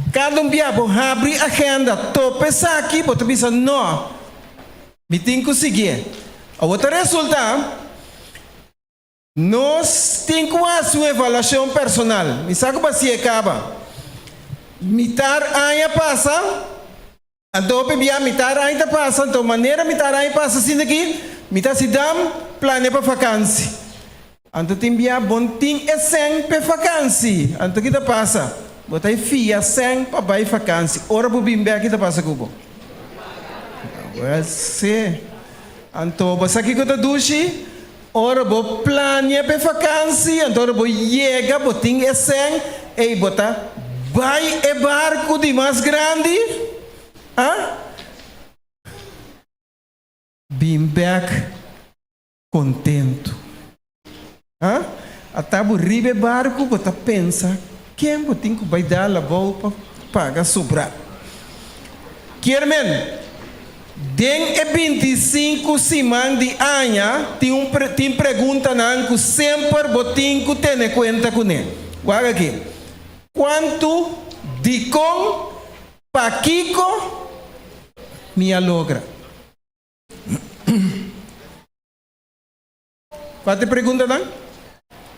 Speaker 11: kada un bia bo habri agenda topa esaki, bo ta bisa, No, mi tin ku siguié. Awor ta resultá, nos tin ku hasi un evaluashon personal. Mi sa ku bo hasié kaba. Mitar aña pasa, anto hopi bia mitar aña ta pasa, anto manera mitar aña pasa asina aki, mi ta hasi dam plania pa fakansi. Anto tin bia bon tin e sèn p'e fakansi. Anto ki ta pasa? Bo ta e fia sèn pa bai fakansi. Ora bo bin bèk ki ta pasa ku bo? Wèl si. Anto bo sa kiko ta dushi? Ora bo plania p'e fakansi, anto ora bo yega bo tin e sèn, ei bo ta bai e barku di mas grandi, ah? Bin bèk kontentu. Ah? Ata bo riba e barku bo ta pensa ken bo tin ku bai dal abou pa paga sobrá. Kier men, den e 25 siman di aña tin un tin preguntanan ku semper bo tin ku tene kuenta kuné. Wak aki. Kuantu, dikon, pakiko mi a logra? Kua ta e preguntanan?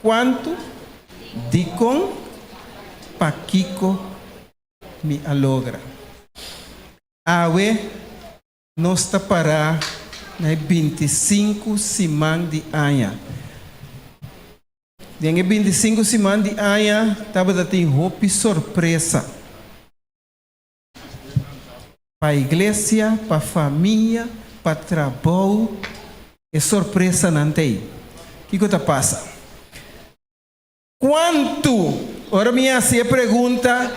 Speaker 11: Kuantu, dikon, pakiko mi a logra? Awe nos ta pará na e 25 siman di aña. Den e 25 siman di aña tabata tin hopi sorpresa. Pa iglesia, pa famia, pa trabou, e sorpresanan ta ei. Kiko ta pasa? Kuantu, ora mi hasi e pregunta,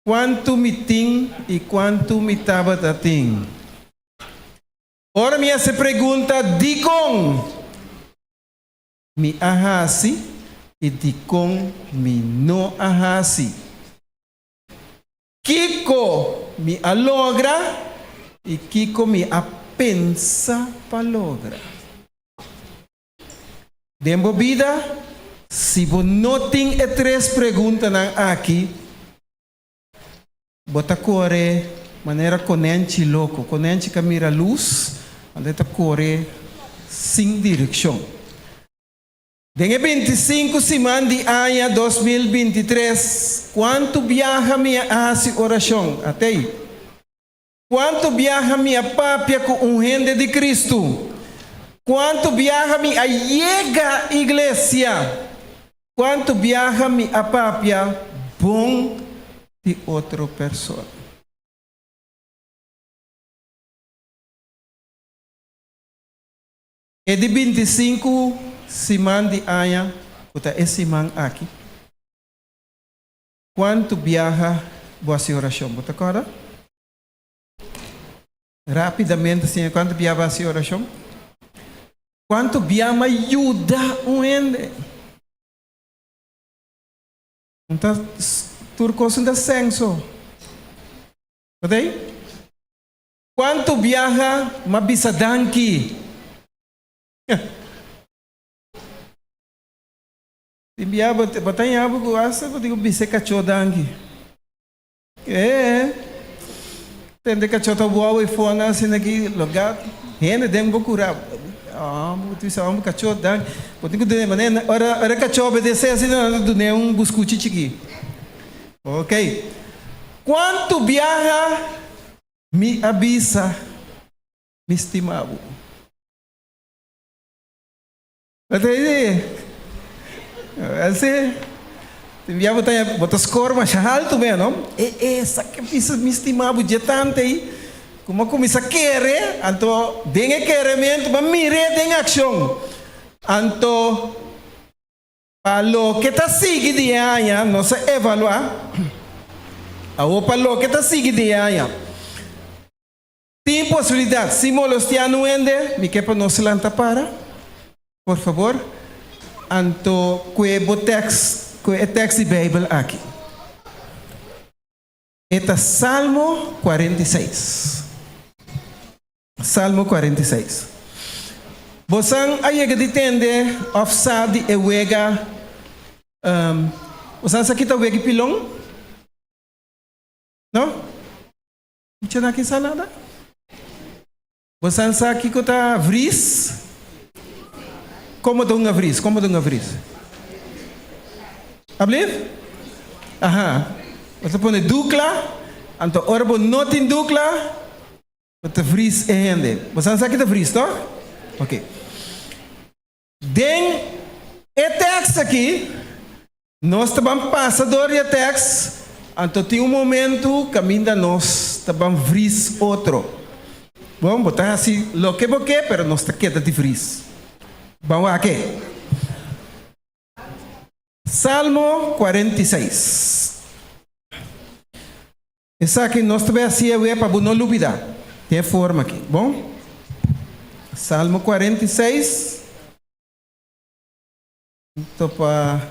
Speaker 11: kuantu mi tin i kuantu mi tabata tin? Ora mi hasi e pregunta, dikon mi a hasi i dikon mi no a hasi? Kiko mi a logra i kiko mi a pensa pa logra? Den bo bida, si bo no tin e tres preguntanan aki, bo ta kore manera konenchi loko. Konenchi ka mira lus, anto e ta kore sin direkshon. Den e 25 siman di aña 2023, kuantu biaha mi a hasi orashon? Atei. Kuantu biaha mi a papia ku un hende di Kristu? Kuantu biaha mi a yega iglesia? Kuantu biaha mi a papia bon di otro persona? E di 25 siman di aña, ku ta e siman aki, kuantu biaha bo hasi orashon? Bo ta kòrda? Rápidamente, Señor, kuantu biaha bo hasi orashon? Kuantu biaha mi a yuda un hende? Un ta tur kos un ta senso. Bo ta ei? Kuantu biaha m'a bisa danki? Tin biaha bo bo ta ña bo ku asta bo tin ku bisa e kachó danki. Ee. Tende kachó ta wou e fona asina aki logat hende den bo kura. Ah, bo ta bisa homber kachó danki. Bo tin ku dune manera ora ora e kachó obedesé asina nan ta dun'é un buskuchi chikí. Okey. Kuantu biaha Mi a bisa, Mi stima bo. Bo ta di, Así, tin bia bo ta bo ta score masha haltu me, no? E e sa ke bisa mi stima bo dje tanta ei, ku mi a kuminsá kere, anto den e kerementu mi a mir'é den akshon. Anto Pa loke ta sigui di e aña, nos a evaluá awor pa loke ta sigui di e aña. Tin posibilidat, si molostiá no hende, mi ke pa nos lanta para, por fabor, anto kue bo tèks, kue e tèks di Beibel aki. E ta Salmo 46. Salmo 46. Bosan a yega di tende òf sa di e wega, bosan sa kita wega pilon? No? Mucha nan aki sa nada? Bosan sa kiko ta vris? Komo ta hunga vris? Komo ta hunga vris? Ablief? Aha. Bo ta pone dukla, anto ora bo no tin dukla, bo ta vris e hende. Bosan sa ki ta vris, tòg? Oke. Den e tèks aki, nos ta ban pasa dor di e tèks, anto tin un momentu kaminda nos ta ban vris otro. Bon, bo ta hasi loke bo ke, pero nos ta keda di vris. Ban wak e. Salmo 46. Esaki nos ta bay haci awe pa bo no lubida. Den e forma aki. Bon? Salmo 46. Anto pa.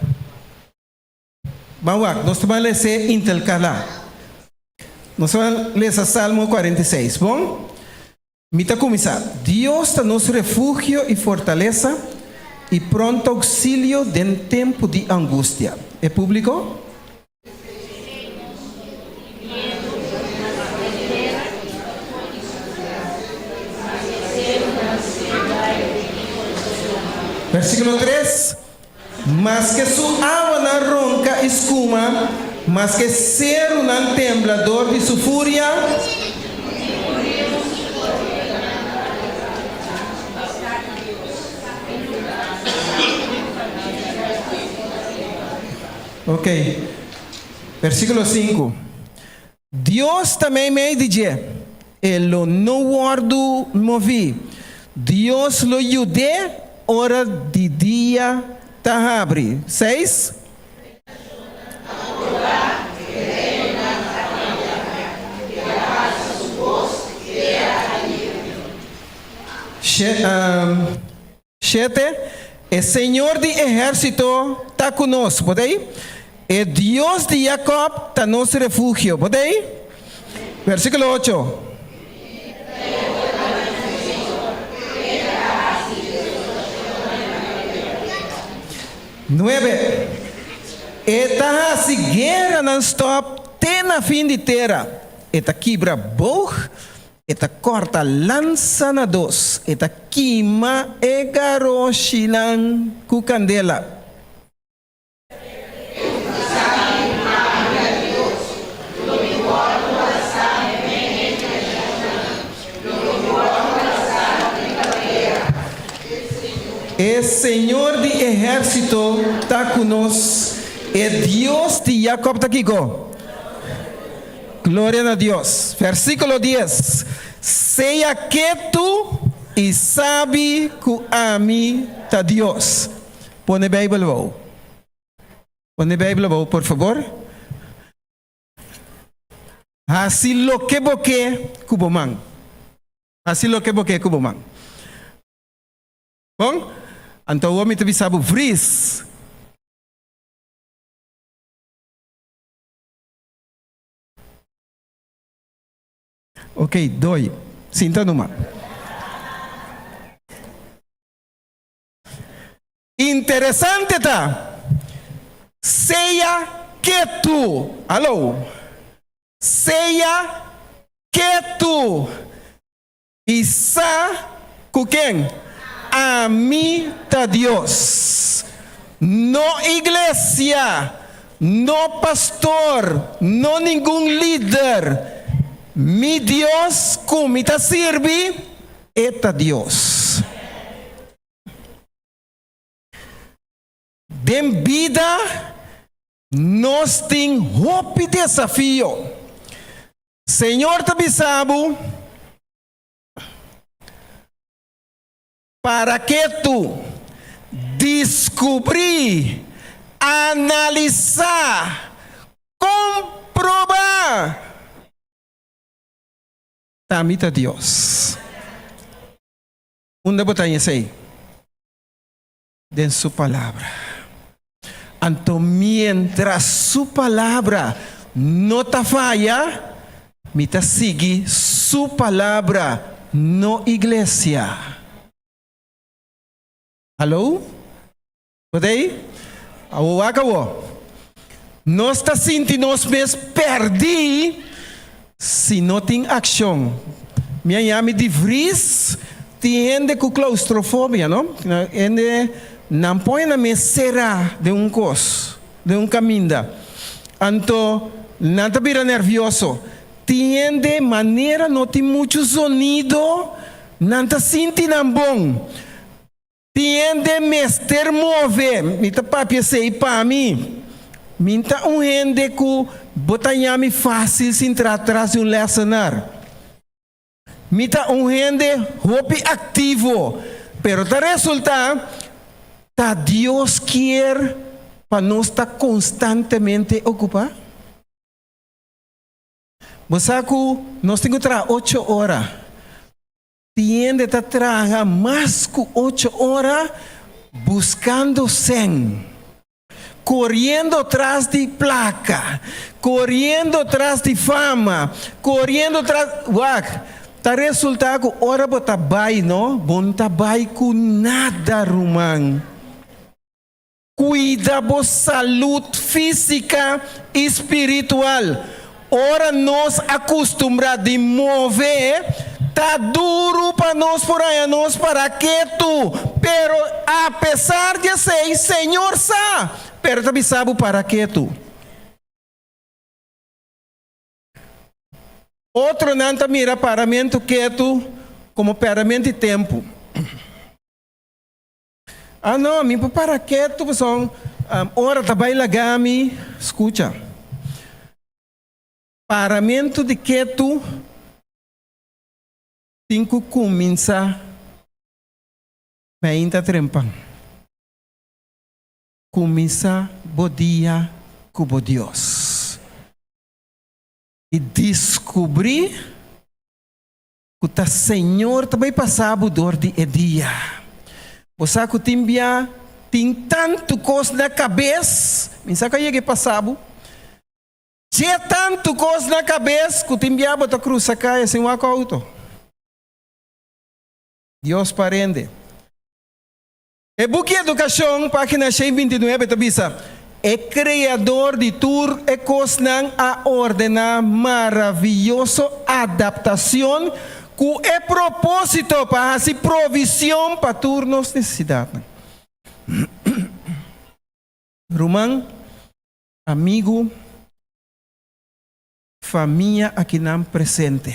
Speaker 11: Ban wak, nos ta bay lesa intercala. Nos ta bay lesa Salmo 46. Bon? Mi ta cuminsa. Dios ta nos refugio y fortalesa y pronto auxilio den tempo di angustia. E publico? Versículo 3, Maske su awanan ronka i skuma, maske serunan tembla dor di su furia. Ok. Versíkulo 5. Dios ta meimei di dje, e lo no wòrdu moví. Dios lo yud'é ora di dia ta habri. Seis. Shete, E Señor di ehérsito ta ku nos. Bo ta ei? E Dios di Jakòb ta nos refugio. Bo ta ei? Versíkulo ocho. Nuebe, E ta hasi gueranan stòp te na fin di tera. E ta kibra boog E ta kòrta lansa na dos, e ta kima e garoshinan ku kandela. E Señor di ehérsito ta ku nos, e Dios di Jakòb ta kiko? Gloria na Dios. Versíkulo dies, Sea ketu i sabi ku ami ta Dios. Pone Beibel abou. Pone Beibel abou, por fabor. Hasi loke bo ke ku bo man. Hasi loke bo ke ku bo man. Bon? Anto awor mi ta bisa bo, vris. Ok, doi. Sinta numa. Interesante ta, sea ketu. Alo. Sea ketu. I sa ku ken? Ami ta Dios. No iglesia, no pastor, no ningun lider. Mi Dios ku mi ta sirbi, e ta Dios. Den bida nos tin hopi desafio. Señor ta bisa bo, Para ke tu diskubrí, analisá, komprobá ta mi ta Dios. Unda bo ta haña esei? Den su palabra. Anto mientras su palabra. no ta faya, mi ta sigui su palabra, no iglesia. Hallo? Bo ta ei? Awor wak awor. Nos ta sinti nos mes pèrdí si no tin akshon. Mi a yami di vries, tin hende ku klaustrofobia, no? Hende nan pone nan mes será den un kos, den un kaminda. Anto nan ta bira nèrvioso. Tin hende manera no tin muchu zonido, nan ta sinti nan bon. Tin hende mester move. Mi ta papia esei pa mi. Mi ta un hende ku bo ta yami fásil sin tra tras di un lèsenar. Mi ta un hende hopi aktivo, pero ta resultá ta Dios kier pa nos ta konstantemente okupá? Bo sa ku nos tin ku traha ocho ora. Tin hende ta traha mas ku ocho ora buskando sèn, koriendo tras di plaka, koriendo tras di fama, koriendo tras, wak, ta resultá ku ora bo ta bai no, bo no ta bai ku nada ruman. Cuida bo salud fisica y spiritual. Ora nos a custumbra di move, ta duru pa nos por haña nos para ketu. Pero apesar di esey, Señor sa, pero ta bisa bo para ketu. Otronan ta mira paramentu ketu como perdemento di tempu. Ah no, mi por para ketu pasobra ora ta bai laga mi skucha. Paramentu di ketu tin ku kuminsá meinta trempan. Kuminsá bo dia ku bo Dios i diskubrí Ku ta Señor ta bai pasa bo dor di e dia. Bo sa ku tin bia tin tantu kos na kabes, mi sa ku a yega e pasa bo, dje tantu kos na kabes ku tin bia bo ta krusa kaya sin wak outo. Dios parende. E buki Edukashon, página 129, ta bisa, E Kreador di tur e kosnan a ordená maravioso adaptacion ku e propósito pa hasi provision pa tur nos nesesidatnan. Ruman, amigu, famia akinan presente,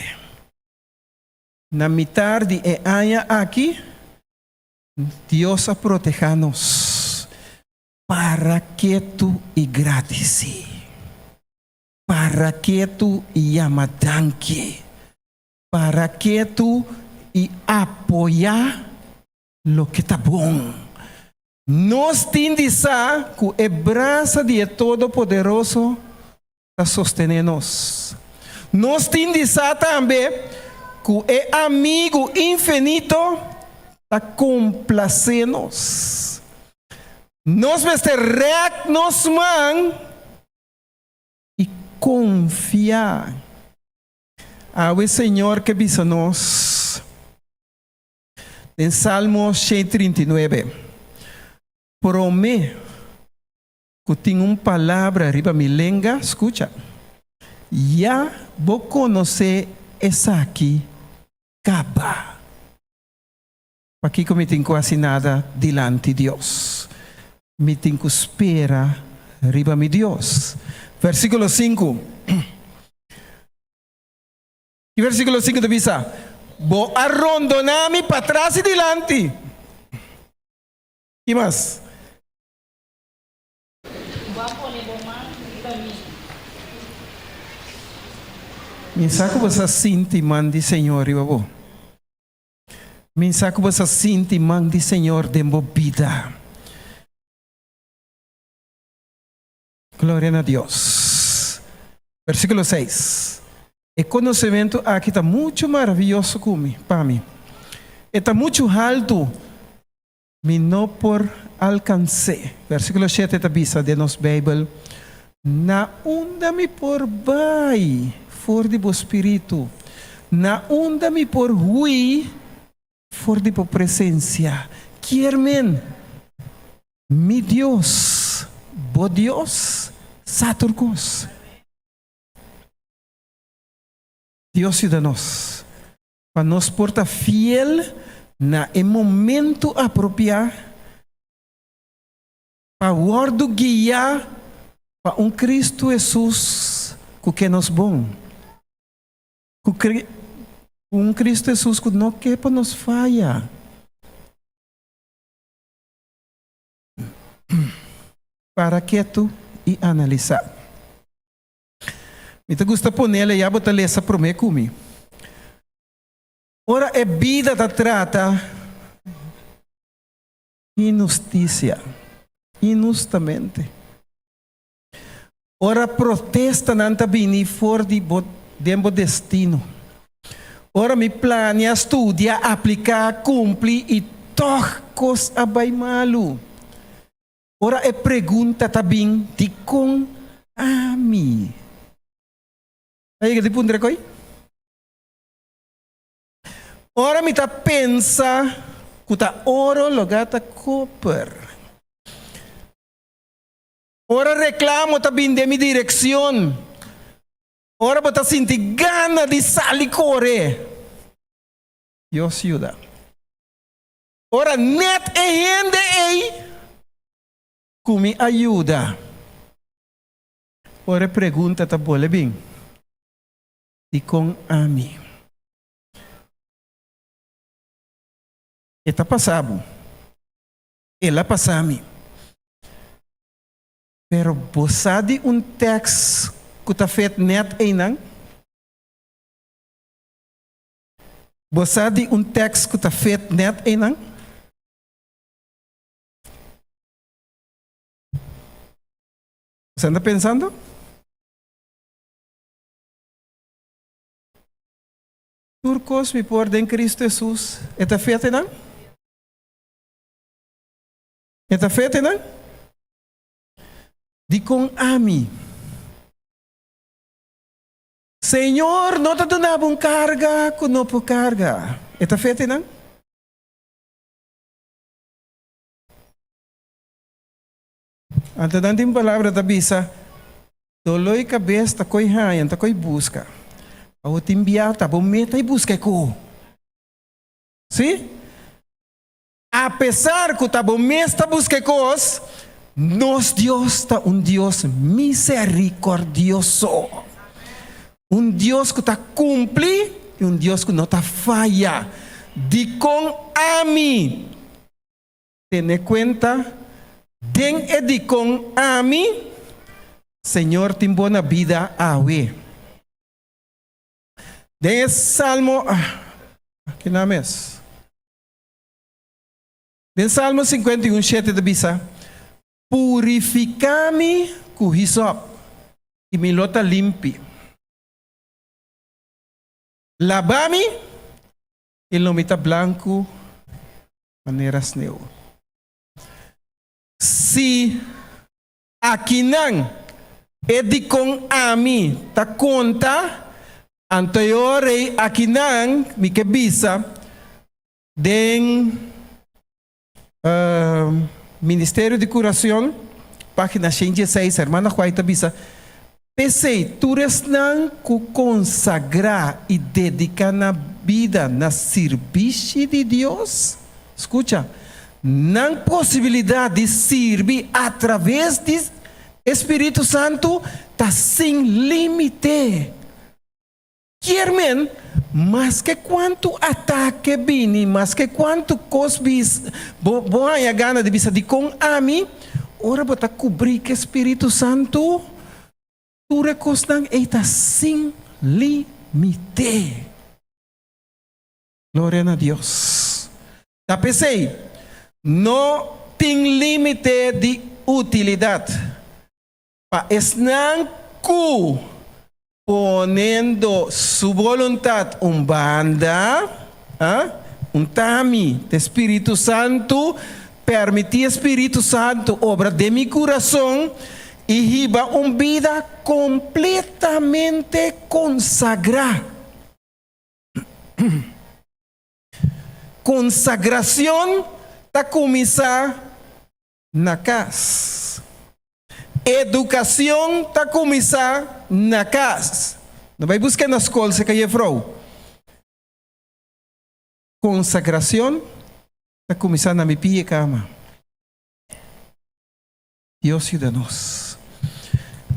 Speaker 11: na mitar di e aña aki, Dios a protehá nos para ketu i gradisí, para ketu i yama danki, para ketu i apoyá loke ta bon. Nos tin di sa ku e brasa di e Todopoderoso ta sostené nos. Nos tin di sa tambe ku e Amigu infinito ta komplasé nos. Nos mester rèk nos man i konfia. Awe Señor ke bisa nos den Salmo 139, Promé Ku tin un palabra riba mi lenga, skucha, ya bo konosé esaki kaba. Pakiko mi tin ku hasi nada dilanti Dios? Mi tin ku spera riba mi Dios. Versíkulo sinku. I versíkulo sinku ta bisa, Bo a rondoná mi patras i dilanti. Ki mas?
Speaker 3: Bo a pone bo man riba mi.
Speaker 11: Mi sa ku bo sa sinti man di Señor riba bo. Mi sa ku bo sa sinti man di Señor den bo bida. Gloria na Dios. Versíkulo seis, E konosementu aki ta muchu maravioso ku mi, pa mi. E ta muchu haltu. Mi no por alkans'é. Versíkulo shete ta bisa den nos Beibel. Na unda mi por bai for di bo spiritu? Na unda mi por hui for di bo presensia? Kier men, mi Dios, bo Dios, sa tur kos. Dios yuda nos pa nos por ta fiel na e momento apropiá pa wòrdu guiá pa un Kristu Hesus ku ke nos bon, ku un Kristu Hesus ku no ke pa nos faya. Para ketu i analisá. Mi ta gusta ponele ya bo ta lesa promé ku mi. Ora e bida ta trata inhustisia, inhustamente. Ora protestanan ta bini for di bo den bo destino. Ora mi plania, studia, apliká, kumpli i tòg kos a bai malu. Ora e pregunta ta bin, Dikon ami? A yega di puntra koi? Ora mi ta pensa ku ta oro loga ta koper. Ora reklamo ta bin den mi direkshon. Ora bo ta sinti gana di sali kore. Dios yuda. Ora net e hende ei ku mi a yuda. Ora e pregunta ta bole bin, Dikon ami? E ta pasa bo. El a pasa mi. Pero bo sa di un tèks ku ta fet nèt einan? Bo sa di un tèks ku ta fit nèt einan? Bo ta pensando? Tur kos mi por den Kristu Hesus. E ta fit einan? E ta fit einan? Dikon ami? Señor no ta duna bo un karga ku no por karga. E ta fete nan? Anto nan tin palabra ta bisa, Doló i kabes ta koi haña, ta koi buska. Awor tin bia ta bo meta i buska e ku. Sí? Apesar ku ta bo mes ta buska e kos, nos Dios ta un Dios miserikordioso. Un Dios ku ta kumpli i un Dios ku no ta faya. Dikon ami tene kuenta den e dikon ami? Señor tin bo na bida awe. Den e salmo, ki nan mes? Den Salmo 51, shete ta bisa, Purifiká mi ku hisòp, i mi lo ta limpi. Laba mi, i lo mi ta blanku manera sneu. Si akinan e dikon ami ta konta, anto e ora ei akinan mi ke bisa, Den Ministerio di Curacion, pagina 116, Hermana White ta bisa, P'esei, tur esnan ku konsagrá i dediká nan bida na sirbishi di Dios, skucha, nan posibilidat di sirbi atraves di e spiritu santu ta sin límite. Kier men, maske kuantu atake bini, maske kuantu kos bis, bo bo haña gana di bisa dikon ami, ora bo ta kubrí ku e Spiritu Santu, tur e kosnan ei ta sin límite. Gloria na Dios. Ta p'esei, no tin límite di utilidat pa esnan ku Ponendo su boluntad un banda, un tami te Spiritu Santu, permiti e Spiritu Santu obra den mi curason. I hiba un bida kompletamente konsagrá. Konsagrashon ta kuminsá na kas. Edukashon ta kuminsá na kas. No bai busk'é na skol serka jefrou. Konsagrashon ta kuminsá na mi pie kama. Dios yuda nos.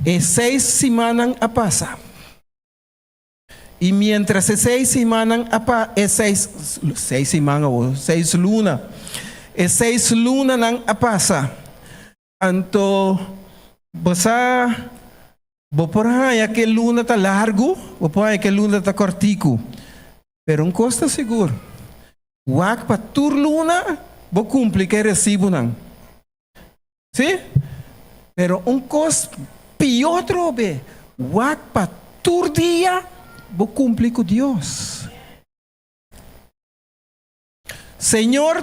Speaker 11: E seis simannan a pasa. I miéntras e seis simannan a pa e seis seis siman awor seis luna e seis lunanan a pasa anto bo sa bo por haña ke luna ta largu bo por haña ke luna ta kòrtiku pero un kos ta sigur wak pa tur luna bo kumpli ku e resibunan. Sí? Pero un kos pió atrobe, wak pa tur dia bo kumpli ku Dios. Señor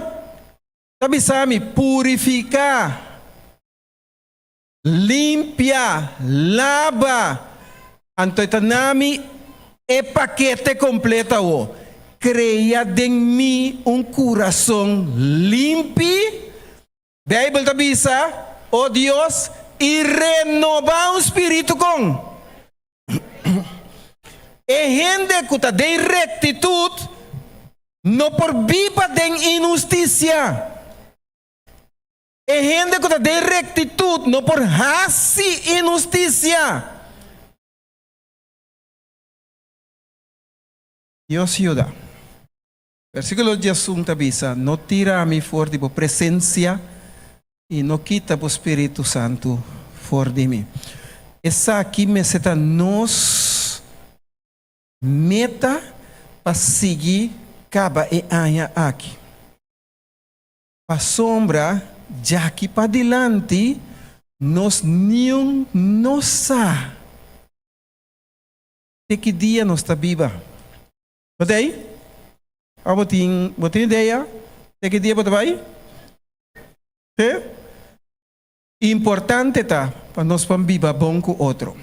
Speaker 11: ta bisa mi, Purifiká, limpia, laba. Anto e ta na mi e pakete kompleto awo. Krea den mi un kurason limpi. Beibel ta bisa, O Dios, i renobá un spiritu kon. E hende ku ta den rektitut no por biba den inhustisia. E hende ku ta den rektitut no por hasi inhustisia. Dios yuda. Versíkulo 11 ta bisa, No tira mi for di bo presensia i no kita bo spiritu santu for di mi. Esaki mester ta nos meta pa sigui kaba e aña aki. Pasobra djaki padilanti nos niun no sa te ki dia nos ta biba. Bo ta ei? Abo bo tin, bo tin idea te ki dia bo ta bai? Te? Importante ta pa nos por biba bon ku otro.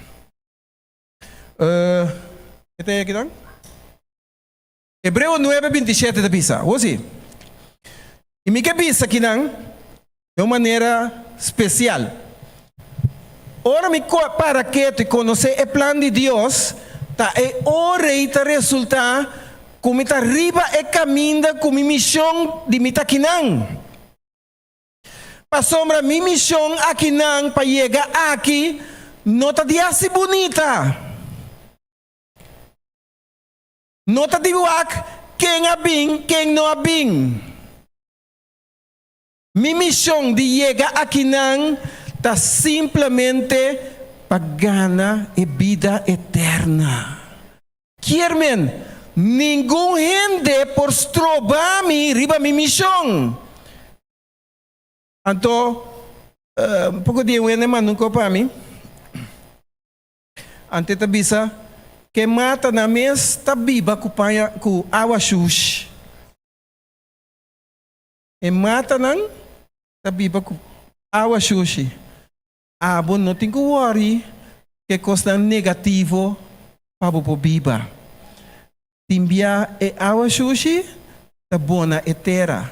Speaker 11: Uh, ke ta ei akinan? Hebreo 9, 27 ta bisa, hosi. I mi ke bisa kinan den un manera spesial. Ora mi para ketu i konosé e plan di Dios, ta e ora ei ta resultá ku mi ta riba e kaminda ku mi mishon di mi ta akinan. Pasobra mi mishon akinan pa yega aki no ta di hasi bunita. No ta di wak ken a bin, ken no a bin. Mi mishon di yega akinan ta simplemente pa gana e bida eterna. Kier men, ningun hende por stroba mi riba mi mishon. Anto, un poko di e wende manda un kos pa mi. Ante ta bisa, Ke mata nan mes ta biba ku paña ku awa shushi. E matanan ta biba ku awa shushi. Abo no tin ku wòri ku e kosnan negativo pa bo por biba. Tin bia e awa shushi ta bona e tera.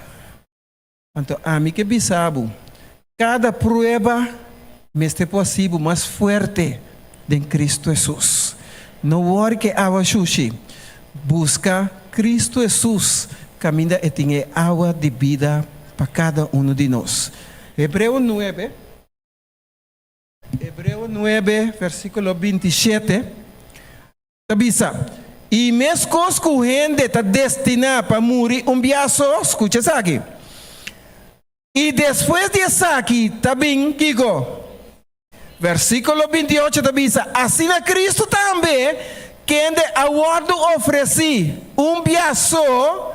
Speaker 11: Anto ami ke bisa bo, kada prueba mester por hasi bo mas fuerte den Cristo Hesus. No wòri ke awa shushi. Buska Cristo Hesus kaminda e tin e awa di bida pa kada unu di nos. Hebreo nuebe, Hebreo nuebe versikulo 27 Ta bisa, I meskos ku hende ta destiná pa muri un bia so, skucha esaki, i despues di esaki ta bin kiko? Versíkulo 28 ta bisa, Asina Kristu tambe, kende a wòrdu ofresí un bia so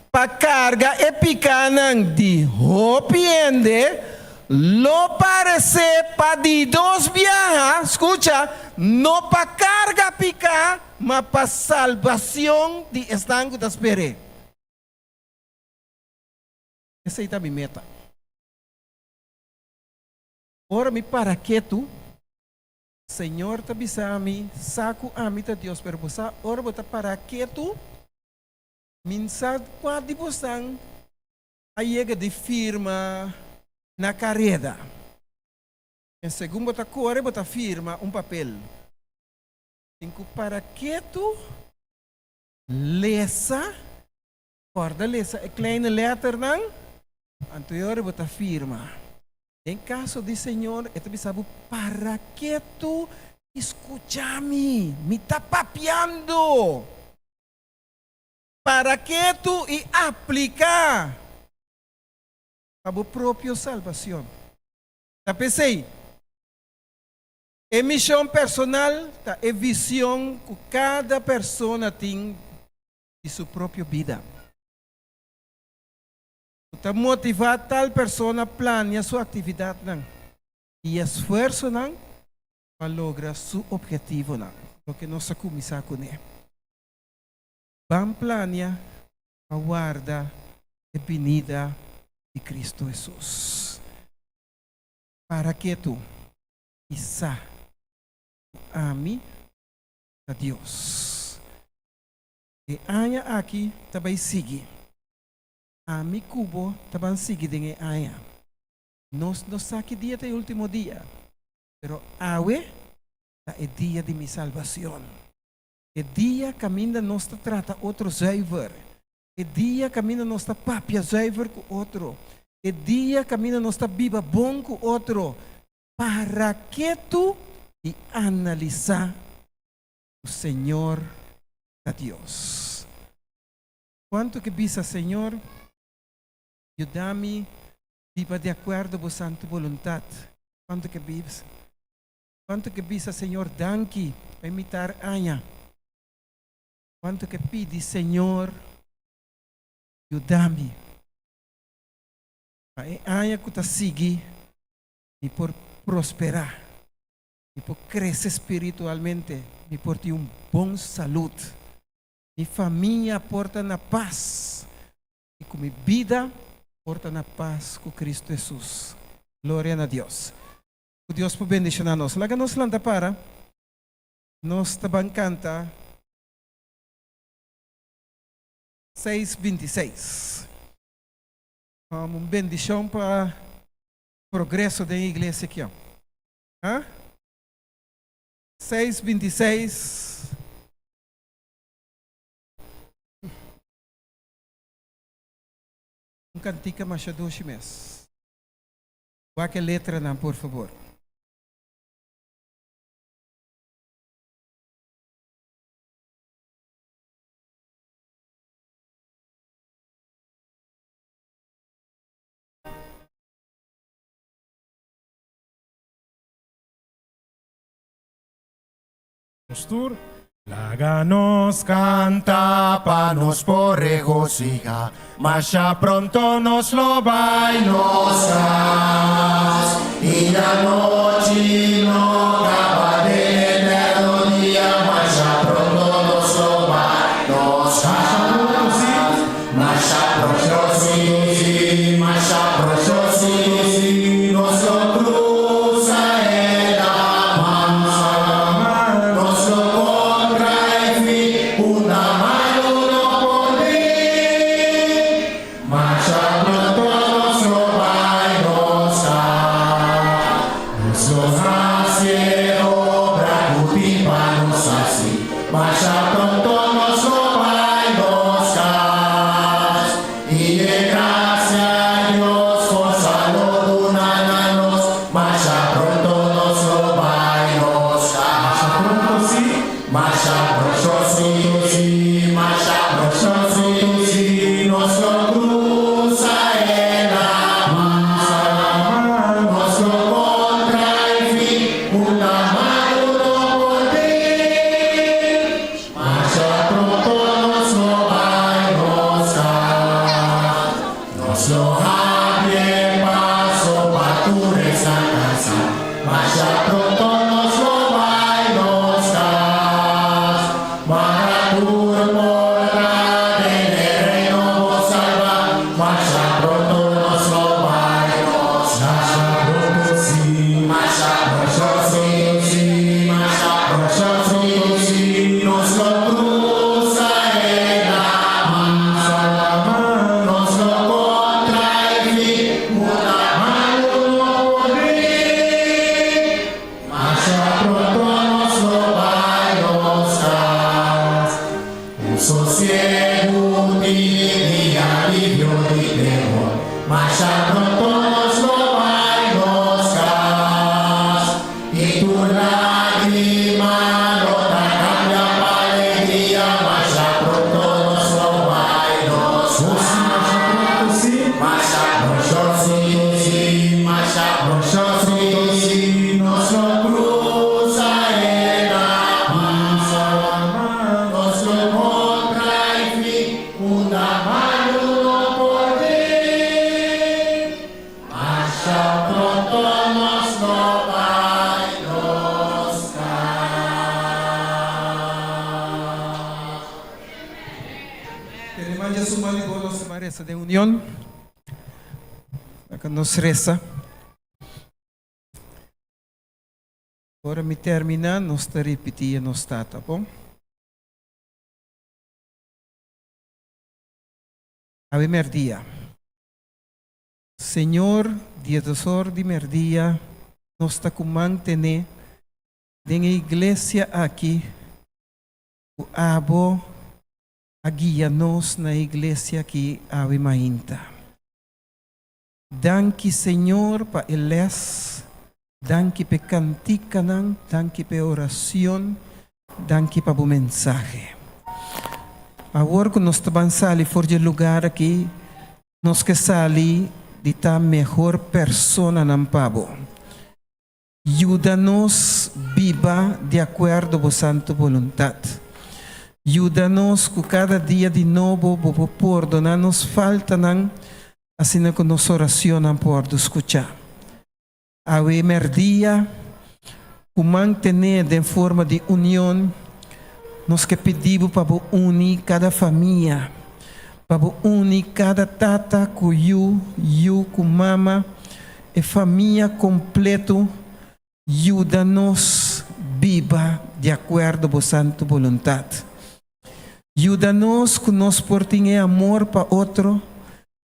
Speaker 11: pa karga e pikánan di hopi hende, lo paresé pa di dos biaha, skucha, no pa karga piká, ma pa salbacion di esnan ku ta sper'é. Esei ta mi meta. Ora mi para ketu. Señor ta bisa mi, sa ku ami ta Dios, pero bo sa ora bo ta pará ketu, mi n sa kua di bosan a yega di firma na kareda. En segun bo ta kore bo ta firma un papel. Tin ku para ketu, lesa, kòrda lesa e kleine lèternan, anto e ora bo ta firma. Den kaso di Señor, e ta bisa bo, Para ketu i skucha mi, mi ta papiando. Para ketu i apliká pa bo propio salbacion. Ta p'esei, e mision personal ta e vision ku kada persona tin di su propio bida. Ku ta motivá tal persona plania su aktividatnan i esfuersonan pa logra su ophetivonan, loke nos a kuminsá kuné. Ban plania pa warda e binida di Kristu Hesus. Para ketu i sa ku ami ta Dios. E aña aki ta bai sigui. Ami ku bo ta ban sigui den e aña. Nos no sa ki dia ta e ultimo dia, pero awe ta e dia di mi salbacion. E dia caminda nos ta trata otro zuiver, e dia caminda nos ta papia zuiver cu otro, e dia caminda nos ta biba bon cu otro, para ketu y analisa cu Señor ta Dios. Kuantu ke bisa, Señor, yuda mi biba di akuerdo bo santu boluntat. Kuantu ke bisa? Kuantu ke bisa, Señor, danki pa e mitar aña. Kuantu ke pidi, Señor, yuda mi pa e aña ku ta sigui mi por prosperá, mi por krese spiritualmente, mi por tin un bon salud. Mi famia por ta na pas i ku mi bida por ta na pas ku Kristu Hesus. Gloria na Dios. Ku Dios por bendishoná nos. Laga nos lanta para. Nos ta ban kanta 6:26. Un bendishon pa progreso den iglesia aki. Ha? 6:26. Un kantika masha dushi mes. Wak e letranan por fabor.
Speaker 9: Nos tur. Laga nos
Speaker 2: canta pa nos por regociha, Masha pronto nos lo bai nos cas, I anochi lo caba den eterno dia, Masha pronto nos lo bai nos cas, Masha pronto si, masha pronto si, nos lo cruza e laman. Nos lo contra e fin, unda malu no por bin. Masha pronto nos lo bai nos cas, nos lo haci e obra cu. sosiegu tin ni alivio di temor. Masha pronto nos lo bai nos kas, i tur lágrima lo ta kambia pa alegria. Masha pronto nos lo bai nos kas. Masha pronto si, masha pronto si, masha pronto si, nos lo krusa e abismo. Nos lo kontra e fin, unda malu no por bin. Masha pronto nos lo bai nos kas.
Speaker 11: Tene man dje su man di bo nos ta resa den union. Laga nos resa. Ora mi termina nos ta ripiti e nos Tata, bon? Awe merdia. Señor, diesdosor di merdia nos ta ku mantene den e iglesia aki ku abo a guia nos na e iglesia aki awe mainta. Danki Señor pa e les, danki p'e kantikanan, danki p'e oracion, danki pa bo mensahe. Awor ku nos ta ban sali for dje lugar aki, nos ke sali di ta mehor personanan pa bo. Yuda nos biba di akuerdo bo santu boluntat. Yuda nos ku kada dia di nobo bo por pordoná nos faltanan asina ku nos oracionnan por wòrdu skuchá. Awe mèrdia, ku mantené den forma di union, nos ke pidi bo pa bo uni kada famia, pa bo uni kada tata ku yu, yu ku mama, E famia kompleto yuda nos biba di akuerdo bo santu boluntat. Yuda nos ku nos por tin e amor pa otro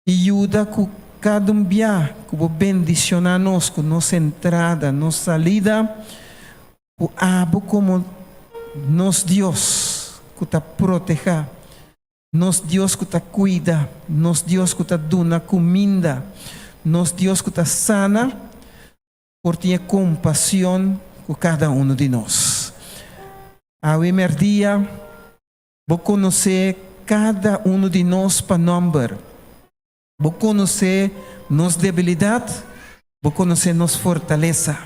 Speaker 11: i yuda ku kada un bia ku bo bendishoná nos ku nos entrada, nos salida, ku abo komo nos Dios ku ta protehá Nos Dios ku ta kuida, nos Dios ku ta duna kuminda, nos Dios ku ta sana, por tin e kompasion ku kada unu di nos. Awe mèrdia, bo konosé kada unu di nos pa nòmber. Bo konosé nos debilidat, bo konosé nos fortalesa.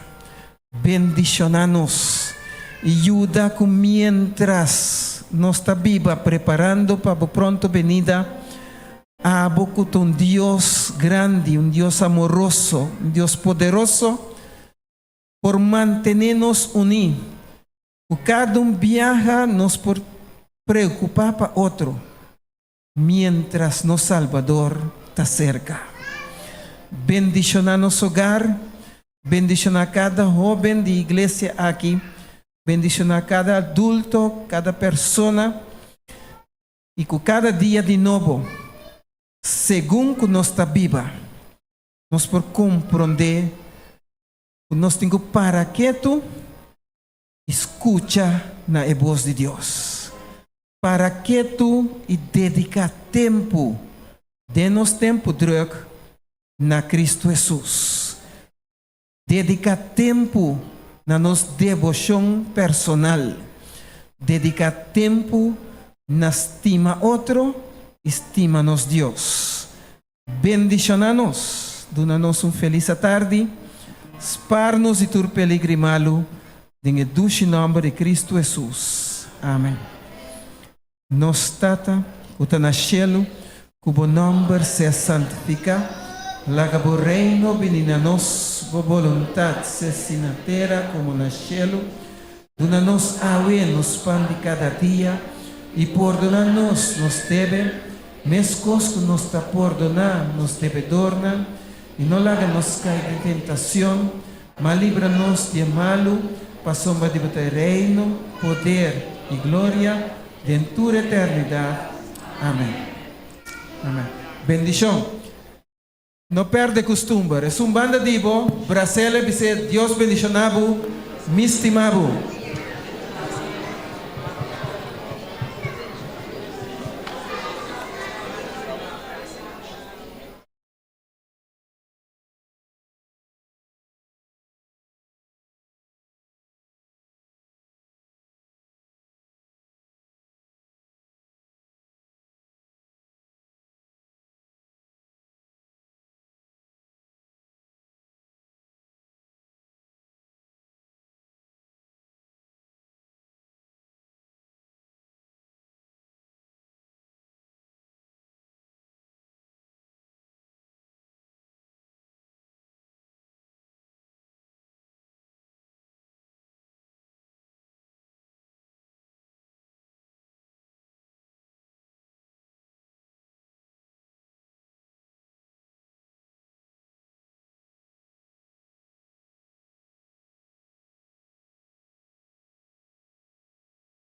Speaker 11: Bendishoná nos i yuda ku miéntras nos ta biba preparando pa bo pronto benida, abo ku ta un Dios grandi, un Dios amoroso, un Dios poderoso, por mantené nos uní, ku kada un biaha nos por preokupá pa otro. Miéntras nos Salbador ta serka. Bendishoná nos hogar, bendishoná kada hóben di iglesia aki, bendishoná kada adulto, kada persona, i ku kada dia di nobo, segun ku nos ta biba, nos por komprondé ku nos tin ku para ketu i skucha na e bos di Dios. Para ketu i dediká tempu den nos tempu drùk na Kristu Hesus. Dediká tempu na nos deboshon personal. Dediká tempu na stima otro i stima nos Dios. Bendishoná nos, duna nos un felis atardi, spar nos di tur peligro i malu, den e dushi nòmber di Kristu Hesus. Amen. Nos Tata, ku ta na shelu, ku bo nòmber sea santifiká, laga bo reino bini na nos, bo boluntat sea si na tera komo na shelu. Duna nos awe nos pan di kada dia, i pordoná nos nos debe, meskos ku nos ta pordoná nos debedornan, i no laga nos kai den tentacion, ma libra nos di e malu, pasobra di bo ta e reino, poder i gloria, den tur eternidat. Amen. Amen. Bendishon. No perde kustumber. Esun banda di bo, bras'el e bis'é, Dios bendishoná bo, mi stima bo.